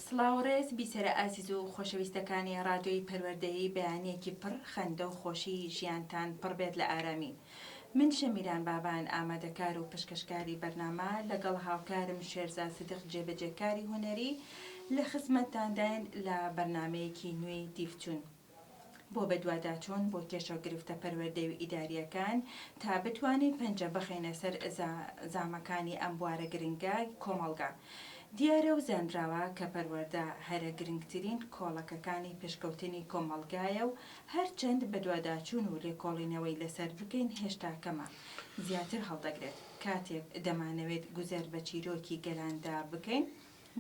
سڵاو و ڕێز بیسەرە ئازیز و خۆشەویستەکانی ڕادیۆی پەروەردەیی بەیانیەکی پڕ خەندە و خۆشی ژیانتان پڕ بێت لە ئارامی من شەمیران بابان ئامادەکار و پشکەشکاری بەرنامە لەگەڵ هاوکارم شێرزا سدق جێبەجێکاری هونەری لە خزمەتتانداین لە بەرنامەیەکی نوێی دیفچون. بۆ بەدواداچوون بۆ کێشە و گرفتە پەروەردەی و ئیدارییەکان تا بتوانین پەنجە بخەینە سەر زامەکانی ئەم بوارە گرنگە کۆمەڵگا. دیارە و زانراوە کە پەروەردە هەرە گرنگترین کۆڵەکەکانی پێشکەوتنی کۆمەڵگایە و هەرچەند بەدواداچوون و لێکۆڵینەوەی لەسەر بکەین هێشتا کەمە، زیاتر هەڵدەگرێت. کاتێک دەمانەوێت گوزەر بە چیرۆکی گەلاندا بکەین،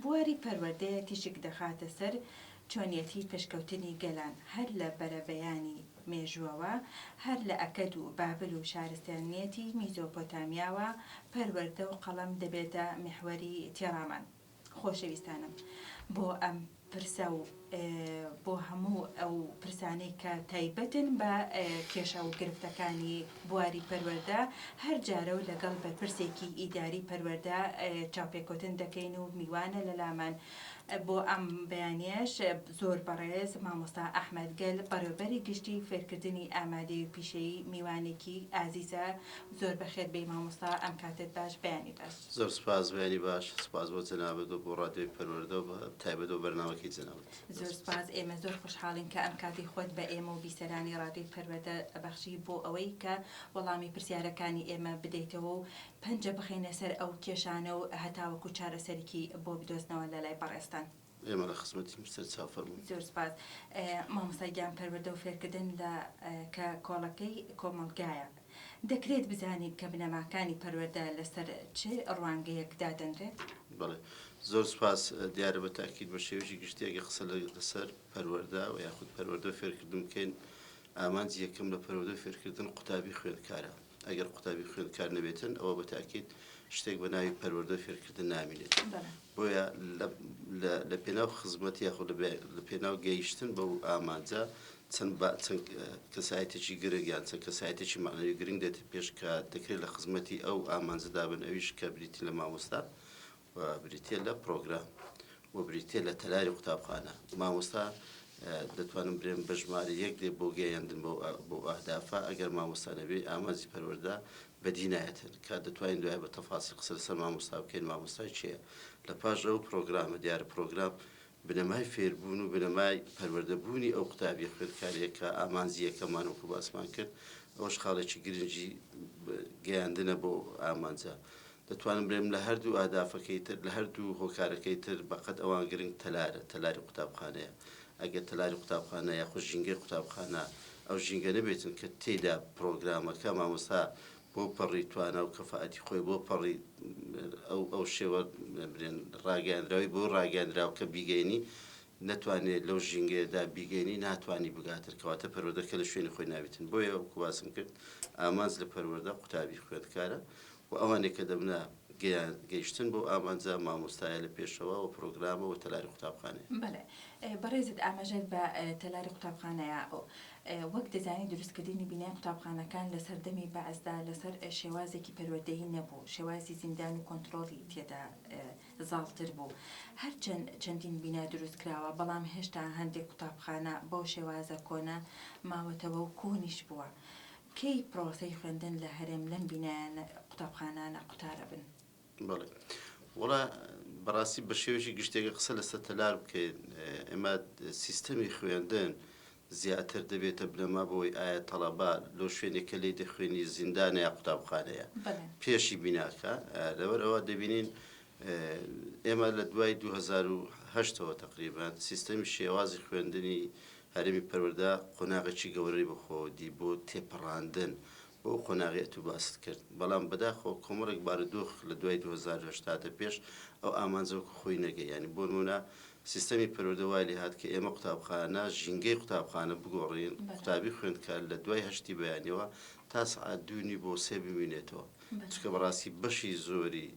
بواری پەروەردەیە تیشک دەخاتە سەر چۆنیەتی پێشکەوتنی گەلان هەر لە بەرەبەیانی مێژووەوە، هەر لە ئەکەد و بابل و شارستانیەتی میزۆپۆتامیاوە پەروەردە و قەڵەم دەبێتە میحوەری تێڕامان. خۆشەویستانم بۆ ئەم پرسە و بۆ هەموو ئەو پرسانەی کە تایبەتن بە کێشە و گرفتەکانی بواری پەروەردە، هەر جارە و لەگەڵ بەرپرسێکی ئیداری پەروەردە چاوپێکەوتن دەکەین و میوانە لەلامان. بۆ ئەم بەیانیەش زۆر بەڕێز مامۆستا ئەحمەد گەل بەڕێوبەری گشتی فێرکردنی ئامادەیی و پیشەیی میوانێکی ئازیزە. زۆر بەخێر بێی مامۆستا، ئەم کاتەت باش، بەیانی باش. زۆر سپاس، بەیانی باش. سپاس بۆ جەنابت و بۆ ڕادیۆی پەروەردە و بە تایبەت بۆ بەرنامەکەی جەنابت. زۆر سپاس، ئێمە زۆر خۆشحاڵین کە ئەم کاتەی خۆت بە ئێمە و بیسەرانی ڕادیۆی پەروەردە بەخشی بۆ ئەوەی کە وەڵامی پرسیارەکانی ئێمە بدەیتەوە و پەنجە بخەینە سەر ئەو کێشانە و هەتاوەکو چارەسەرێکی بۆ بدۆزنەوە لە لای بەڕێزتان. ئێمە لە خزمەتین سەرچاو فەرموون. زۆر سپاس مامۆستا گیان پەروەردە و فێرکردن لە کە کۆڵەکەی کۆمەڵگایە دەکرێت بزانین کە بنەماکانی پەروەردە لەسەر چ ڕوانگەیەک دادەنرێت؟ بەڵێ زۆر سپاس دیارە بە تاکید بە شێوەیەکی گشتی ئەگەر قسە لەسەر پەروەردە و یاخود پەروەردە و فێرکردن بکەین ئامانجی یەکەم لە پەروەردە و فێرکردن قوتابی خوێندکارە ئەگەر قوتابی خوێندکار نەبێتن ئەوە بە تاکید شتێک بە ناوی پەروەردە و فێرکردن نامینێت بۆیە لە پێناو خزمەت یاخود لە پێناو گەیشتن بەو ئامانجە چەند چەند کەسایەتێکی گرنگ یان چەند کەسایەتێکی مەعنەوی گرنگ دێتە پێش کە دەکرێت لە خزمەتی ئەو ئامانجەدا بن ئەویش کە بریتی لە مامۆستا و بریتیە لە پرۆگرام و بریتیە لە تەلاری قوتابخانە. مامۆستا دەتوانم برێم بە ژمارە یەک دێ بۆ گەیاندن بۆ ئەهدافە ئەگەر مامۆستا نەبێ ئامانجی پەروەردە بەدی نایەتن کە دەتوانین دوای بە تەفاسیل قسە لەسەر مامۆستا بکەین مامۆستا کێیە لە پاش ئەو پرۆگرامە دیارە پرۆگرام بنەمای فێربوون و بنەمای پەروەردەبوونی ئەو قوتابیە خوێندکاریە کە ئامانجی یەکەممان وەکو باسمان کرد ئەوەش خاڵێکی گرنگی گەیاندنە بۆ ئامانجە دەتوانم بلێم لە هەردوو ئەهدافەکەی تر، لە هەردوو هۆکارەکەی تر بەقەد ئەوان گرنگ تەلارە، تەلاری قوتابخانەیە. ئەگەر تەلاری قوتابخانە یاخود ژینگەی قوتابخانە ئەو ژینگە نەبێتن کە تێیدا پڕۆگرامەکە مامۆستا بۆ پەڕی توانا و کەفائەتی خۆی بۆ پەڕی ئەو ئەو شێوە بلێن ڕاگەیاندراوی بۆ ڕاگەیاندراو کە بیگەینی نەتوانێ لەو ژینگەیەدا بیگەینی ناتوانی بگاتن کەواتە پەروەردەکە لە شوێنی خۆی نابیتن بۆیە وەکو باسم کرد ئامانج لە پەروەردە قوتابی خوێندکارە و ئەوانەی کە دەبنە گەیشتن بەو ئامانجە مامۆستایە لە پێشەوە و پرۆگرامە و تەلاری قوتابخانەیە. بەڵێ بەڕێزت ئاماژەت بە تەلاری قوتابخانەیە وەک دەزانی دروستکردنی بینای قوتابخانەکان لە سەردەمی بەعسدا لەسەر شێوازێکی پەروەردەیی نەبوو شێوازی زیندان و کۆنترۆڵی تێدا زاڵتر بوو هەرچەند چەندین بینا دروست کراوە بەڵام هێشتا هەندێک قوتابخانە بەو شێوازە کۆنە ماوەتەوە و کۆنیش بووە کەی پرۆسەی خوێندن لە هەرێم لەم بینایانە قوتابخانانە قوتارەبن؟ بەڵێ وەڵا بەڕاستی بە شێوەیەکی گشتێکە قسە لەسەر تەلار بکەین ئێمە سیستەمی خوێندن زیاتر دەبێتە بنەما بۆی ئایا تەڵەبە لەو شوێنێک کە لێی دەخوێنی زیندانە یا قوتابخانەیە پێشی بیناکە لەبەر ئەوە دەبینین ئێمە لە دوای 2010ەوە تقریبان سیستەمی شێوازی خوێندنی هەرێمی پەروەردە قۆناغێکی گەورەی بەخۆوە دی بۆ تێپەڕاندن بەو قۆناغەی ئەتوو باست کرد، بەڵام بەداخەوە کۆمەڵێک بارودۆخ لە دوای 2008 هاتە پێش ئەو ئامانجە وەکو خۆی نەگەی، یانی بۆ نموونە سیستەمی پەروەردە وای لێهات کە ئێمە قوتابخانە ژینگەی قوتابخانە بگۆڕین، قوتابی خوێندکار لە دوای هەشتی بەیانیەوە تا سەعات دوو نیو بۆ سێ بمینێتەوە، چونکە بەڕاستی بەشی زۆری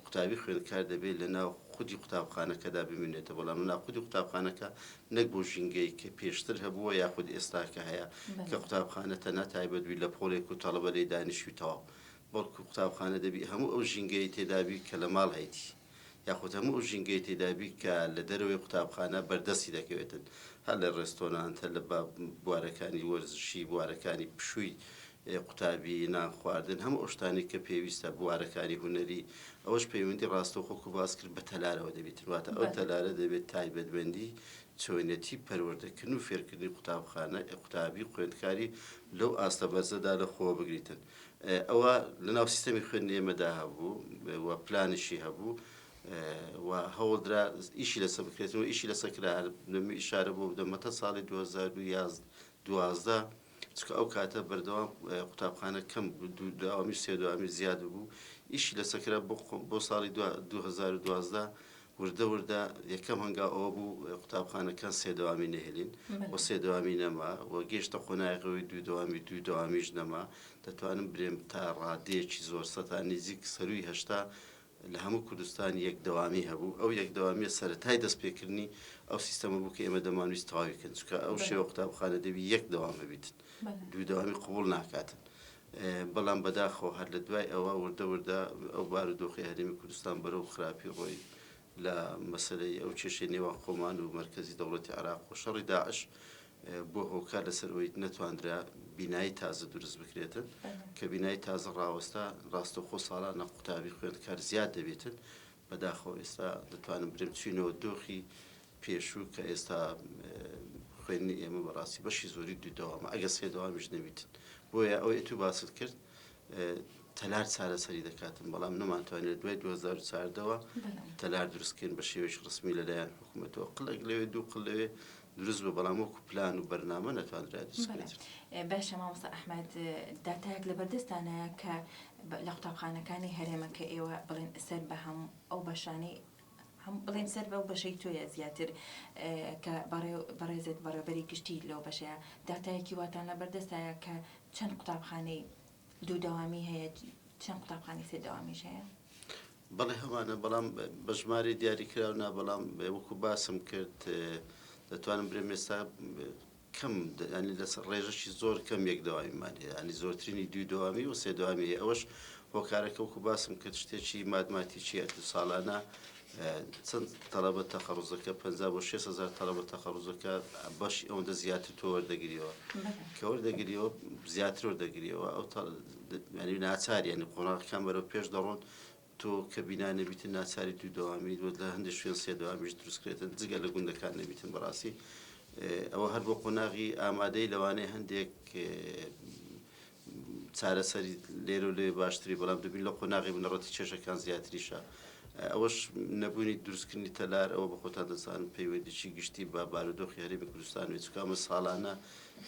قوتابی خوێندکار دەبێت لە ناو خودی قوتابخانەکەدا بمینێتەوە، بەڵام لە ناو خودی قوتابخانەکە نەک بۆ ژینگەی کە پێشتر هەبووە یاخود ئێستا کە هەیە کە قوتابخانە تەنها تایبەت بی لە پۆلێک و تەڵەبە لێی دانیشوی تەواو، بەڵکو قوتابخانە دەبی هەموو ئەو ژینگەی تێدابی کە لە ماڵ هەیتی. یاخود هەموو ئەو ژینگەی تێدابی کە لە دەرەوەی قوتابخانە بەردەستی دەکەوێتن هەر لە ڕێستۆرانت هەر لە بوارەکانی وەرزشی بوارەکانی پشووی قوتابی نان خواردن هەموو ئەو شتانەی کە پێویستە بوارەکانی هونەری ئەوەش پەیوەندی ڕاستەوخۆ کو باس کرد بە تەلارەوە دەبیتن واتە ئەو تەلارە دەبێت تایبەتمەندی چۆنیەتی پەروەردەکردن و فێرکردنی قوتابخانە قوتابی خوێندکاری لەو ئاستە بەرزەدا لە خۆوە بگریتن ئەوە لەناو سیستەمی خوێندنی ئێمەدا هەبوو و پلانیشی هەبوو و هەوڵدرا ئیشی لەسەر بکرێتن و ئیشی لەسەر کرا هەر ئیشارە بۆ بدەم مەتە ساڵی 2011 دوازدە چونکە ئەو کاتە بەردەوام قوتابخانە کەم بوو دوامی سێ دوامی زیاد بوو ئیشی لەسەر کرا بۆ ساڵی 2012 وردە وردە یەکەم هەنگاو ئەوە بوو قوتابخانەکان سێ دەوامی نەهێلین و سێ دەوامی نەما و گەیشتە قۆناغەوەی دوو دەوامی دوو دەوامیش نەما دەتوانم برێم تا ڕادەیەکی زۆر سەتا نزیک سەروی 80 لە هەموو کوردستان یەک دەوامی هەبوو ئەو یەک دەوامیە سەرەتای دەستپێکردنی ئەو سیستەمە بوو کە ئێمە دەمانویست تەواوی کەن چونکە ئەو شێوە قوتابخانە دەبی یەک دەوام هەبیتن دوو دەوامی قبوڵ ناکاتن بەڵام بەداخەوە هەر لە دوای ئەوە وردە وردە ئەو بارودۆخی هەرێمی کوردستان بەرەو خراپی ڕۆی لە مەسەلەی ئەو کێشەی نێوان خۆمان و مەرکەزی دەوڵەتی عێراق و شەڕی داعش بۆ هۆکار لەسەر ئەوەی نەتواندرا بینایی تازە دروست بکرێتن کە بینایی تازە ڕاوەستا ڕاستەوخۆ ساڵانە قوتابی خوێندکار زیاد دەبێتن بەداخەوە ئێستا دەتوانم برێم چوینەوە دۆخی پێشوو کە ئێستا خوێندنی ئێمە بەڕاستی بەشی زۆری دوو دەوامە ئەگەر سێ دەوامیش نەبیتن بۆیە ئەوەی تو باست کرد تەلار چارەسەری دەکاتن بەڵام نەمانتوانی لە دوای 2014ەوە تەلار دروستکەین بە شێوەیەکی ڕسمی لەلایەن حکوومەتەوە قلێک لەوێ دوو قل لەوێ دروست بە بەڵام وەکو پلان و بەرنامە نەتوانرا دروست باشە مامۆستا ئەحمەد داتایەک لەبەردەستانایە کە لە قوتابخانەکانی هەرێمە کە ئێوە بڵێن سەر بە هەم ئەو بەشانەی هەم بڵێن سەر بەو بەشەی تۆیە زیاتر کە بەڕێزت بەڕێوبەری گشتی لەو بەشەیە داتایەکی واتان لەبەردەستایە کە چەند قوتابخانەی دوو دەوامی هەیە چەند قوتابخانەی سێ دەوامیش هەیە؟ بەڵێ هەمانە بەڵام بە ژمارەی دیاریکراو نا بەڵام وەکو باسم کرد دەتوانم برێم ئێستا کەم ینی لەسەر ڕێژەشی زۆر کەم یەک دەوامیمان هەیە ینی زۆرترینی دوو دەوامی و سێ دەوامی هەیە ئەوەش هۆکارەکە وەکو باسم کرد شتێکی مادماتیکیە دوو ساڵانە چەند تەڵەبە تەخەڕوزەکە 50 بۆ 6 هزار تەڵەبە تەخەڕوزەکە بەشی ئەوەندە زیاتر تۆ وەردەگریەوە کە وەردەگریەوە زیاتر وەردەگریەوە ئەو ینی ناچار ینی قۆناغەکان بەرەو پێش دەڕۆن تۆ کە بینا نەبیتن ناچاری دوو دەوامی لە هەندێک شوێن سێ دەوامیش دروستکرێتن جگە لە گوندەکان نەبیتن بەڕاستی ئەوە هەر بۆ قۆناغی ئامادەی لەوانەیە هەندێک چارەسەری لێرە و لەوێ باشتری بەڵام دەبین لە قۆناغی بنەڕەتی کێشەکان زیاتریشە ئەوەش نەبوونی دروستکردنی تەلار ئەوە بە خۆتان دەزانن پەیوەندیی گشتی بە بارودۆخی هەرێمی کوردستان وێ چونکە ئەمە ساڵانە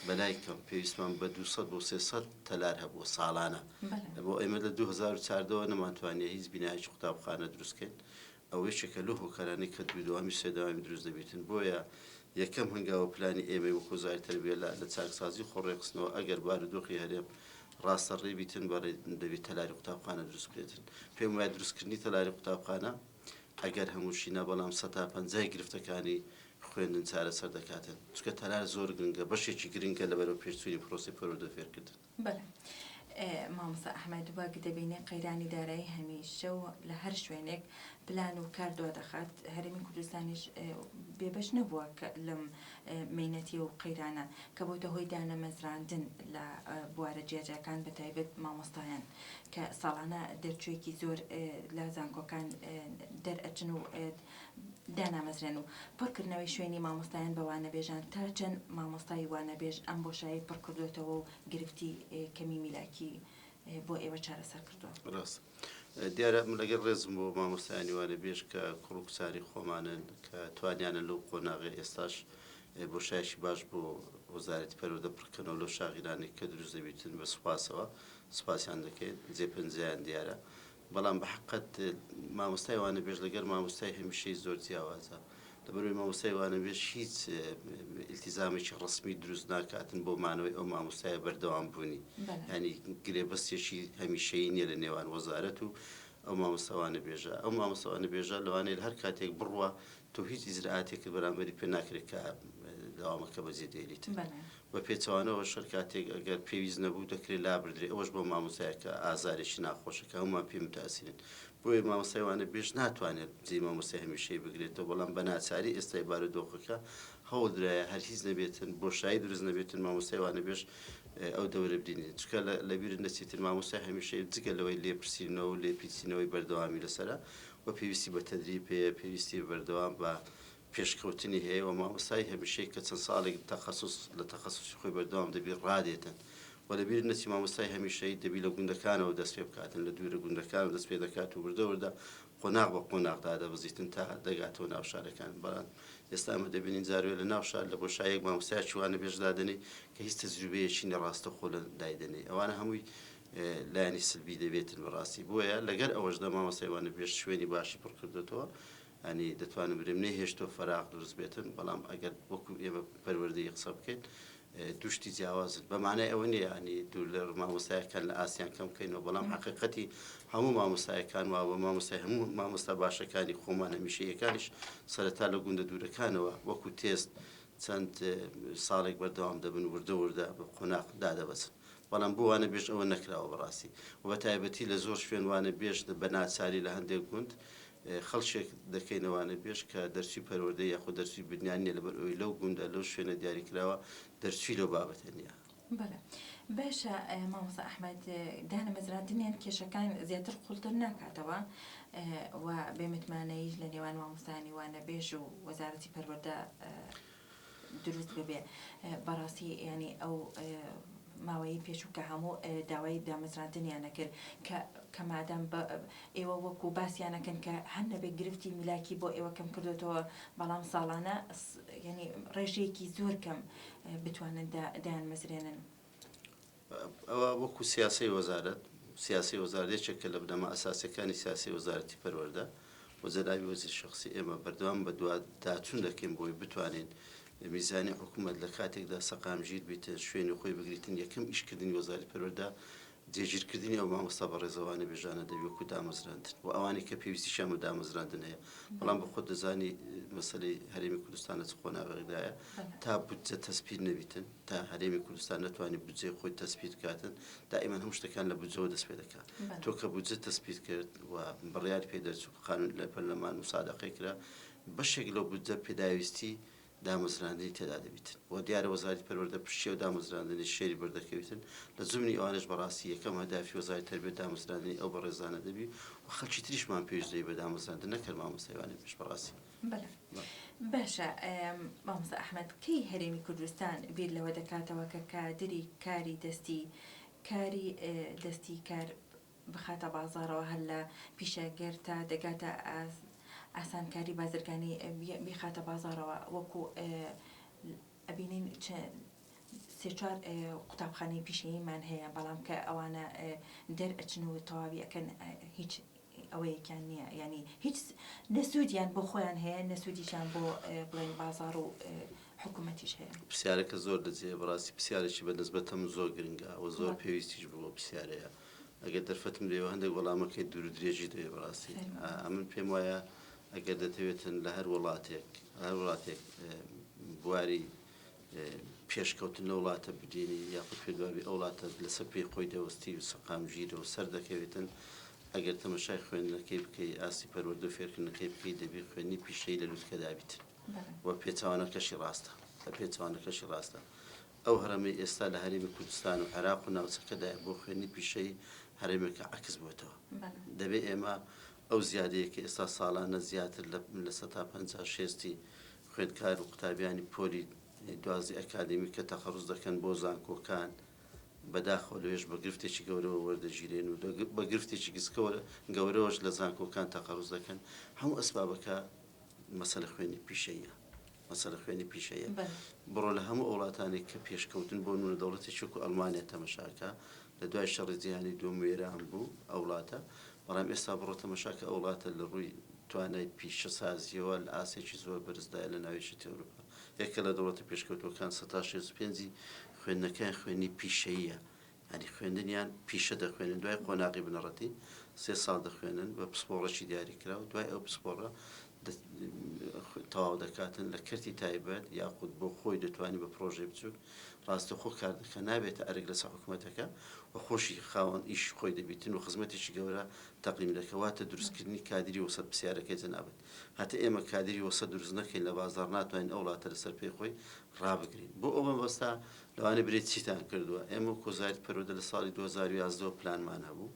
بەلای کەم پێویستمان بە 200 بۆ 300 تەلار هەبووە ساڵانە بۆ ئێمە لە 2014ەوە نەمانتوانیە هیچ بینایەکی قوتابخانە دروستکەین ئەوە یەکێکە لەو هۆکارانەی کە دوو دەوامی سێ دەوامی دروست دەبیتن بۆیە یەکەم هەنگاوە پلانی ئێمەی وەکو وەزارەتی تەربیە لە لە چاکسازی خۆ ڕێکخستنەوە ئەگەر بارودۆخی هەرێم ڕاستە ڕێ بیتن بەڕێ دەبێت تەلاری قوتابخانە دروست بکرێتن پێم وایە دروستکردنی تەلاری قوتابخانە ئەگەر هەمووشی نا بەڵام سەتا پەنجای گرفتەکانی خوێندن چارەسەر دەکاتن چونکە تەلار زۆر گرنگە بەشێکی گرنگە لە بەرەو پێشچوونی پرۆسەی پەروەردە فێرکردن. بەڵێ مامۆستا ئەحمەد وەک دەبینێ قەیرانی دارایی هەمیشە و لە هەر شوێنێک پلان و کار دوادەخات هەرێمی کوردستانیش بێبەش نەبووە کە لەم مەینەتی و قەیرانە کە بۆتە هۆی دانەمەزراندن لە بوارە جیاجیاکان بە تایبەت مامۆستایان کە ساڵانە دەرچوویەکی زۆر لە زانکۆکان دەرئەچن و دانامەزرێن و پڕکردنەوەی شوێنی مامۆستایان بە وانەبێژان تا چەند مامۆستای وانەبێژ ئەم بۆشایی پڕکردۆتەوە و گرفتی کەمی میلاکی بۆ ئێوە چارەسەر کردووە؟ ڕاستە. دیارە من لەگەڵ ڕێزم بۆ مامۆستایانی وانەبێژ کە کوڕ و کچانی خۆمانن کە توانیانە لەو قۆناغەی ئێستاش بۆشایەکی باش بۆ وەزارەتی پەروەردە پڕکەنەوە لەو شاغیرانەی کە دروست دەبیتن بە سوپاسەوە سوپاسیان دەکەین جێ پەنجەیان دیارە بەڵام بە حەقت مامۆستای وانەبێژ لەگەر مامۆستای هەمیشەی زۆر جیاوازە لەبەرئەوەی مامۆستای وانەبێژ هیچ ئیلتیزامێکی ڕەسمی دروست ناکاتن بۆ مانەوەی ئەو مامۆستایە بەردەوام بوونی ینی گرێبەستێکی هەمیشەیی نییە لە نێوان وەزارەت و ئەو مامۆستا وانەبێژە ئەو مامۆستا وانەبێژە لەوانەیە لە هەر کاتێک بڕوا تۆ هیچ ئیجرائاتێکت بەرامبەری پێ ناکرێت کە دەوامەکە بەجێ دێلیتن. بە پێچەوانەوەش هەر کاتێک ئەگەر پێویست نەبوو دەکرێت لابردرێت ئەوەش بۆ مامۆستایەکە ئازارێکی ناخۆشە کە هەموومان پێی متاسیرین. بۆیە مامۆستای وانەبێژ ناتوانێت جێی مامۆستای هەمیشەیی بگرێتەوە بەڵام بە ناچاری ئێستای بارودۆخەکە هەوڵدرایە هەر هیچ نەبێتن بۆشایی دروست نەبێتن مامۆستای وانەبێژ ئەو دەورە بینێت چونکە لەبیرت نەچێتن مامۆستای هەمیشەیی جگە لەوەی لێپرسینەوە و لێپیچینەوەی بەردەوامی لەسەرە و پێویستی بە تەدریب هەیە پێویستی بەردەوام بە پێشکەوتنی هەیە و مامۆستای هەمیشەی کە چەند ساڵێک تەخەسوس لە تەخەسوسی خۆی بەردەوام دەبی ڕادێتن و لەبیرت نەچی مامۆستای هەمیشەیی دەبی لە گوندەکانەوە دەست پێ بکاتن لە دوورە گوندەکانەوە دەست پێ دەکات و وردە وردە قۆناغ بە قۆناغ دادەبەزیتن تا دەگاتەوە ناو شارەکان بەڵام ئێستا ئەمە دەبینین جاروێ لە ناو شار لە بۆشایەک مامۆستایەکی وانەبێژ دادەنێی کە هیچ تەجروبەیەکی نیە ڕاستەوخۆ لە دایدەنێی ئەوانە هەمووی لایەنی سلبی دەبێتن بەڕاستی بۆیە لەگەر ئەوەشدا مامۆستای وانەبێژ شوێنی باشی پڕ کردوێتەوە یانی دەتوانم برێم نەیهێشتووە فەراغ دروست بێتن، بەڵام ئەگەر وەکو ئێمە پەروەردەیی قسە بکەین دوو شتی جیاوازن بە مانای ئەوە نییە ینی دوور لە مامۆستایەکان لە ئاسیان کەم بکەینەوە بەڵام حقیقەتی هەموو مامۆستایەکان واوە مامۆستای هەموو مامۆستا باشەکانی خۆمان هەمیشەیەکانیش سەرەتا لە گوندە دوورەکانەوە وەکو تێست چەند ساڵێک بەردەوام دەبن وردە وردە بە قۆناغ دادەبەزن بەڵام بۆ وانەبێژ ئەوە نەکراوە بەڕاستی و بە تایبەتی لە زۆر شوێن وانەبێژ بە ناچاری لە هەندێک گوند خەڵکێک دەکەینە وانەبێژ کە دەرچووی پەروەردە یاخود دەرچووی بنیان نییە لەبەر ئەوەی لەو گوندە لەو شوێنە دیاریکراوە دەرچووی لەو بابەتە نییە. بەڵێ باشە مامۆستا ئەحمەد دانەمەزراندنیان کێشەکان زیاتر قوڵتر ناکاتەوە و بێ متمانەییش لە نێوان مامۆستایانی وانەبێژ و وەزارەتی پەروەردە دروست ببێ بەڕاستی یانی ئەو ماوەیەی پێشوو کە هەموو داوای دامەزراندنیان نەکرد کە کە مادام ئێوە وەکو باسیان نەکەن کە هەر نەبێ گرفتی میلاکی بۆ ئێوە کەم کردوێتەوە بەڵام ساڵانە ینی ڕێژەیەکی زۆر کەم بتوانن دایانمەزرێنن. ئەوە وەکو سیاسەی وەزارەت، سیاسەی وەزارەت یەکێکە لە بنەما ئەساسیەکانی سیاسەی وەزارەتی پەروەردە و جەنابی وەزیر شەخسی ئێمە بەردەوام بەدواداچوون دەکەین بۆی بتوانین میزانی حکوومەت لە کاتێکدا سەقامگیر بیتن شوێنی خۆی بگریتن یەکەم ئیشکردنی وەزارەتی پەروەردە جێگیرکردنی ئەو مامۆستا بەڕێزەوانە بێژانە دەبی وەکو دامەزراندن و ئەوانەی کە پێویستیشیان بە دامەزراندن هەیە بەڵام بە خۆت دەزانی مەسەلەی هەرێمی کوردستان لە چ قۆناغێکدایە تا بودجە تەسپیت نەبیتن تا هەرێمی کوردستان نەتوانی بودجەی خۆی تەسپیت کاتن دائیمەن هەموو شتەکان لە بودجەوە دەست پێ دەکات تۆ کە بودجە تەسپیت کرد و بڕیار پێ دەرچوو قانون لە پەرلەمان مسادەقەی کرا بەشێک لەو بودجە پێداویستی دامەزراندنی تێدا دەبیتن و دیارە وەزارەتی پەروەردە پشتی ئەو دامەزراندنەی شێری بەردەکەویتن لە زمنی ئەوانەش بەڕاستی یەکەم هەدافی وەزارەتی تەربیەت دامەزراندنی ئەو بەڕێزانە دەبی و خەڵکی تریشمان پێویست دەبی بە دامەزراندن نەک هەر مامۆستای وانەبێژ بەڕاستی. بەڵێ باشە مامۆستا ئەحمەد کەی هەرێمی کوردستان بیر لەوە دەکاتەوە کە کادری کاری دەستی کاری دەستی کار بخاتە بازاڕەوە هەر لە پیشەگەر تا دەگاتە ئاسانکاری بازرگانی بیخاتە بازاڕەوە وەکو ئەبینین سێ چوار قوتابخانەی پیشەییمان هەیە بەڵام کە ئەوانە دەرئەچن و تەواوی ئەکەن هیچ ئەوەیەکیان نییە ینی هیچ نەسوودیان بۆ خۆیان هەیە نەسوودیشان بۆ بڵێن بازار و حکوومەتیش هەیە. پرسیارەکە زۆر لەجێیە بەڕاستی پرسیارێکی بە نسبەتەم زۆر گرنگە و زۆر پێویستیش بوو ئەو پرسیارەیە ئەگەر دەرفەتم لێوە هەندێک وەڵامەکەی دوور و درێژی دەوێ بەڕاستی ئەمن پێم وایە ئەگەر دەتەوێتن لە هەر وڵاتێک هەر وڵاتێک بواری پێشکەوتن لە وڵاتە بدینی یاخود پێت وابی ئەو وڵاتە لەسەر پێی خۆی دەوەستی و سەقامگیرە و سەر دەکەوێتن ئەگەر تەمەشای خوێندنەکەی بکەی ئاستی پەروەردە و فێرکردنەکەی بکەی دەبی خوێندنی پیشەیی لە لوتکەدا بیتن و پێچەوانەکەشی ڕاستە پێچەوانەکەشی ڕاستە ئەو هەرەمەی ئێستا لە هەرێمی کوردستان و عێراق و ناوچەکەدایە بۆ خوێندنی پیشەیی هەرێمێکە عەکس بووەتەوە. دەبێ ئێمە ئەو زیادەیە کە ئێستا ساڵانە زیاتر لە 50% شێستی خوێندکار و قوتابیانی پۆلی دوازدەی ئەکادیمی کە تەخەڕوز دەکەن بۆ زانکۆکان بەداخەوە لەوێش بە گرفتێکی گەورەوە وەردەگیرێن و بە گرفتێکی گسکەوە گەورەوەش لە زانکۆکان تەخەڕوز دەکەن هەموو ئەسبابەکە مەسەلە خوێندنی پیشەییە مەسەلە خوێندنی پیشەیە بڕۆ لە هەموو وڵاتانێک کە پێشکەوتن بۆ نمونە دەوڵەتێکی وەکو ئەڵمانیا تەمەشاکە لە دوای شەڕی جیهانی دووەم وێران بوو ئەو وڵاتە بەڵام ئێستا بڕۆ تەمەشاکە ئەو وڵاتە لە ڕووی توانای پیشەسازیەوە لە ئاستێکی زۆر بەرزدایە لە ناویشتی ئەوروپا یەکە لە دەوڵەتە پێشکەوتوەکان 65% خوێندنەکەیان خوێندنی پیشەییە یانی خوێندنیان پیشە دەخوێنن دوای قۆناغی بنەڕەتی سێ ساڵ دەخوێنن بە پسپۆڕێکی دیاریکراو دوای ئەو پسپۆڕە. تەواو دەکاتن لە کەرتی تایبەت یاخود بۆ خۆی دەتوانی بە پرۆژەی بچوک ڕاستەخۆ کار دەکە نابێتە ئەرک لەسەر حکوومەتەکە و خۆشی خاوەن ئیش خۆی دەبیتن و خزمەتێکی گەورە تەقدیم دەکە واتە دروستکردنی کادری وەسەت پرسیارەکەی جەنابت هەتا ئێمە کادری وەسەت دروست نەکەین لە بازاڕ ناتوانین ئەو وڵاتە لەسەر پێی خۆی ڕابگرین بۆ ئەو مەبەستە لەوانەیە برێ چیتان کردووە ئێمە وەک وەزارەتی پەروەردە لە ساڵی 2011 پلانمان هەبوو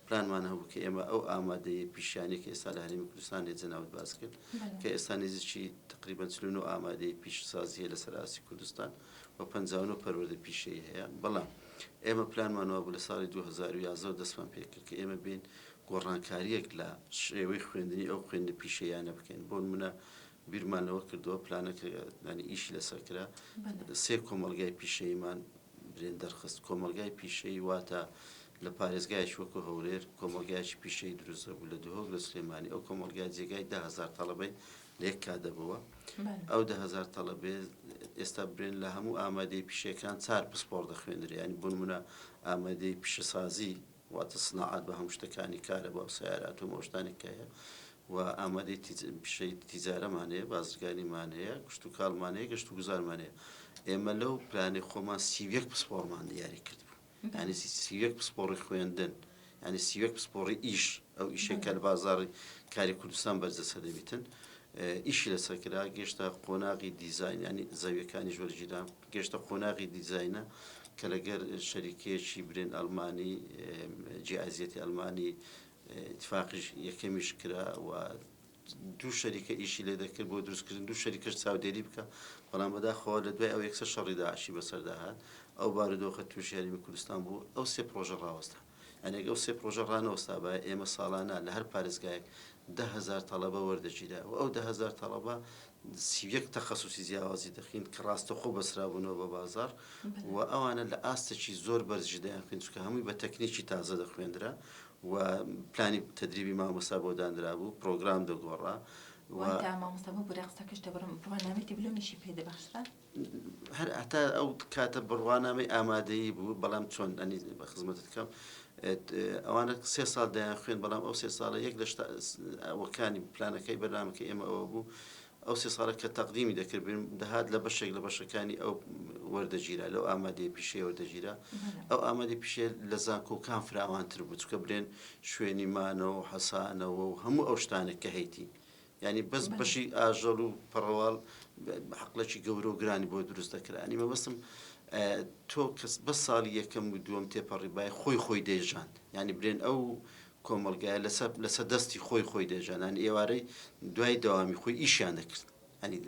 پلانمان هەبوو کە ئێمە ئەو ئامادەیە پیشیانەی کە ئێستا لە هەرێمی کوردستان هەیە جەنابت باس کرد کە ئێستا نزیکی تقریبا 49 ئامادەی پیشەسازی هەیە لەسەر ئاستی کوردستان و 59 پەروەردە پیشەیی هەیە بەڵام ئێمە پلانمان وابوو لە ساڵی 2011 دەستمان پێکرد کە ئێمە بین گۆڕانکارییەک لە شێوەی خوێندنی ئەو خوێندنە پیشەییانە بکەین بۆ نمونە بیرمان لەوە کردەوە پلانەکە ینی ئیشی لەسەر کرا سێ کۆمەڵگای پیشەییمان برێن دەرخست کۆمەڵگای پیشەیی واتە لە پارێزگایەکی وەکو هەولێر کۆمەڵگایەکی پیشەیی دروست دەبوو لە دهۆک لە سلێمانی ئەو کۆمەڵگا جێگای 10هزار تەڵەبەی لە یەک کات دەبەوە ئەو 10هزار تەڵەبێ ئێستا برێن لە هەموو ئامادەی پیشەکان چار پسپۆڕ دەخوێندرێ ینی بۆ نمونە ئامادەی پیشەسازی واتە سناعات بە هەموو شتەکانی کارەبا و سەیارات و ئەو شتانەی کە هەیە و ئامادەی پیشەی تیجارەمان هەیە، بازرگانیمان هەیە، کشتوکاڵمان هەیە، گەشتوگوزارمان هەیە. ئێمە لەو پلانەی خۆمان 31 پسپۆڕمان دیاری کردبوو. یعنی 31 پسپۆڕی خوێندن، یعنی 31 پسپۆڕی ئیش، ئەو ئیشێک کە لە بازاڕی کاری کوردستان بەرجەستە دەبیتن. ئیشی لەسەر کرا، گەشتە قۆناغی دیزاین، یعنی زەویەکانیش وەرگیران، گەشتە قۆناغی دیزاینە کە لەگەر شەریکەیەکی برێن ئەڵمانی جیازیەتی ئەڵمانی ئیتفاقیش یەکەمیش کرا و دوو شەریکە ئیشی لێ دەکرد بۆ دروستکردن دوو شەریکەش چاودێری بکە بەڵام بەداخەوە لە دوای ئەو یەکسەر شەڕی داعشی بەسەردا هات ئەو بارودۆخە تووشی هەرێمی کوردستان بوو ئەو سێ پرۆژە ڕاوەستا یانی ئەگەر ئەو سێ پرۆژە ڕانەوەستابایە ئێمە ساڵانە لە هەر پارێزگایەک 10,000 تەڵەبە وەردەگیرا و ئەو 10,000 تەڵەبە 31 تەخەسوسی جیاوازی دەخین کە ڕاستەخۆ بەسرابوونەوە بە بازاڕ و ئەوانە لە ئاستێکی زۆر بەرزی دەیانخوێند چونکە هەمووی بە تەکنیکی تازە دەخوێندرا و پلانی تەدریبی مامۆستا بۆ دانرابوو پرۆگرام دەگۆڕا و واتە مامۆستا ببورە قسەکەش دەبڕم بڕوانامەی دیبلۆمیشی پێ دەبەخشرا؟ هەر هەتا ئەو کاتە بڕوانامەی ئامادەیی بوو بەڵام چۆن ئەنی بە خزمەتت کەم ئەوانە سێ ساڵ دەیان خوێن بەڵام ئەو سێ ساڵە یەک لە ئەوەکانی پلانەکەی بەرنامەکەی ئێمە ئەوە بوو ئەو سێ ساڵە کە تەقدیمی دەکرد دەهات لە بەشێک لە بەشەکانی ئەو وەردەگیرا لەو ئامادەی پیشەیە وەردەگیرا ئەو ئامادەی پیشێ لە زانکۆکان فراوانتر بوو چکە برێن شوێنی مانەوە و حەسانەوە و هەموو ئەو شتانە کە هەیتی یانی بەس بەشی ئاژەڵ و پەڕەواڵ حقلەکی گەورە و گرانی بۆ دروست دەکرا ینی مەبەستم تۆ کەس بە ساڵی یەکەم و دووەم تێپەڕی بای خۆی خۆی دەیژاند ینی برێن ئەو کۆمەلگایە لەسەر لەسەر دەستی خۆی خۆی دەژانانی ئێوارەی دوای دەوامی خۆی ئیشیان دەکرد ینی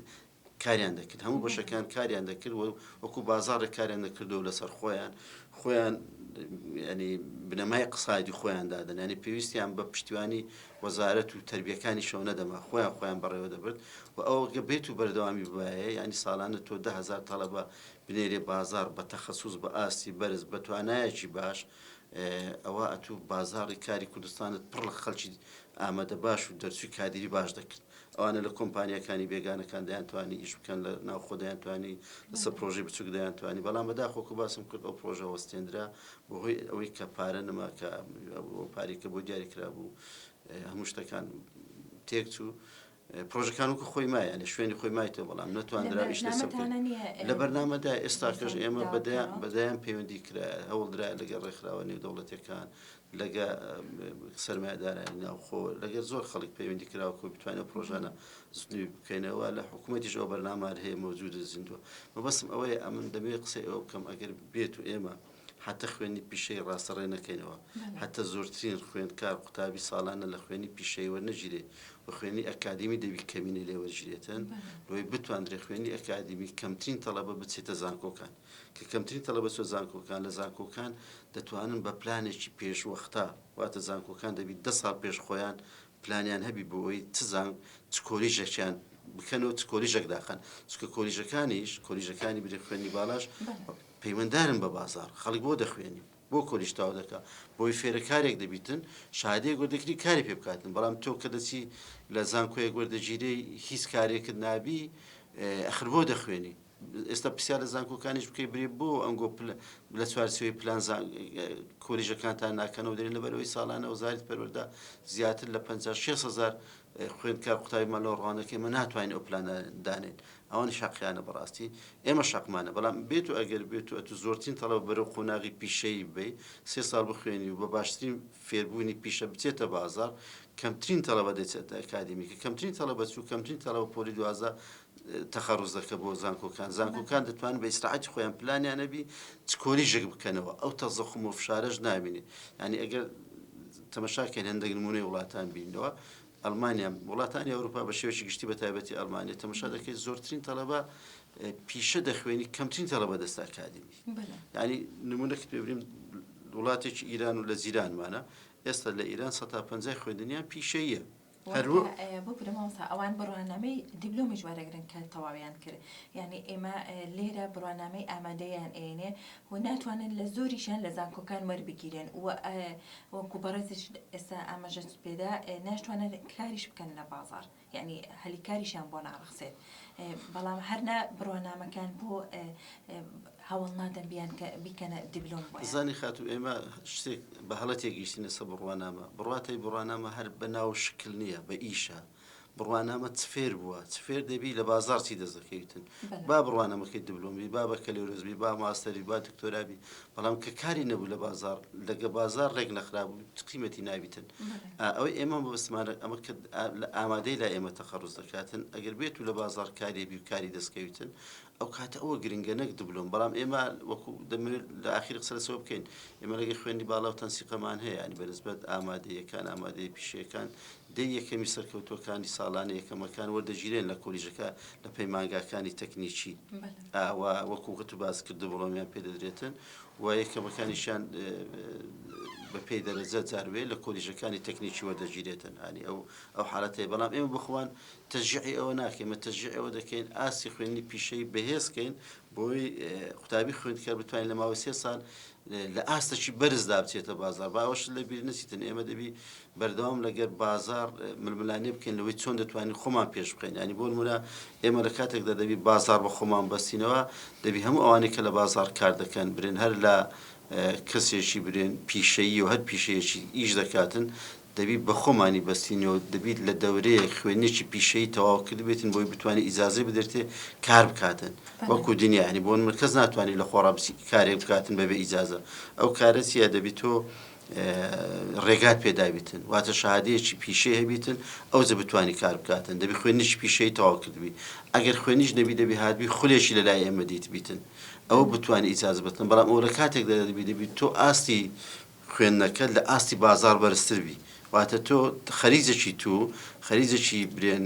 کاریان دەکرد هەموو بەشەکان کاریان دەکرد و وەکو بازاڕێک کاریان دەکردەوە لەسەر خۆیان خۆیان ینی بنەمای قسایدی خۆیان دادەن ینی پێویستیان بە پشتیوانی وەزارەت و تربیەکانی شەو نەدەما خۆیان خۆیان بەڕێوە دەبرد و ئەوگە بێت و بەردەوامی بایە ینی ساڵانە تۆ 10هزار تەڵەبە بنێرێ بازار بە تەخەسوس بە ئاستی بەرز بە توانایەکی باش ئەوە ئەتوو بازاڕی کاری کوردستانت پڕ لە خەڵکی ئامادە باش و دەرچووی کادیری باش دەکرد ئەوانە لە کۆمپانیاکانی بێگانەکان دەیانتوانی ئیش بکەن لە ناوخۆ دەیانتوانی لەسەر پرۆژەی بچوک دەیانتوانی بەڵام بەداخەوە کە باسم کرد ئەو پرۆژە وەستێنرا بەهۆی ئەوەی کە پارە نەما کە پارەی کە بۆ دیاری کرابوو هەموو شتەکان تێکچوو پرۆژەکان وەکو خۆی مایە لە شوێنی خۆی مایتەوە بەڵام نەتواندرا ئیش لەسەر بکرێت. لە بەرنامەدا ئێستاکەش ئێمە بەدەیان پەیوەندی کرا هەوڵدرا لەگەڵ ڕێکخراوە نێودەوڵەتیەکان لەگە سەرمایەدارانی ناوخۆ لەگەر زۆر خەڵک پەیوەندی کراوە کۆ بتوانێت پرۆژانە زنوی بکەینەوە لە حکوومەتیش ئەو بەرنامە هەیە مەوجودە زیندووە مەبەستم ئەوەیە ئەمن دەمەوێت قسەی ئەوە بکەم ئەگەر بێت و ئێمە حتە خوێنی پیشەی ڕاستەڕێ نەکەینەوە حتە زۆرترین خوێندکار قوتابی ساڵانە لە خوێنی پیشەی وەرنەگیرێ و خوێنی ئەکادیمی دەبی کەمینە لێ وەرگیرێتن لۆی بتواندرێ خوێنی ئەکادیمی کەمترین تەڵەبە بچێتە زانکۆکان کە کەمترین تەڵەبە چوە زانکۆکان لە زانکۆکان دەتوانن بە پلانێکی پێشوەختە واتە زانکۆکان دەبی دە ساڵ پێش خۆیان پلانیان هەبی بۆ ئەوەی چ زان چ کۆلیژێکیان بکەن و چ کۆلیژێک داخەن چونکە کۆلیژەکانیش کۆلیژەکانی بری خوێنی باڵاش پەیوەندارن بە بازار خەڵک بۆ دەخوێنی بۆ کۆلیژ تەواو دەکا بۆی فێرە کارێک دەبیتن شادەیەک وەردەگری کاری پێ بکاتن بەڵام تۆ کە دەچی لە زانکۆیەک وەردەگیرێی هیچ کارێکت نابی ئەخر بۆ دەخوێنی ئێستا پرسیار لە زانکۆکانیش بکەی برێ بۆ ئەنگۆ لە چوارچێوەی پلان کۆلیژەکانتان ناکەنەوە دەرێن لەبەرەوەی ساڵانە وەزارەتی پەروەردە زیاتر لە 56 هزار خوێندکار قوتابیمان لەوە ڕوانەکە ئێمە ناتوانین ئەو پلانە دانێین ئەوانیش حەقیانە بەڕاستی ئێمەش حەقمانە بەڵام بێت و ئەگەر بێت و ئەتو زۆرترین تەڵەبە بەرەو قۆناغی پیشەیی ببەی سێ ساڵ بخوێنی و بە باشترین فێربوونی پیشە بچێتە بازاڕ کەمترین تەڵەبە دەچێتە ئەکادیمی کە کەمترین تەڵەبە چوو کەمترین تەڵەبە پۆلی 12 تەخەڕوز دەکە بۆ زانکۆکان زانکۆکان دەتوانن بە ئیسراعەتی خۆیان پلانیان هەبی چ کۆلیژێک بکەنەوە ئەو تەزەخم و فشارەش نابینێ یعنی ئەگەر تەمەشاکەین هەندێک نمونەی وڵاتان بینەوە ئەڵمانیا وڵاتانی ئەوروپا بە شێوەیەکی گشتی بە تایبەتی ئەڵمانیا تەمەشا دەکەیت زۆرترین تەڵەبە پیشە دەخوێنی کەمترین تەڵەبە دەستە ئەکادیمی ینی نمونەکە پێ بریم وڵاتێکی ئیران و لە جیرانمانە ئێستا لە ئیران 150 خوێندنیان پیشەیە ببورە مامۆستا ئەوان بڕوانامەی دیبلۆمیش وەرەگرن کە تەواویان کرد یعنی ئێمە لێرە بڕوانامەی ئامادەیان ئێنێ و ناتوانن لە زۆریشیان لە زانکۆکان وەربگیرێن و وەکو بەڕێزیش ئێستا ئاماژەت پێدا ناشتوانن کاریش بکەن لە بازاڕ یعنی هەلی کاریشیان بۆ ناڕەخسێت بەڵام هەر نا بڕوانامەکان بۆ هەوڵ نادەن بیان بیکەنە دیبلۆم بۆیان. زانی خاتوو ئێمە شتێک بە هەڵە تێگەیشتینە سەر بڕوانامە بڕواتەی بڕوانامە هەر بە ناو شکل نییە بە ئیشە بڕوانامە چ فێر بووە چ فێر دەبی لە بازاڕ چی دەست دەکەویتن با بڕوانامەکەی دبلۆم بی با بەکەلۆرۆس بی با ماستەری با دکتۆرا بی بەڵام کە کاری نەبوو لە بازاڕ لەگە بازاڕ ڕێک نەخرابوو چ قیمەتی نابیتن ئەوەی ئێمە مەبەستمانە ئەمە کە لە ئامادەی لای ئێمە تەخەڕوز دەکاتن ئەگەر بێت و لە بازاڕ کاری بی و کاری دەستکەویتن ئەو کاتە ئەوە گرنگە نەک دبلۆم بەڵام ئێمە وەکو دەمەوێت لە ئاخیر قسە لەسەوە بکەین ئێمە لەگە خوێندی باڵا و تەنسیقەمان هەیە ینی بەنسبەت ئامادەیەکان ئامادەی پیشەکان دەی یەکەمی سەرکەوتووەکانی ساڵانە یەکەمەکان وەردەگیرێن لە کۆلیژەکە لە پەیمانگاکانی تەکنیکی و وەکو وت و باس کرد دبڵۆمیان پێدەدرێتن و یەکەمەکانیشیان بە پێی دەرەجە جاروێ لە کۆلیژەکانی تەکنیکی وەردەگیرێتن هانی ئەو ئەو حالەتەیە بەڵام ئێمە بخوان تەشجیعی ئەوە ناکەین ئێمە تەشجیعی ئەوە دەکەین ئاستی خوێندنی پیشەیی بەهێز کەین بۆی قوتابی خوێندکار بتوانین لە ماوەی سێ ساڵ لە ئاستێکی بەرزدا بچێتە بازار با ئەوەش لە بیر نەچیتن ئێمە دەبی بەردەوام لەگەر بازار ململانێ بکەین لەوەی چۆن دەتوانین خۆمان پێش بخەین ینی بۆ نمونە ئێمە لە کاتێکدا دەبی بازار بە خۆمان بەستینەوە دەبی هەموو ئەوانەی کە لە بازار کار دەکەن برێن هەر لە کەسێکی برێن پیشەیی و هەر پیشەیەکی ئیش دەکاتن دەبی بەخۆمانی بەستینەوە دەبیت لە دەورەیەک خوێندنێکی پیشەیی تەواو کردبێتن بۆی بتوانێت ئیجازەی بدرێتێ کار بکاتن وەکو دنیا یانی بۆ نمونە کەس ناتوانێت لە خۆڕا بچی کارێک بکاتن بەبێ ئیجازە ئەو کارە چییە دەبی تۆ ڕێگات پێدابیتن واتە شەهادەیەکی پیشەی هەبیتن ئەوجە بتوانی کار بکاتن دەبی خوێندنێکی پیشەیی تەواو کردبی ئەگەر خوێنیش نەبی دەبی هاتبی خولێکی لە لای ئێمە دیتبیتن ئەوە بتوانی ئیجازە بتن بەڵام ئەوە لە کاتێکدا دەبی دەبی تۆ ئاستی خوێندنەکەت لە ئاستی بازاڕ بەرزتر بی واتە تۆ خەریجەکی تو خەریجەکی برێن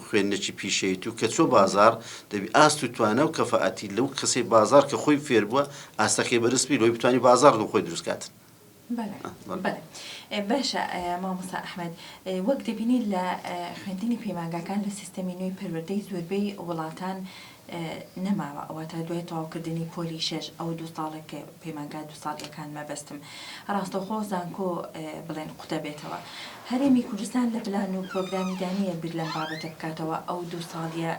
خوێندنەکی پیشەیی تو کە چۆ بازاڕ دەبی ئاست و توانا و کەفائەتی لەو کەسەی بازاڕ کە خۆی فێر بووە ئاستەکەی بەرز بی لۆی بتوانی بازاڕ لۆ خۆی دروست کاتن. بەلێ بەلێ باشە مامۆستا ئەحمەد وەک دەبینین لە خوێندنی پەیمانگاکان لە سیستەمی نوێی پەروەردەی زۆربەی وڵاتان نەماوە واتە دوای تەواوکردنی پۆلی شەش ئەو دوو ساڵە کە پەیمانگا دوو ساڵیەکان مەبەستم ڕاستەوخۆ زانکۆ بڵێن قوتەبێتەوە هەرێمی کوردستان لە پلان و پرۆگرامیدا نییە بیر لەم بابەتە بکاتەوە ئەو دوو ساڵیە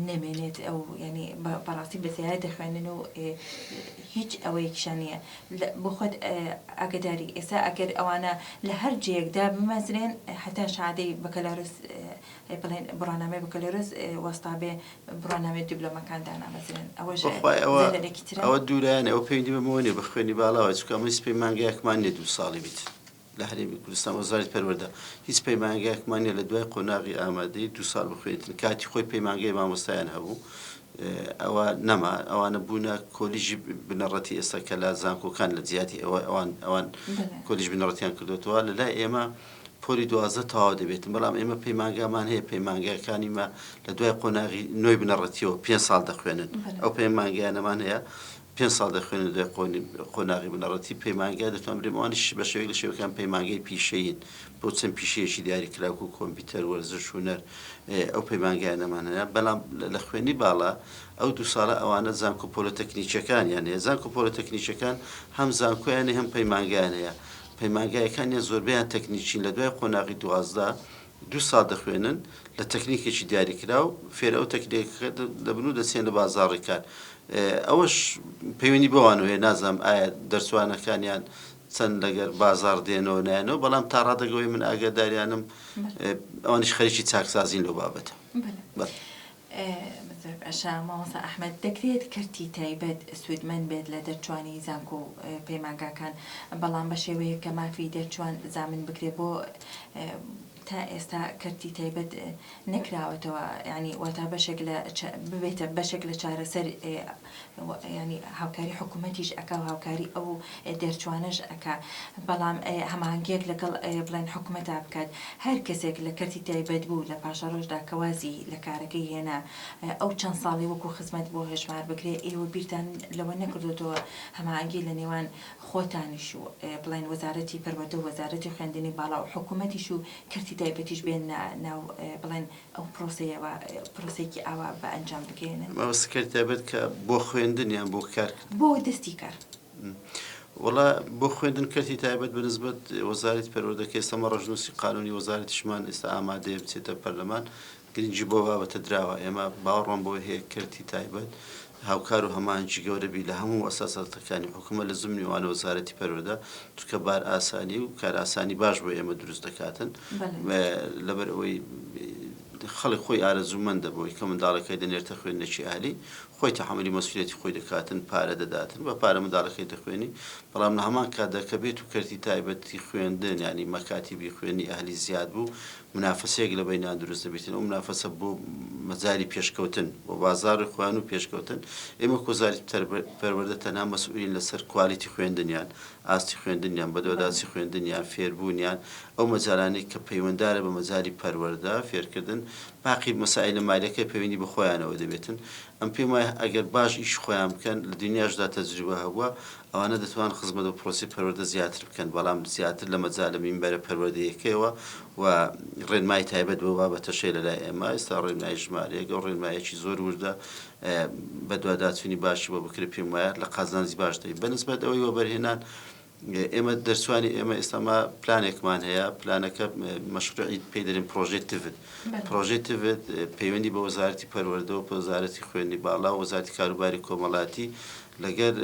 نەمێنێت ئەو یعنی بەڕاستی بە زیایە دەخوێنن و هیچ ئەوەیەکیشان نییە بۆ خۆت ئاگداری ئێستا ئەگەر ئەوانە لە هەر جێیەکدا بمەزرێن هەتا شادەی بەکەلارۆس بڵێن بڕوانامەی بکالۆرۆس وەستا بێ بڕوانامەی دیبلۆمەکان دانامەزرێن ئەوەش بەخوای ئەوە زەرەرێکی ترە. ئەوە دوورایانە ئەوە پەیوەندی بەمەوە نیە بە خوێنی باڵاوە چونکە ئەمە هیچ پەیمانگایەکمان نیە دوو ساڵی بیت لە هەرێمی کوردستان وەزارەتی پەروەردە هیچ پەیمانگایەکمان نیە لە دوای قۆناغی ئامادەیی دوو ساڵ بخوێنیتن کاتی خۆی پەیمانگای مامۆستایان هەبوو ئەوە نەما ئەوانە بوونە کۆلیژی بنەڕەتی ئێستا کە لە زانکۆکان لە جیاتی ئەوە ئەوان ئەوان کۆلیژ بنەڕەتیان کردوێتەوە لە لای ئێمە پۆلی 12 تەواو دەبێتن بەڵام ئێمە پەیمانگامان هەیە پەیمانگاکانی مە لە دوای قۆناغی نۆی بنەڕەتیەوە پێ ساڵ دەخوێنن ئەو پەیمانگایانەمان هەیە پێ ساڵ دەخوێنن دوای قۆناغی بنەڕەتی پەیمانگا دەتوان برێم ئەوانیش بە شێوەیەک لە شێوەکان پەیمانگەی پیشەیین بۆ چەند پیشەیەکی دیاری کراو و کۆمپیوتەر وەرزش هونەر ئەو پەیمانگایانەمان هەیە بەڵام لە خوێنی باڵا ئەو دوو ساڵە ئەوانە زانکۆ پۆلۆتەکنیکیەکانیان هەیە زانکۆ پۆلۆتەکنیکیەکان هەم زانکۆیان هەیە هەم پەیمانگایان هەیە پەیمانگایەکانیان زۆربەیان تەکنیکین لە دوای قۆناغی 12 دوو ساڵ دەخوێنن لە تەکنیکێکی دیاریکراو فێرە ئەو تەکنیکەکە دەبن و دەچێن لە بازاڕی کار ئەوەش پەیوەندی بەوانەوە هەیە نازانم ئایا دەرچوانەکانیان چەند لەگەر بازاڕ دێنەوە نایەنەوە بەڵام تا ڕادەک ئەوەی من ئاگاداریانم ئەوانیش خەریکی چاکسازین لەو بابەتە. بەڵێ. زۆر باشە مامۆستا ئەحمەد، دەکرێت کەرتی تایبەت سوودمەند بێت لە دەرچوانی زانکۆ و پەیمانگاکان، بەڵام بە شێوەیەک کە مافی دەرچوان زامن بکرێت بۆ تا ئێستا کەرتی تایبەت نەکراوەتەوە یانی واتا بەشێک لە ببێتە بەشێک لە چارەسەر یانی هاوکاری حکوومەتیش ئەکا و هاوکاری ئەو دەرچوانەش ئەکا بەڵام هەماهەنگیەک لەگەڵ بڵێن حکوومەتا بکات هەر کەسێک لە کەرتی تایبەت بوو لە پاشەڕۆژدا کە وازی لە کارەکەی هێنا ئەو چەند ساڵی وەکو خزمەت بۆ هەژمار بکرێ ئێوە بیرتان لەوە نەکردۆتەوە هەماهەنگی لە نێوان خۆتانیش و بڵێن وەزارەتی پەروەردە و وەزارەتی خوێندنی باڵا و حکوومەتیش و کەرتی تایبەتیش بێننە ناو بڵێن ئەو پرۆسەیەوە پرۆسەیەکی ئاوا بە ئەنجام بگەیەنن؟ مەبەست کەرتی تایبەت کە بۆ خوێندن یان بۆ کارکردن؟ بۆ دەستی کار. وەڵا بۆ خوێندن کەرتی تایبەت بە نسبەت وەزارەتی پەروەردە کە ئێستا مە ڕەشنووسی قانوونی وەزارەتیشمان ئێستا ئامادەیە بچێتە پەرلەمان گرنگی بۆ بابەتە دراوە ئێمە باوەڕمان بەوەی هەیە کەرتی تایبەت هاوکار و هەماهەنگی گەورە بی لە هەموو موئەسەساتەکانی حکوومەت لە زمنی وانە وەزارەتی پەروەردە چونکە بار ئاسانی و کارئاسانی باش بۆ ئێمە دروست دەکاتن لەبەر ئەوەی خەڵک خۆی ئارەزوومەندە بۆی کە منداڵەکەی دەنێرتە خوێندنێکی ئەهلی خۆی تەحەمولی مەسئولیەتی خۆی دەکاتن پارە دەداتن بە پارە منداڵەکەی دەخوێنی بەڵام لە هەمان کاتدا کە بێت و کەرتی تایبەتی خوێندن یانی مەکاتیبی خوێندنی ئەهلی زیاد بوو منافەسەیەک لە بەینیان دروست دەبیتن ئەو منافەسە بۆ مەجالی پێشکەوتن بۆ بازاڕی خۆیان و پێشکەوتن ئێمە وەزارەتی پەروەردە تەنها مەسئولین لەسەر کوالیتی خوێندنیان ئاستی خوێندنیان بەدواداچی خوێندنیان فێربوونیان ئەو مەجالانەی کە پەیوەندارە بە مەجالی پەروەردە فێرکردن باقی مەسائیلە مالیەکەی پەیوەندی بە خۆیانەوە دەبێتن ئەم پێم وایە ئەگەر باش ئیشی خۆیان بکەن لە دنیاشدا تەجروبە هەبووە ئەوانە دەتوان خزمەت بە پرۆسەی پەروەردە زیاتر بکەن بەڵام زیاتر لە مەجالە مینبەرە پەروەردەیەکەیەوە و ڕێنمای تایبەت بۆ بابەتەش هەیە لەلای ئێمە ئێستا ڕێنمایی ژمارەیەک ئەو ڕێنمایەکی زۆر وردە بەدواداچوونی باشی بۆ بکرێت پێم وایە لە قازانجی باش دەبێت بەنسبەت ئەوەی وەبەرهێنان ئێمە دەرچوانی ئێمە ئێستا ما پلانێکمان هەیە پلانەکە مەشروعی پێی دەرێن پرۆژەی تڤت پرۆژەی تڤت پەیوەندی بە وەزارەتی پەروەردە و وەزارەتی خوێندنی باڵا و وەزارەتی کاروباری کۆمەڵاتی لەگەر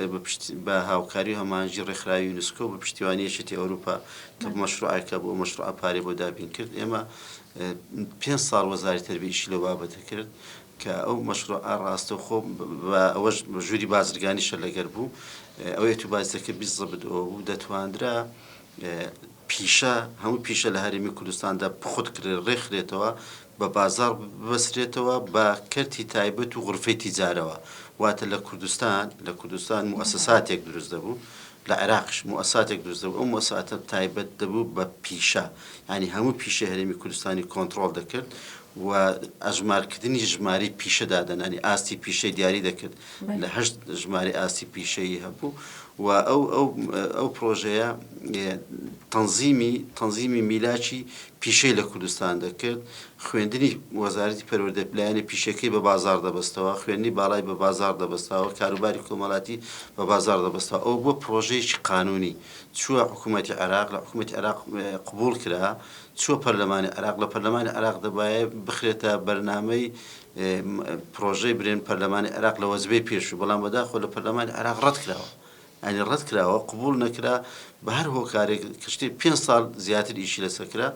بە هاوکاری و هەماهەنگی ڕێکخراوی یونسکۆ بە پشتیوانی یەکێتی ئەوروپا کە مەشروعێکە بۆ مەشروعە پارەی بۆ دابین کرد ئێمە پێنج ساڵ وەزاری تەربیە ئیشی لەو بابەتە کرد کە ئەو مەشروعە ڕاستەوخۆ بە ئەوەش ژووری بازرگانیشە لەگەر بوو ئەوەی تو باس دەکرد بیزەبت ئەوە بوو دەتواندرا پیشە هەموو پیشە لە هەرێمی کوردستاندا پخت کرێ ڕێکخرێتەوە بە بازاڕ ببەسرێتەوە بە کەرتی تایبەت و غورفەی تیجارەوە واتە لە کوردستان لە کوردستان موئەسەساتێک دروست دەبوو لە عێراقیش موئەساتێک دروست دەبوو ئەو موئەساتە تایبەت دەبوو بە پیشە یانی هەموو پیشەی هەرێمی کوردستانی کۆنتڕۆڵ دەکرد و ئەژمارکردنی ژمارەی پیشە دادەنانی ئاستی پیشەی دیاری دەکرد لە هەشت ژمارەی ئاستی پیشەیی هەبوو و ئەو ئەو ئەو پرۆژەیە تەنزیمی تەنزیمی میلاکی پیشەی لە کوردستان دەکرد، خوێندنی وەزارەتی پەروەردە لایەنە پیشەکەی بە بازاڕ دەبەستەوە، خوێندنی باڵای بە بازاڕ دەبەستەوە، کاروباری کۆمەڵاتی بە بازاڕ دەبەستەوە، ئەوە بووە پرۆژەیەکی قانونی، چووە حکوومەتی عێراق، لە حکوومەتی عێراق قبوڵ کرا، چووە پەرلەمانی عێراق، لە پەرلەمانی عێراق دەبایە بخرێتە بەرنامەی پرۆژەی برێن پەرلەمانی عێراق لە وەجبەی پێشوو، بەڵام بەداخەوە لە پەرلەمانی عێراق ڕەتکراوە. یانی ڕەت کراوە قبوڵ نەکرا بە هەر هۆکارێک کە شتێ پێنج ساڵ زیاتر ئیشی لەسەر کرا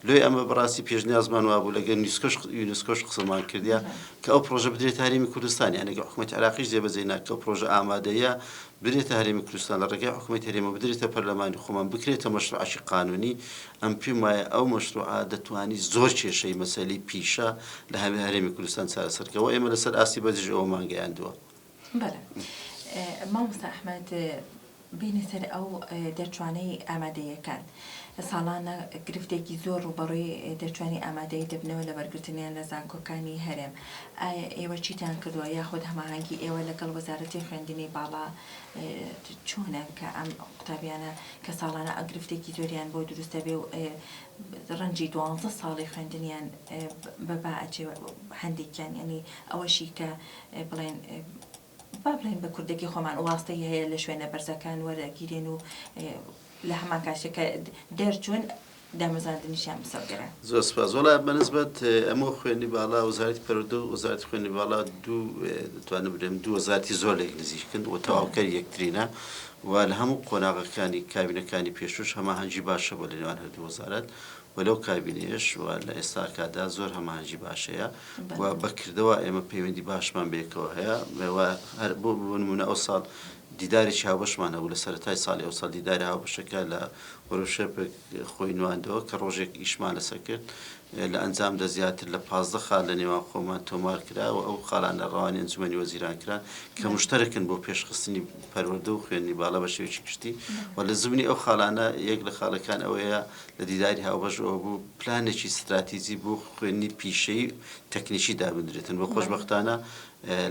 لۆی ئەمە بەڕاستی پێشنیازمان وابوو لەگەر نیسکۆش یونسکۆش قسەمان کردیا کە ئەو پرۆژە بدرێتە هەرێمی کوردستان یانی گەر حکوومەتی عێراقیش جێبەجێی ناکە ئەو پرۆژە ئامادەیە بدرێتە هەرێمی کوردستان لە ڕێگای حکوومەتی هەرێمەوە بدرێتە پەرلەمانی خۆمان بکرێتە مەشروعەکی قانونی ئەم پێم وایە ئەو مەشروعە دەتوانی زۆر کێشەی مەسەلەی پیشە لە هەرێمی کوردستان چارەسەر کە و ئێمە لەسەر ئاستی بەرزیش ئەوەمان گەیاندووە. بەڵێ مامۆستا ئەحمەد بینە سەر ئەو دەرچوانەی ئامادەیەکان ساڵانە گرفتێکی زۆر ڕووبەڕووی دەرچوانی ئامادەی دەبنەوە لە وەرگرتنیان لە زانکۆکانی هەرێم ئایا ئێوە چیتان کردووە یاخود هەماهەنگی ئێوە لەگەڵ وەزارەتی خوێندنی باڵا چۆنە کە ئەم قوتابیانە کە ساڵانە گرفتێکی زۆریان بۆ دروست دەبێ و ڕەنجی دوانزە ساڵی خوێندنیان بەبا ئەچێ هەندێکیان ینی ئەوەشی کە بڵێن با بڵێن بە کوردەکی خۆمان واستەی هەیە لە شوێنە بەرزەکان وەرەگیرێن و لە هەمان کاتێک کە دەرچوون دامەزراندنیشیان مسۆگەرە. زۆر سپاس. وەڵا بە نسبەت ئەمە و خوێندنی باڵا، وەزارەتی پەروەردە و وەزارەتی خوێندنی باڵا دوو دەتوانم بلێم دوو وەزارەتی زۆر لێک نزیکن و تەواوکەری یەکترینە و لە هەموو قۆناغەکانی کابینەکانی پێشووش هەماهەنگی باش هەبووە لە نێوان هەردوو وەزارەت و لەو کابینەیەش و لە ئێستاکادا زۆر هەماهەنگی باش هەیە و بە کردەوە ئێمە پەیوەندی باشمان بەیەکەوە هەیە و هەر بۆ نموونە ئەوساڵ دیدارێکی هاوبەشمان هەبوو لە سەرەتای ساڵی ئەوساڵ دیداری هاوبەشەکە لە وەرکشۆپێک خۆی نواندەوە کە ڕۆژێک ئیشمان لەسەر کرد لە ئەنجامدا زیاتر لە 15 خاڵ لە نێوان خۆمان تۆمار کرا و ئەو خاڵانە ڕەوانی ئەنجومەنی وەزیران کران کە مشتەرەکن بۆ پێشخستنی پەروەردە و خوێندنی باڵا بە شێوەیەکی گشتی و لە زمنی ئەو خاڵانە یەک لە خاڵەکان ئەوەیە لە دیداری هاوبەش ئەوە بوو پلانێکی ستراتیجی بۆ خوێندنی پیشەیی تەکنیکی دابندرێتن بۆ خۆشبەختانە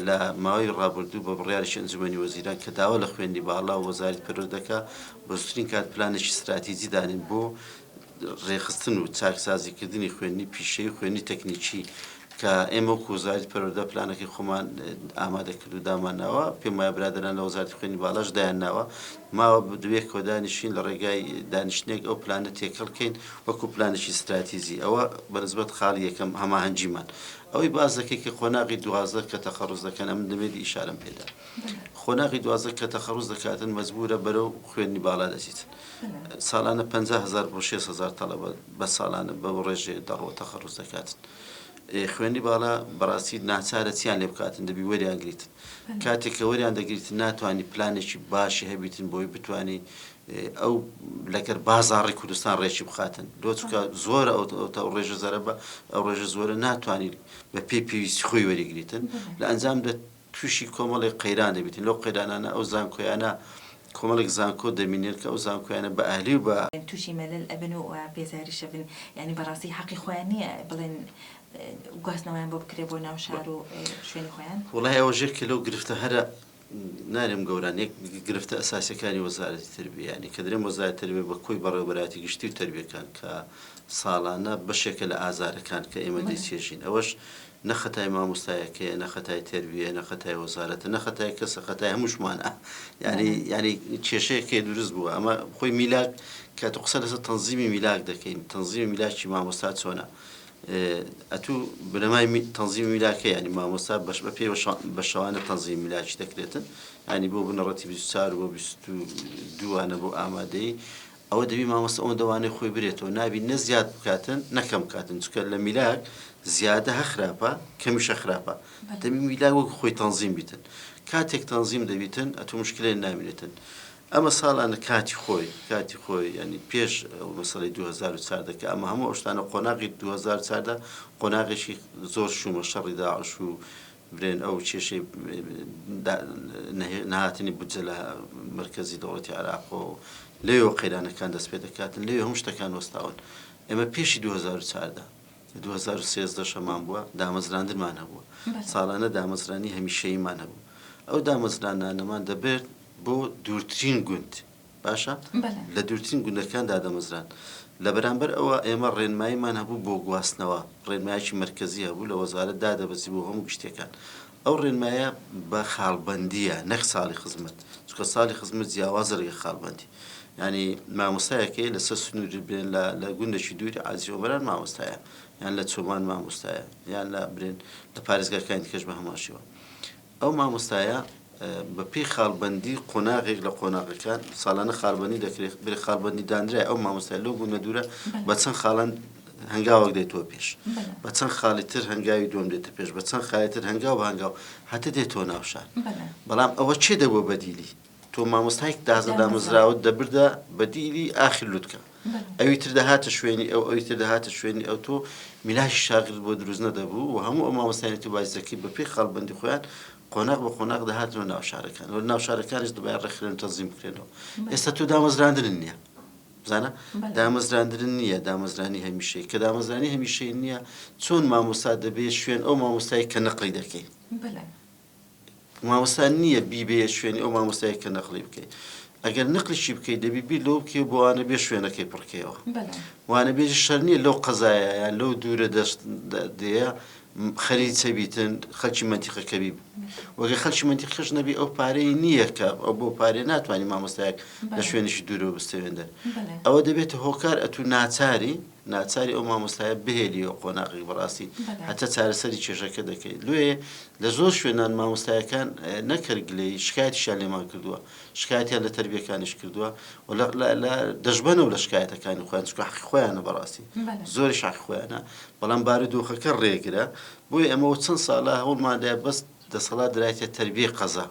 لە ماوەی ڕابردوو بە بڕیارێکی ئەنجومەنی وەزیران کە داوا لە خوێندنی باڵا و وەزارەتی پەروەردە دەکا بە زووترین کات پلانێکی ستراتیجی دانێن بۆ ڕێکخستن و چاکسازیکردنی خوێندنی پیشەیی و خوێندنی تەکنیکی کە ئێمە وەکو وەزارەتی پەروەردە پلانەکەی خۆمان ئامادە کرد و دامانناوە پێم وایە برادەران لە وەزارەتی خوێندنی باڵاش دایانناوە ماوە دوێکەوە دانیشین لە ڕێگای دانیشتنێک ئەو پلانە تێکەڵ کەین وەکو پلانێکی ستراتیجی ئەوە بەنسبەت خاڵی یەکەم هەماهەنگیمان ئەوەی باس دەکەی کە قۆناغی 12 کە تەخەڕوز دەکەن ئەمن دەمێت ئیشارەم پێدا قۆناغی 12 کە تەخەڕوز دەکاتن مەجبورە بەرەو خوێندنی باڵا دەچیت ساڵانە 50 هزار بۆ 6 هزار تەڵەبە بە ساڵانە بە ڕێژێ دەڕۆ تەخەڕوز دەکاتن خوێندی باڵا بەڕاستی ناچارە چیان لێ بکاتن دەبی وەریان گریتن کاتێک کە وەریان دەگریتن ناتوانانی پلانێکی باشی هەبیتن بۆی بتانی ئەو لەگەر بازاڕی کوردستان ڕێکی بخاتن لۆ چونکە زۆرە ئەو ئەو ڕێژە زەرە بە ئەو ڕێژە زۆرە ناتوانیت بە پێی پێویستی خۆی وەریگریتن لە ئەنجامدا تووشی کۆمەڵێک قەیران دەبیتن لەو قەیرانانە ئەو زانکۆیانە کۆمەڵێک زانکۆ دەمینێن کە ئەو زانکۆیانە بە ئەهلی و بە. تووشی مەلەل ئەبن و بێزاریش ئەبن یانی بەڕاستی حەقی خۆیان نییە بڵێن گواستنەوەیان بۆ بکرێ بۆ ناو شار و شوێنی خۆیان؟ وەڵای ئەوەش یەکێ لەو گرفتە هەرە نارێم گەوران یەک گرفتە ئەساسیەکانی وەزارەتی تربیە یانی کە درێم وەزارەتی تربیە بە کۆی بەڕێوەبەرایەتی گشتی و تربیەکان کە ساڵانە بەشێکە لە ئازارەکان کە ئێمە دەیچێژین ئەوەش نە خەتای مامۆستایەکەیە نە خەتای تربیە نە خەتای وەزارەتە نە خەتای کەسە خەتای هەمووشمانە یعنی یعنی کێشەیەکەی دروست بووە ئەمە خۆی میلاک کە تۆ قسە لەسەر تەنزیمی میلاک دەکەین تەنزیمی میلاکی مامۆستا چۆنە ئەتوو بنەمای تەنزیمی میلاک هەیە یانی مامۆستا بەش بە پێی بە شەوانە تەنزیمی میلاکی دەکرێتن یانی بۆ بنەڕەتی 24 بۆ 22 وانە بۆ ئامادەیی ئەوە دەبی مامۆستا ئەوەندە وانەی خۆی برێتەوە نابی نە زیاد بکاتن نە کەم بکاتن چونکە لە میلاک زیادە هە خراپە کەمیشە خراپە دەبی میلاک وەک خۆی تەنزیم بیتن کاتێک تەنزیم دەبیتن ئەتوو مشکلێ نامێنێتن ئەمە ساڵانە کاتی خۆی کاتی خۆی یانی پێش ئەو مەسەلەی 2014 کە ئەمە هەموو ئەو شتانە قۆناغی 2014 قۆناغێکی زۆر شوومە شەڕی داعش و برێن ئەو کێشەی نەهاتنی بودجە لە مەرکەزی دەوڵەتی عێراق و لەوێوە قەیرانەکان دەست پێ دەکاتن لەوێ هەموو شتەکان وەستاون ئێمە پێشی 2014 2013 شەمان بووە دامەزراندنمان هەبووە ساڵانە دامەزرانی هەمیشەییمان هەبوو ئەو دامەزرانانەمان دەبرد بۆ دوورترین گوند باشە لە دوورترین گوندەکان دادەمەزران لە بەرامبەر ئەوە ئێمە ڕێنماییمان هەبوو بۆ گواستنەوە ڕێنمایەکی مەرکەزی هەبوو لە وەزارەت دادەبەزی بۆ هەموو گشتیەکان ئەو ڕێنمایە بە خاڵبەندیە نەک ساڵی خزمەت چونکە ساڵی خزمەت جیاوازە لەگەڵ خاڵبەندی یعنی مامۆستایەک هەیە لەسەر سنووری برێن لە لە گوندێکی دووری عازی ئۆمەران مامۆستایە یان لە چۆمان مامۆستایە یان لە برێن لە پارێزگاکانی دیکەش بە هەمان شێوە ئەو مامۆستایە بە پێی خاڵبەندی قۆناغێک لە قۆناغەکان ساڵانە خاڵبەندی دەکرێت برێ خاڵبەندی دانرای ئەو مامۆستای لەو گوندە دوورە بە چەند خاڵان هەنگاوەک دێتەوە پێش بە چەند خاڵی تر هەنگاوی دووەم دێتە پێش بە چەند خاڵی تر هەنگاو بە هەنگاو هەتە دێتەوە ناو شار بەڵام ئەوە چێ دەبووە بەدیلی تۆ مامۆستایەک تازە دامەزراوت دەبردە بەدیلی ئاخر لوتکە ئەوی تر دەهاتە شوێنی ئەو ئەوی تر دەهاتە شوێنی ئەو تۆ میلاکی شاگرد بۆ دروست نەدەبوو و هەموو ئەو مامۆستایانی تو باسی دەکەی بە پێی خاڵبەندی خۆیان قۆناغ بە قۆناغ دەهاتنەوە ناو شارەکان و ناو شارەکانیش دەبایە ڕێکخرێن و تەنزیم بکرێنەوە ئێستا تۆ دامەزراندنت نییە بزانە دامەزراندن نییە دامەزرانی هەمیشەی کە دامەزرانی هەمیشەی نییە چۆن مامۆستا دەبێت شوێن ئەو مامۆستای کە نەقلی دەکەی مامۆستا نییە بیبەیە شوێنی ئەو مامۆستایە کە نەقلی بکەیت ئەگەر نەقلیشی بکەیت دەبی بیر لەوە بکەی بۆ وانە بێ شوێنەکەی پڕکەیەوە وانە بێژی شەر نییە لەو قەزایە یان لەو دوورە دەست دێە خەریچە بیتن خەلکی مەنتیقەکە بی وەگە خەلکی مەنتیقەش نەبی ئەو پارەی نییە کە ئەو بۆ پارێ ناتوانانی مامۆستایەک لە شوێنیشی دوورەوە بستێنێ ئەوە دەبێتە هۆکار ئەتو ناچاری ناچاری ئەو مامۆستایە بهێلیەوە قۆناغێک بەڕاستی هەتا چارەسەری کێشەکە دەکەیت لێ لە زۆر شوێنان مامۆستایەکان نەکرد گلەی شکایەتیشیان لێمان کردووە شکایەتیان لە تەربیەکانیش کردووە و لە دەشبەنەوە لە شکایەتەکانی خۆیان چونکە حەقی خۆیانە بەڕاستی زۆریش حەقی خۆیانە بەڵام بارودۆخەکە ڕێگرە بۆیە ئەمەوە چەند ساڵە هەوڵماندا بەس دەسەڵات درایتە تەربیەی قەزا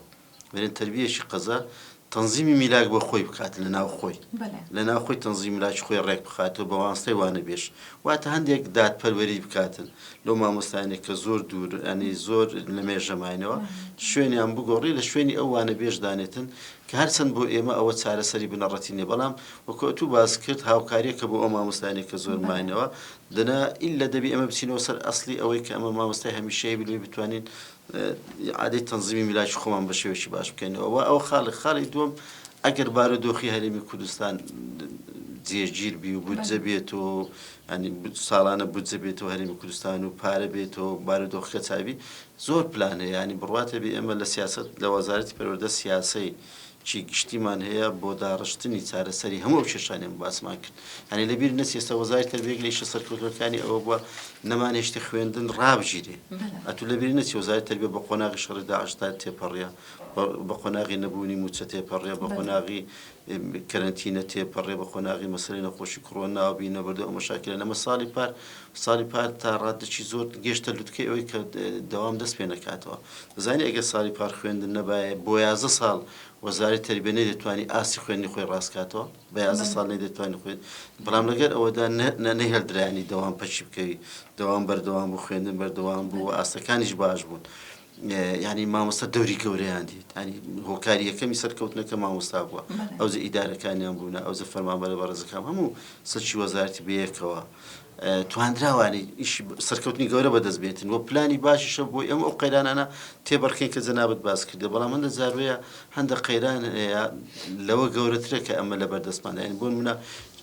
بەرێن تەربیەکی قەزا تەنزیمی میلاک بۆ خۆی بکات لە ناو خۆی لە ناو خۆی تەنزیمی میلاکی خۆی ڕێک بخاتەوە بە وانستەی وانە بێش واتە هەندێک دادپەروەری بکاتن لەو مامۆستایانێک کە زۆر دوور ئەنی زۆر لە مێژە ماینەوە شوێنیان بگۆڕی لە شوێنی ئەو وانە بێژ دانێتن کە هەرچەند بۆ ئێمە ئەوە چارەسەری بنەڕەتی نیە بەڵام وەکو ئەتوو باس کرد هاوکاریەکە بۆ ئەو مامۆستایانێک کە زۆر ماینەوە دەنا ئیلا دەبی ئەمە بچینەوە سەر ئەسلی ئەوەی کە ئەمە مامۆستای هەمیشەیی بلوی بتوانین ئیعادەی تەنزیمی میلاکی خۆمان بە شێوەیەکی باش بکەینەوە و ئەوە خاڵێک خاڵی دووەم ئەگەر بارودۆخی هەرێمی کوردستان جێگیر بی و بودجە بێتەوە ینی ساڵانە بودجە بێتەوە هەرێمی کوردستان و پارە بێتەوە بارودۆخەکە چاوی زۆر پلان هەیە ینی بڕواتە بێ ئێمە لە سیاست لە وەزارەتی پەروەردە سیاسەی چی گشتیمان هەیە بۆ داڕشتنی چارەسەری هەموو ئەو کێشانەی ئێمە باسمان کرد یانی لەبیر نەچێ ئێستا وەزارەتی تەربیە یەک لە ئیشە سەرکەوتووەکانی ئەوە بووە نەمانهێشتی خوێندن ڕابگیرێ ئەتوو لەبیر نەچێ وەزارەتی تەربیە بە قۆناغی شەڕی داعشدا تێپەڕیە بە قۆناغی نەبوونی مووچە تێپەڕیە بە قۆناغی کەرەنتینە تێپەڕێ بە قۆناغی مەسەلەی نەخۆشی کڕۆنا و بینە بەردە ئەو مەشاکلە نەمە ساڵی پار ساڵی پار تا ڕادەکی زۆر گەشتە لوتکەی ئەوەی کە دەوام دەست پێ نەکاتەوە دەزانی ئەگەر ساڵی پار خوێندن نەبایە بۆ 11 ساڵ وەزارەتی تەربیە نەیدەتوانی ئاستی خوێندنی خۆی ڕاست کاتەوە بە 11 ساڵ نەیدەتوانی خوێند بەڵام لەگەر ئەوەدا نەهێڵدرایانی دەوام پەکی بکەوی دەوام بەردەوام بوو خوێندن بەردەوام بوو و ئاستەکانیش باش بوون یانی مامۆستا دەوری گەورەیان دیت ینی هۆکاری یەکەمی سەرکەوتنەکە مامۆستا بووە ئەوجە ئیدارەکانیان بوونە ئەوجە فەرمانبەرە بەڕێزەکان هەموو سەرچی وەزارەتی بەیەکەوە تواندراوانی ئیشی سەرکەوتنی گەورە بەدەست بێتن و پلانی باشیشە بۆی ئەم ئەو قەیرانانە تێبەرکەین کە جەنابەت باس کردێ بەڵام هەندە جاروەیە هەندە قەیران هەیە لەوە گەورەترە کە ئەمە لە بەردەستمان یانی بۆ نمونە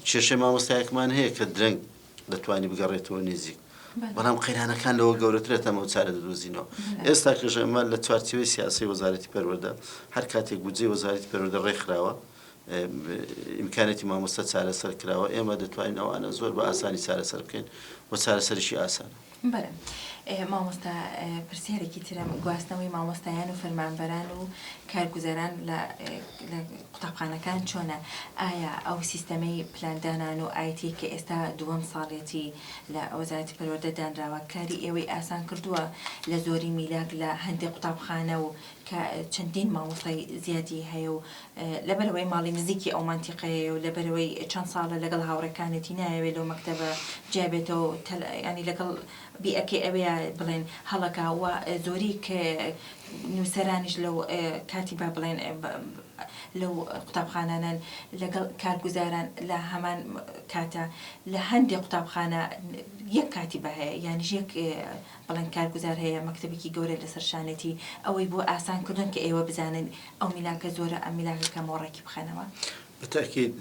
کێشەی مامۆستایەکمان هەیە کە درەنگ دەتوانی بگەڕێتەوە نزیک بەڵام قەیرانەکان لەوە گەورەترە تەمە چارە دەدۆزینەوە ئێستا کەش ئەمە لە چوارچێوەی سیاسی وەزارەتی پەروەردە هەر کاتێک بودجەی وەزارەتی پەروەردە ڕێکخراوە ئیمکانێتی مامۆستا چارەسەر کراوە ئێمە دەتوانین ئەوانە زۆر بە ئاسانی چارەسەر بکەین و چارەسەریشی ئاسانە. بەڵێ مامۆستا پرسیارێکی ترم گواستنەوەی مامۆستایان و فەرمانبەران و کارگوزاران لە قوتابخانەکان چۆنە ئایا ئەو سیستەمەی پلاندانان و ئایتی کە ئێستا دووەم ساڵێتی لە وەزارەتی پەروەردە دانراوە کاری ئێوەی ئاسان کردووە لە زۆری میلاک لە هەندێک قوتابخانە و کە چەندین مامۆستای زیادی هەیە و لەبەرئەوەی ماڵی نزیکی ئەو مەنتیقەیەیە و لەبەرئەوەی چەند ساڵە لەگەڵ هاوڕێکانێتی نایەوێ لەو مەکتەبە جیا بێتەوە یانی لەگەڵ بیئەکەی ئەوەیە بڵێن هەڵەکا و زۆری نووسەرانیش لەو کاتی با بڵێن لەو قوتابخانانەن لەگەڵ کارگوزاران لە هەمان کاتە لە هەندێک قوتابخانە یەک کاتیبە هەیە یانیش یەک بڵێن کارگوزار هەیە مەکتەبێکی گەورە لەسەر شانێتی ئەوەی بۆ ئاسان کردوون کە ئێوە بزانن ئەو میلاکە زۆرە ئەم میلاکە کەمە و ڕێکی بخەنەوە. بە تەئکید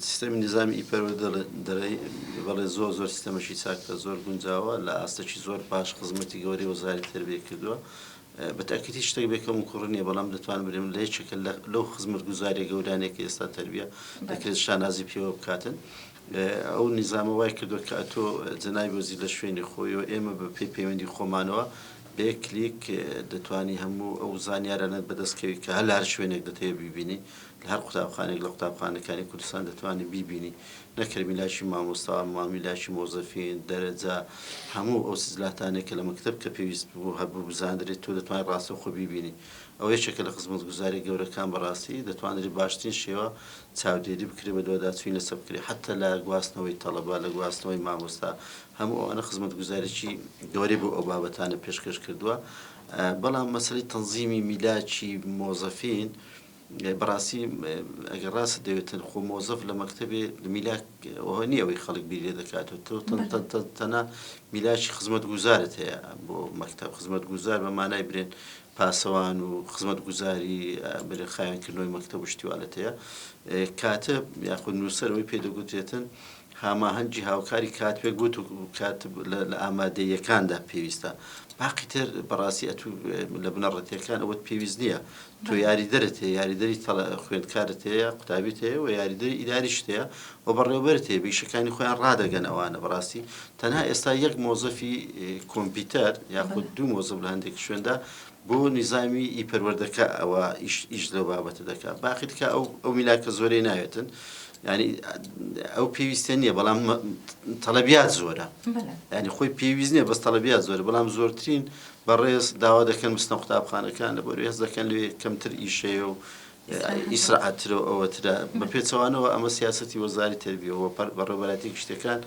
سیستەمی نیزامی ئی پەروەردە دەرەی بەڵێ زۆر زۆر سیستەمێکی چاکە زۆر گونجاوە لە ئاستێکی زۆر باش خزمەتی گەورەی وەزارەتی تەربیەی کردووە بە تەئکید هیچ شتێک بێ کەم و کوڕی نییە بەڵام دەتوانم بلێم لە یەکێکە لەو خزمەتگوزاریە گەورانەی کە ئێستا تەربیە دەکرێت شانازی پێوە بکاتن ئەو نیزامە وای کردووە کە ئەتۆ جەنابی وەزیر لە شوێنی خۆی و ئێمە بە پێی پەیوەندی خۆمانەوە بە یەک کلیک دەتوانی هەموو ئەو زانیارانەت بەدەست کەوی کە هەر لە هەر شوێنێک دەتەوێت بیبینی لە هەر قوتابخانێک لە قوتابخانەکانی کوردستان دەتوانی بیبینی نەک هەر میلاکی مامۆستا میلاکی مۆزەفین دەرەجە هەموو ئەو سجلاتانەی کە لە مەکتەب کە پێویست بوو هەبوو بزاندرێت تۆ دەتوانی ڕاستەوخۆ بیبینی ئەوە یەکێکە لە خزمەتگوزاریە گەورەکان بەڕاستی دەتوانرێت باشترین شێوە چاودێری بکرێت بەدواداچووی لەسەر بکرێت حەتتا لە گواستنەوەی تەڵەبە لە گواستنەوەی مامۆستا هەموو ئەوانە خزمەتگوزاریی گەورەی بۆ ئەو بابەتانە پێشکەش کردووە بەڵام مەسەلەی تەنزیمی میلاکی مۆزەفین بەڕاستی ئەگەر ڕاست دەوێتن خۆ مۆزەف لە مەکتەبێ میلاک ئەوە نییە ئەوەی خەڵک بیر لێ دەکاتەوە تۆ تەنها میلاکی خزمەتگوزارت هەیە بۆ مەکتەب خزمەتگوزار بە مانای برێن پاسەوان و خزمەتگوزاری برێ خاوێنکردنەوەی مەکتەب و شتی والت هەیە کاتب یاخود نووسەر ئەوەی پێ دەگوترێتن. هاماهەنگی هاوکاری کاتبێک بوت و کاتب لە ئامادەییەکاندا پێویستە باقی تر بەڕاستی ئەتوو لە بنەڕەتیەکان ئەوەت پێویست نییە تۆ یاریدەرت هەیە یاریدەری خوێندکارت هەیە قوتابیت هەیە و یاریدەری ئیداریشت هەیە و بەڕێوەبەرت هەیە بیشەکانی خۆیان ڕادەگەن ئەوانە بەڕاستی تەنها ئێستا یەک مۆزەفی کۆمپیوتەر یاخود دوو مۆزەف لە هەندێک شوێندا بۆ نیزامی ئی پەروەردەکە ئەوە ئیش ئیش لەو بابەتە دەکا باقی تکا ئەو ئەو میلاکە زۆرەی ناوێتن یعنی ئەو پێویستە نییە بەڵام تەڵەبیات زۆرە ینی خۆی پێویست نییە بەس تەڵەبیات زۆرە بەڵام زۆرترین بەڕێز داوا دەکەن بستنە قوتابخانەکان لە بەروی هەست دەکەن لێ کەمتر ئیشەیە و ئیسراعەترە و ئەوەترە بە پێچەوانەوە ئەمە سیاسەتی وەزاری تەربیەوە بەڕێوەبەرایەتی گشتیەکان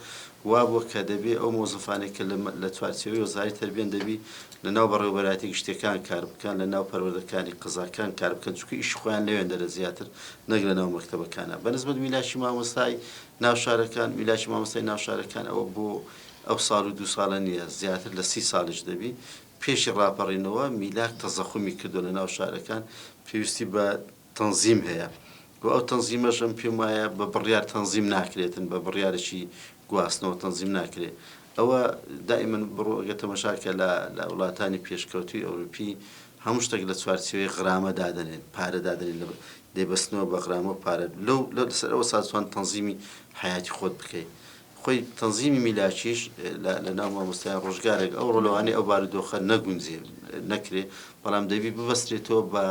وابووە کە دەبێ ئەو مۆزەفانەی کە لە چوارچێوەی وەزاری تەربیەن دەبی لە ناو بەڕێوەبەرایەتی گشتیەکان کار بکەن لە ناو پەروەردەکانی قەزاکان کار بکەن چونکە ئیشی خۆیان لەوێندەرە زیاتر نەک لە ناو مەکتەبەکانە بە نسبەت میلاکی مامۆستای ناو شارەکان میلاکی مامۆستای ناو شارەکان ئەوە بۆ ئەو ساڵ و دوو ساڵە نییە زیاتر لە سی ساڵیش دەبی پێشی ڕاپەڕینەوە میلاک تەزەخومی کردوە لە ناو شارەکان پێویستی بە تەنزیم هەیە و ئەو تەنزیمەش ئەم پێم وایە بە بڕیار تەنزیم ناکرێتن بە بڕیارێکی گواستنەوە تەنزیم ناکرێ ئەوە دائیمەن بڕۆ ئەگەر تەمەشا کە لە لە وڵاتانی پێشکەوتوی ئەوروپی هەموو شتێک لە چوارچێوەی غرامە دادەنێن پارە دادەنێن لە دەیبەستنەوە بە غرامە و پارە لەو لەسەر ئەوە سازوان تەنزیمی حەیاتی خۆت بکەیت خۆی تەنزیمی میلاکیش لە ناو مامۆستایان ڕۆژگارێک ئەوڕۆ لەوانەیە ئەو بارودۆخە نەگونجێ نەکرێ بەڵام دەبی ببەسترێتەوە بە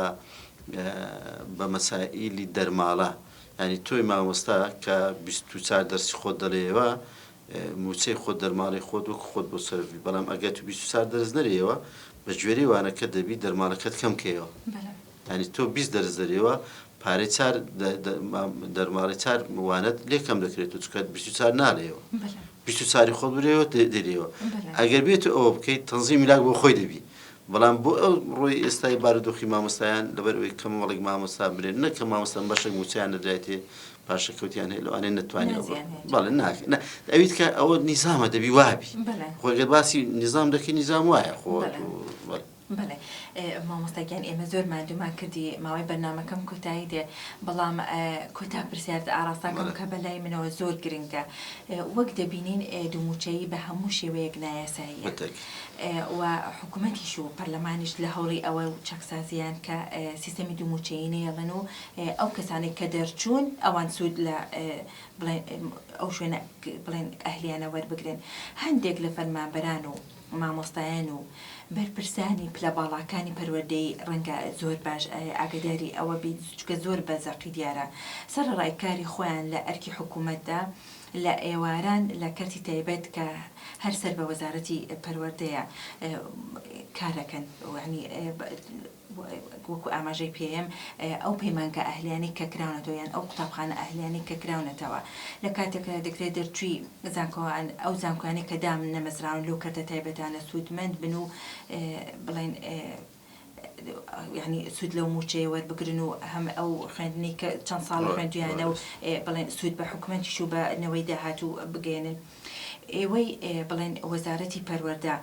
بە مەسائیلی دەرماڵە یانی تۆی مامۆستا کە 24 دەرسی خۆت دەڵێیەوە موچەی خۆت دەرماڵەی خۆت وەک خۆت بۆ سەرف بی بەڵام ئەگەر تو 24 دەرس نەرێیەوە بە گوێرەی وانەکە دەبی دەرماڵەکەت کەم کەیەوە یانی تۆ 20 دەرس دەرێوە پارەی چار دەرماڵەی چار وانەت لێ کەم دەکرێت و چونکە 24 نالێەوە 24 خۆت برێەوە دەرێەوە ئەگەر بێت ئەوە بکەیت تەنزیمی میلاک بۆ خۆی دەبی بەڵام بۆ ئەو ڕۆی ئێستای بارودۆخی مامۆستایان لەبەر ئەوەی کەم وەڵک مامۆستا برێن نەکە مامۆستا بەشێک موچیان نەدرایتێ پاشەکەوتیان هەیە لەوانەیە نەتوانێت بەڵێ ناکە ئەویت کە ئەوە نیزامە دەبی وابی خۆگەر باسی نیزام دەکەی نیزام وایە خۆ بەڵێ مامۆستا گیان ئێمە زۆر ماندوومان کردی ماوەی بەرنامەکەم کۆتایی دێ بەڵام کۆتا پرسیارت ئاڕاستەکەم کە بەلای منەوە زۆر گرنگە وەک دەبینین دووموچەیی بە هەموو شێوەیەک نایاساییە و حکوومەتیش و پەرلەمانیش لە هەوڵی ئەوە و چاکسازیان کە سیستەمی دووموچەیی نەیەڵن و ئەو کەسانێک کە دەرچوون ئەوان سوود لە بڵێن ئەو شوێنە بڵێن ئەهلیانە وەربگرن هەندێک لە فەرمانبەران و مامۆستایان و بەرپرسانی پلە باڵاکانی پەروەردەیی ڕەنگە زۆر باش ئاگەداری ئەوە بیت چونکە زۆر بە زەقی دیارە سەرەڕای کاری خۆیان لە ئەرکی حکوومەتدا لە ئێواران لە کەرتی تایبەت کە هەر سەر بە وەزارەتی پەروەردەیە کارەکەن یانی وەکو ئاماژەی پێیم ئەو پەیمانگا ئەهلیانەی کە کراونەتەوە یان ئەو قوتابخانە ئەهلیانەی کە کراونەتەوە لە کاتێکدا دەکرێت دەرچووی زانکۆوان ئەو زانکۆیانەی کە دام نەمەزراون لەو کەرتە تایبەتانە سوودمەند بن و بڵێن یعنی سوود لەو موچەیە وەربگرن و هەم ئەو خوێندنی کە چەند ساڵ خوێندویانە و بڵێن سوود بە حکومەتیش و بە نەوەی داهاتوو بگەێنن. ئێوەی بڵێن وەزارەتی پەروەردە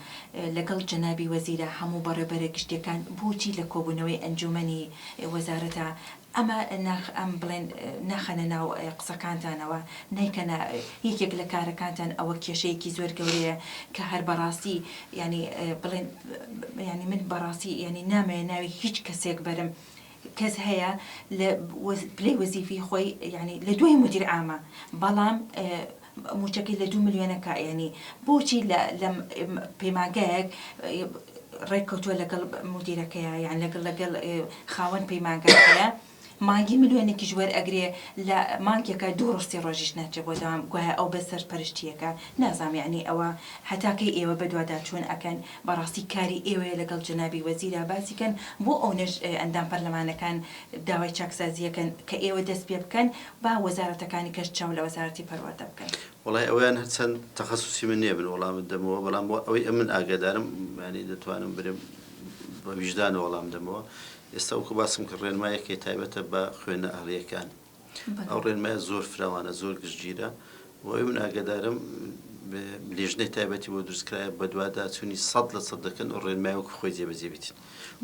لەگەڵ جەنابی وەزیرە هەموو بەڕێوبەرە گشتیەکان بۆچی لە کۆبوونەوەی ئەنجومەنی وەزارەتا ئەمە ناخ ئەم بڵێن ناخەنە ناو قسەکانتانەوە نایکەنە یەکێک لە کارەکانتان ئەوە کێشەیەکی زۆر گەورەیە کە هەر بەڕاستی یانی بڵێن یانی من بەڕاستی یانی نامەوێ ناوی هیچ کەسێک بەرم کەس هەیە لە پلەی وەزیفی خۆی یانی لە دوای مدیر عامە بەڵام موچەکەی لە دوو ملیۆنەکە یانی بۆچی لە لەم پەیمانگایەک ڕێککەوتووە لەگەڵ مدیرەکەیە یان لەگەڵ لەگەڵ خاوەن پەیمانگاکەیە مانگی ملیۆنێکیش وەرئەگرێ لە مانگێکە دوو ڕۆژ سێ ڕۆژیش ناچێ بۆ دەوام گوایە ئەو بە سەرپەرشتیەکە نازانم یەعنی ئەوە هەتا کەی ئێوە بەدواداچوون ئەکەن بەڕاستی کاری ئێوەیە لەگەڵ جەنابی وەزیرا باسی کەن بۆ ئەونەش ئەندام پەرلەمانەکان داوای چاکسازیەکەن کە ئێوە دەست پێ بکەن با وەزارەتەکانی کەش چاو لە وەزارەتی پەروەردە بکەن. وەڵای ئەوەیان هەرچەند تەخەسوسی من نیە من وەڵامت دەمەوە بەڵام ئەوەی ئەمن ئاگادارم یانی دەتوانم برێم بە ویژدانەوە وەڵام دەمەوە ئێستا وەکو باسم کرد ڕێنمایەک هەیە تایبەتە بە خوێندنە ئەهلییەکان ئەو ڕێنمایە زۆر فراوانە زۆر گشتگیرە و ئەوی من ئاگادارم لیژنەی تایبەتی بۆ دروستکرایە بەدواداچوونی 100% دەکەن و ڕێنمای وەکو خۆی جێبەجێ بیتن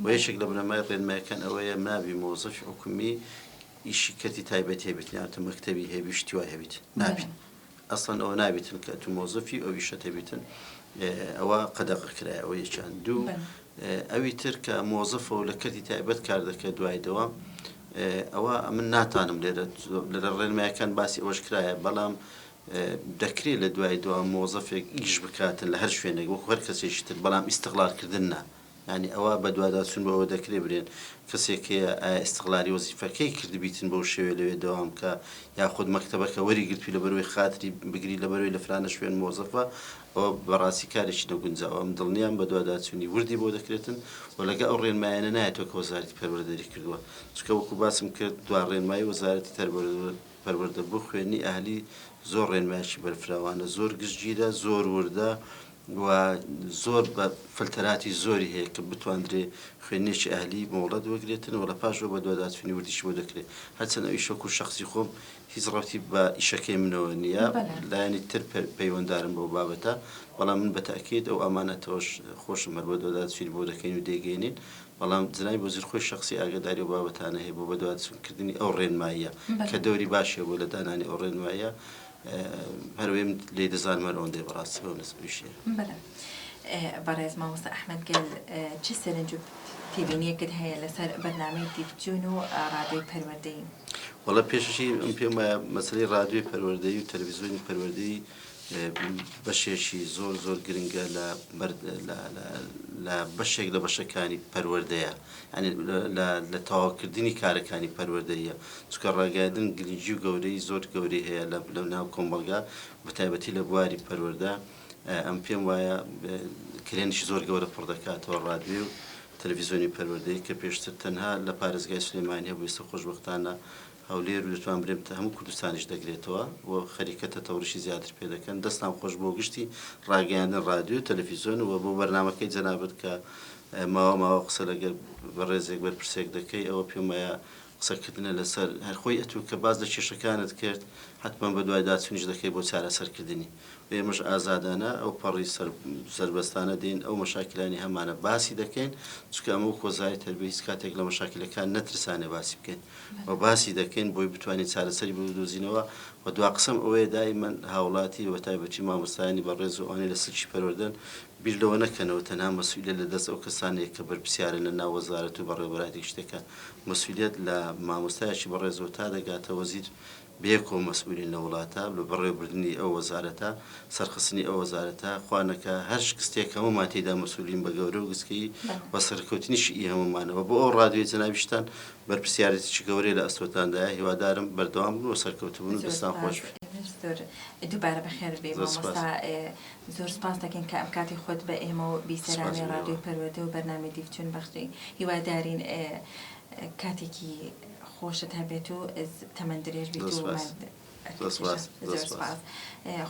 و یەکێک لە بنەمای ڕێنمایەکان ئەوەیە نابی مۆزەفی حکومی ئیشی کەرتی تایبەتی هەبیت یان مەکتەبی هەبی شتی وای هەبیت نابیت. ئەسڵەن ئەوە نابیتن کە ئەتوو مۆزەفی ئەو ئیشەت هەبیتن ئەوە قەدەغە کرایە ئەوە یەکیان دوو ئەوی تر کە مۆزەفە و لە کەرتی تایبەت کار دەکە دوای دەوام ئەوە من ناتانم لێرە لە ڕێنمایەکان باسی ئەوەش کرایە بەڵام دەکرێت لە دوای دەوام مۆزەفێک ئیش بکاتن لە هەر شوێنێک وەکو هەر کەسێکی تر بەڵام ئیستغلالکردن نا یانی ئەوە بەدواداچوون بۆ ئەوە دەکرێ برێن کەسێک هەیە ئایا ئیستغلالی وەزیفەکەی کردبیتن بەو شێوەیە لەوێ دەوام بکا یاخود مەکتەبەکە وەری گرتوی لەبەرئەوەی خاتری بگری لەبەرئەوەی لە فلانە شوێن مۆزەفە ئەوە بەڕاستی کارێکی نەگونجاوە من دڵنیام بەدواداچوونی وردی بۆ دەکرێتن و لەگە ئەو ڕێنمایانە نایەتەوە کە وەزارەتی پەروەردە دەریکردووە چونکە وەکو باسم کرد دوا ڕێنمایی وەزارەتی پەروەردە بۆ خوێندنی ئەهلی زۆر ڕێنمایەکی بەرفراوانە زۆر گشتگیرە زۆر وردە و زۆر بە فلتەراتی زۆری هەیە کە بتواندرێ خوێندنێکی ئەهلی مۆڵەت وەگرێتن و لە پاشەوە بەدواداچوونی وردیشی بۆ دەکرێت هەرچەند ئەویش وەکو شەخسی خۆم هیچ ڕەبتی بە ئیشەکەی منەوە نییە لایەنی تر پەیوەندارم بەو بابەتە بەڵام من بە تەئکید ئەو ئامانەتەوەش خۆشم هەر بەدواداچوونی بۆ دەکەین و دەیگەینین بەڵام جەنابی وەزیر خۆی شەخسی ئاگاداری ئەو بابەتانە هەیە بۆ بەدواداچوونکردنی ئەو ڕێنماییە کە دەوری باشی هەبوو لە دانانی ئەو ڕێنماییە هەروەی من لێی دەزانم هەر ئەوەندەیە بەڕاستی بەو نسبەیشەیە. بەڵێ بەڕێز مامۆستا ئەحمەد گەل چ سەرنج و تێبینیەکت هەیە لەسەر بەرنامەی دیپجون و ڕادیۆی پەروەردەیی؟ وەڵا پێشەکی من پێم وایە مەسەلەی ڕادیۆی پەروەردەیی و تەلەڤیزیۆنی پەروەردەیی بەشێکی زۆر زۆر گرنگە لە لە بەشێک لە بەشەکانی پەروەردەیە یانی لە تەواوکردنی کارەکانی پەروەردەییە چونکە ڕاگەیاندن گرنگی و گەورەی زۆر گەورەی هەیە لە ناو کۆمەڵگا بەتایبەتی لە بواری پەروەردە ئەم پێم وایە کرێنیشی زۆر گەورە پڕ دەکاتەوە ڕادیۆ و تەلەڤیزیۆنی پەروەردەیی کە پێشتر تەنها لە پارێزگای سلێمانی هەبوو ئێستا خۆشبەختانە هەولێر و دەتوان برێم تا هەموو کوردستانیش دەگرێتەوە و خەریکە تەتەوریشی زیاتر پێ دەکەن دەستان خۆش بۆ گشتی ڕاگەیاندن ڕادیۆ تەلەفیزۆن و بۆ بەرنامەکەی جەنابت کە ماوە ماوە قسە لەگەر بەڕێزێک بەرپرسێک دەکەی ئەوە پێم وایە قسەکردنە لەسەر هەر خۆی ئەتوو کە باس لە کێشەکانت کرد حەتمەن بەدواداچوونیش دەکەی بۆ چارەسەرکردنی و ئێمەش ئازادانە ئەو پەڕی سەربەستانە دێین ئەو مەشاکیلانی هەمانە باسی دەکەین چونکە ئەمە وەک وەزاری تەربیە هیچ کاتێک لە مەشاکیلەکان نەترسانێ باسی بکەین و باسی دەکەین بۆی بتوانین چارەسەری بۆ بدۆزینەوە و دوا قسەم ئەوەیە دایمەن هاوڵاتی و بەتایبەتی مامۆستایانی بەڕێز و ئەوانەی لە سلکی پەروەردەن بیر لەوە نەکەنەوە تەنها مەسئولیەت لە دەست ئەو کەسانەیە کە بەرپرسیارن لە ناو وەزارەت و بەڕێوەبەرایەتی گشتیەکان مەسئولیەت لە مامۆستایەکی بەڕێزەوە تا دەگاتە وەزیر بەیەکەوە مەسئولین لە وڵاتە لە بەڕێوەبردنی ئەو وەزارەتە سەرخستنی ئەو وەزارەتە خوا نەکا هەر شکستێک هەموومان تێیدا مەسئولین بە گەورە و گچکەیی و سەرکەوتنیشی ئی هەموومانە و بۆ ئەو ڕادیۆی جەنابیشتان بەرپرسیارێتیی گەورەی لە ئەستۆتاندایە هیوادارم بەردەوام بن و سەرکەوتوو بن و زۆر دەستان سپاس خۆش بێ. زۆر دووبارە بەخێر بێی زۆر سپاس. مامۆستا زۆر سپاس دەکەین کە ئەم کاتی خۆت بە ئێمە و سپاس بیسەرانی بۆ ئێوە. ڕادیۆی پەروەردە و بەرنامەی دیفچون بەخشی هیوادارین کاتێکی خۆشت هەبێت و تەمەن درێژ بیت زۆر و سپاس. زۆر سپاس. زۆر زۆر سپاس. سپاس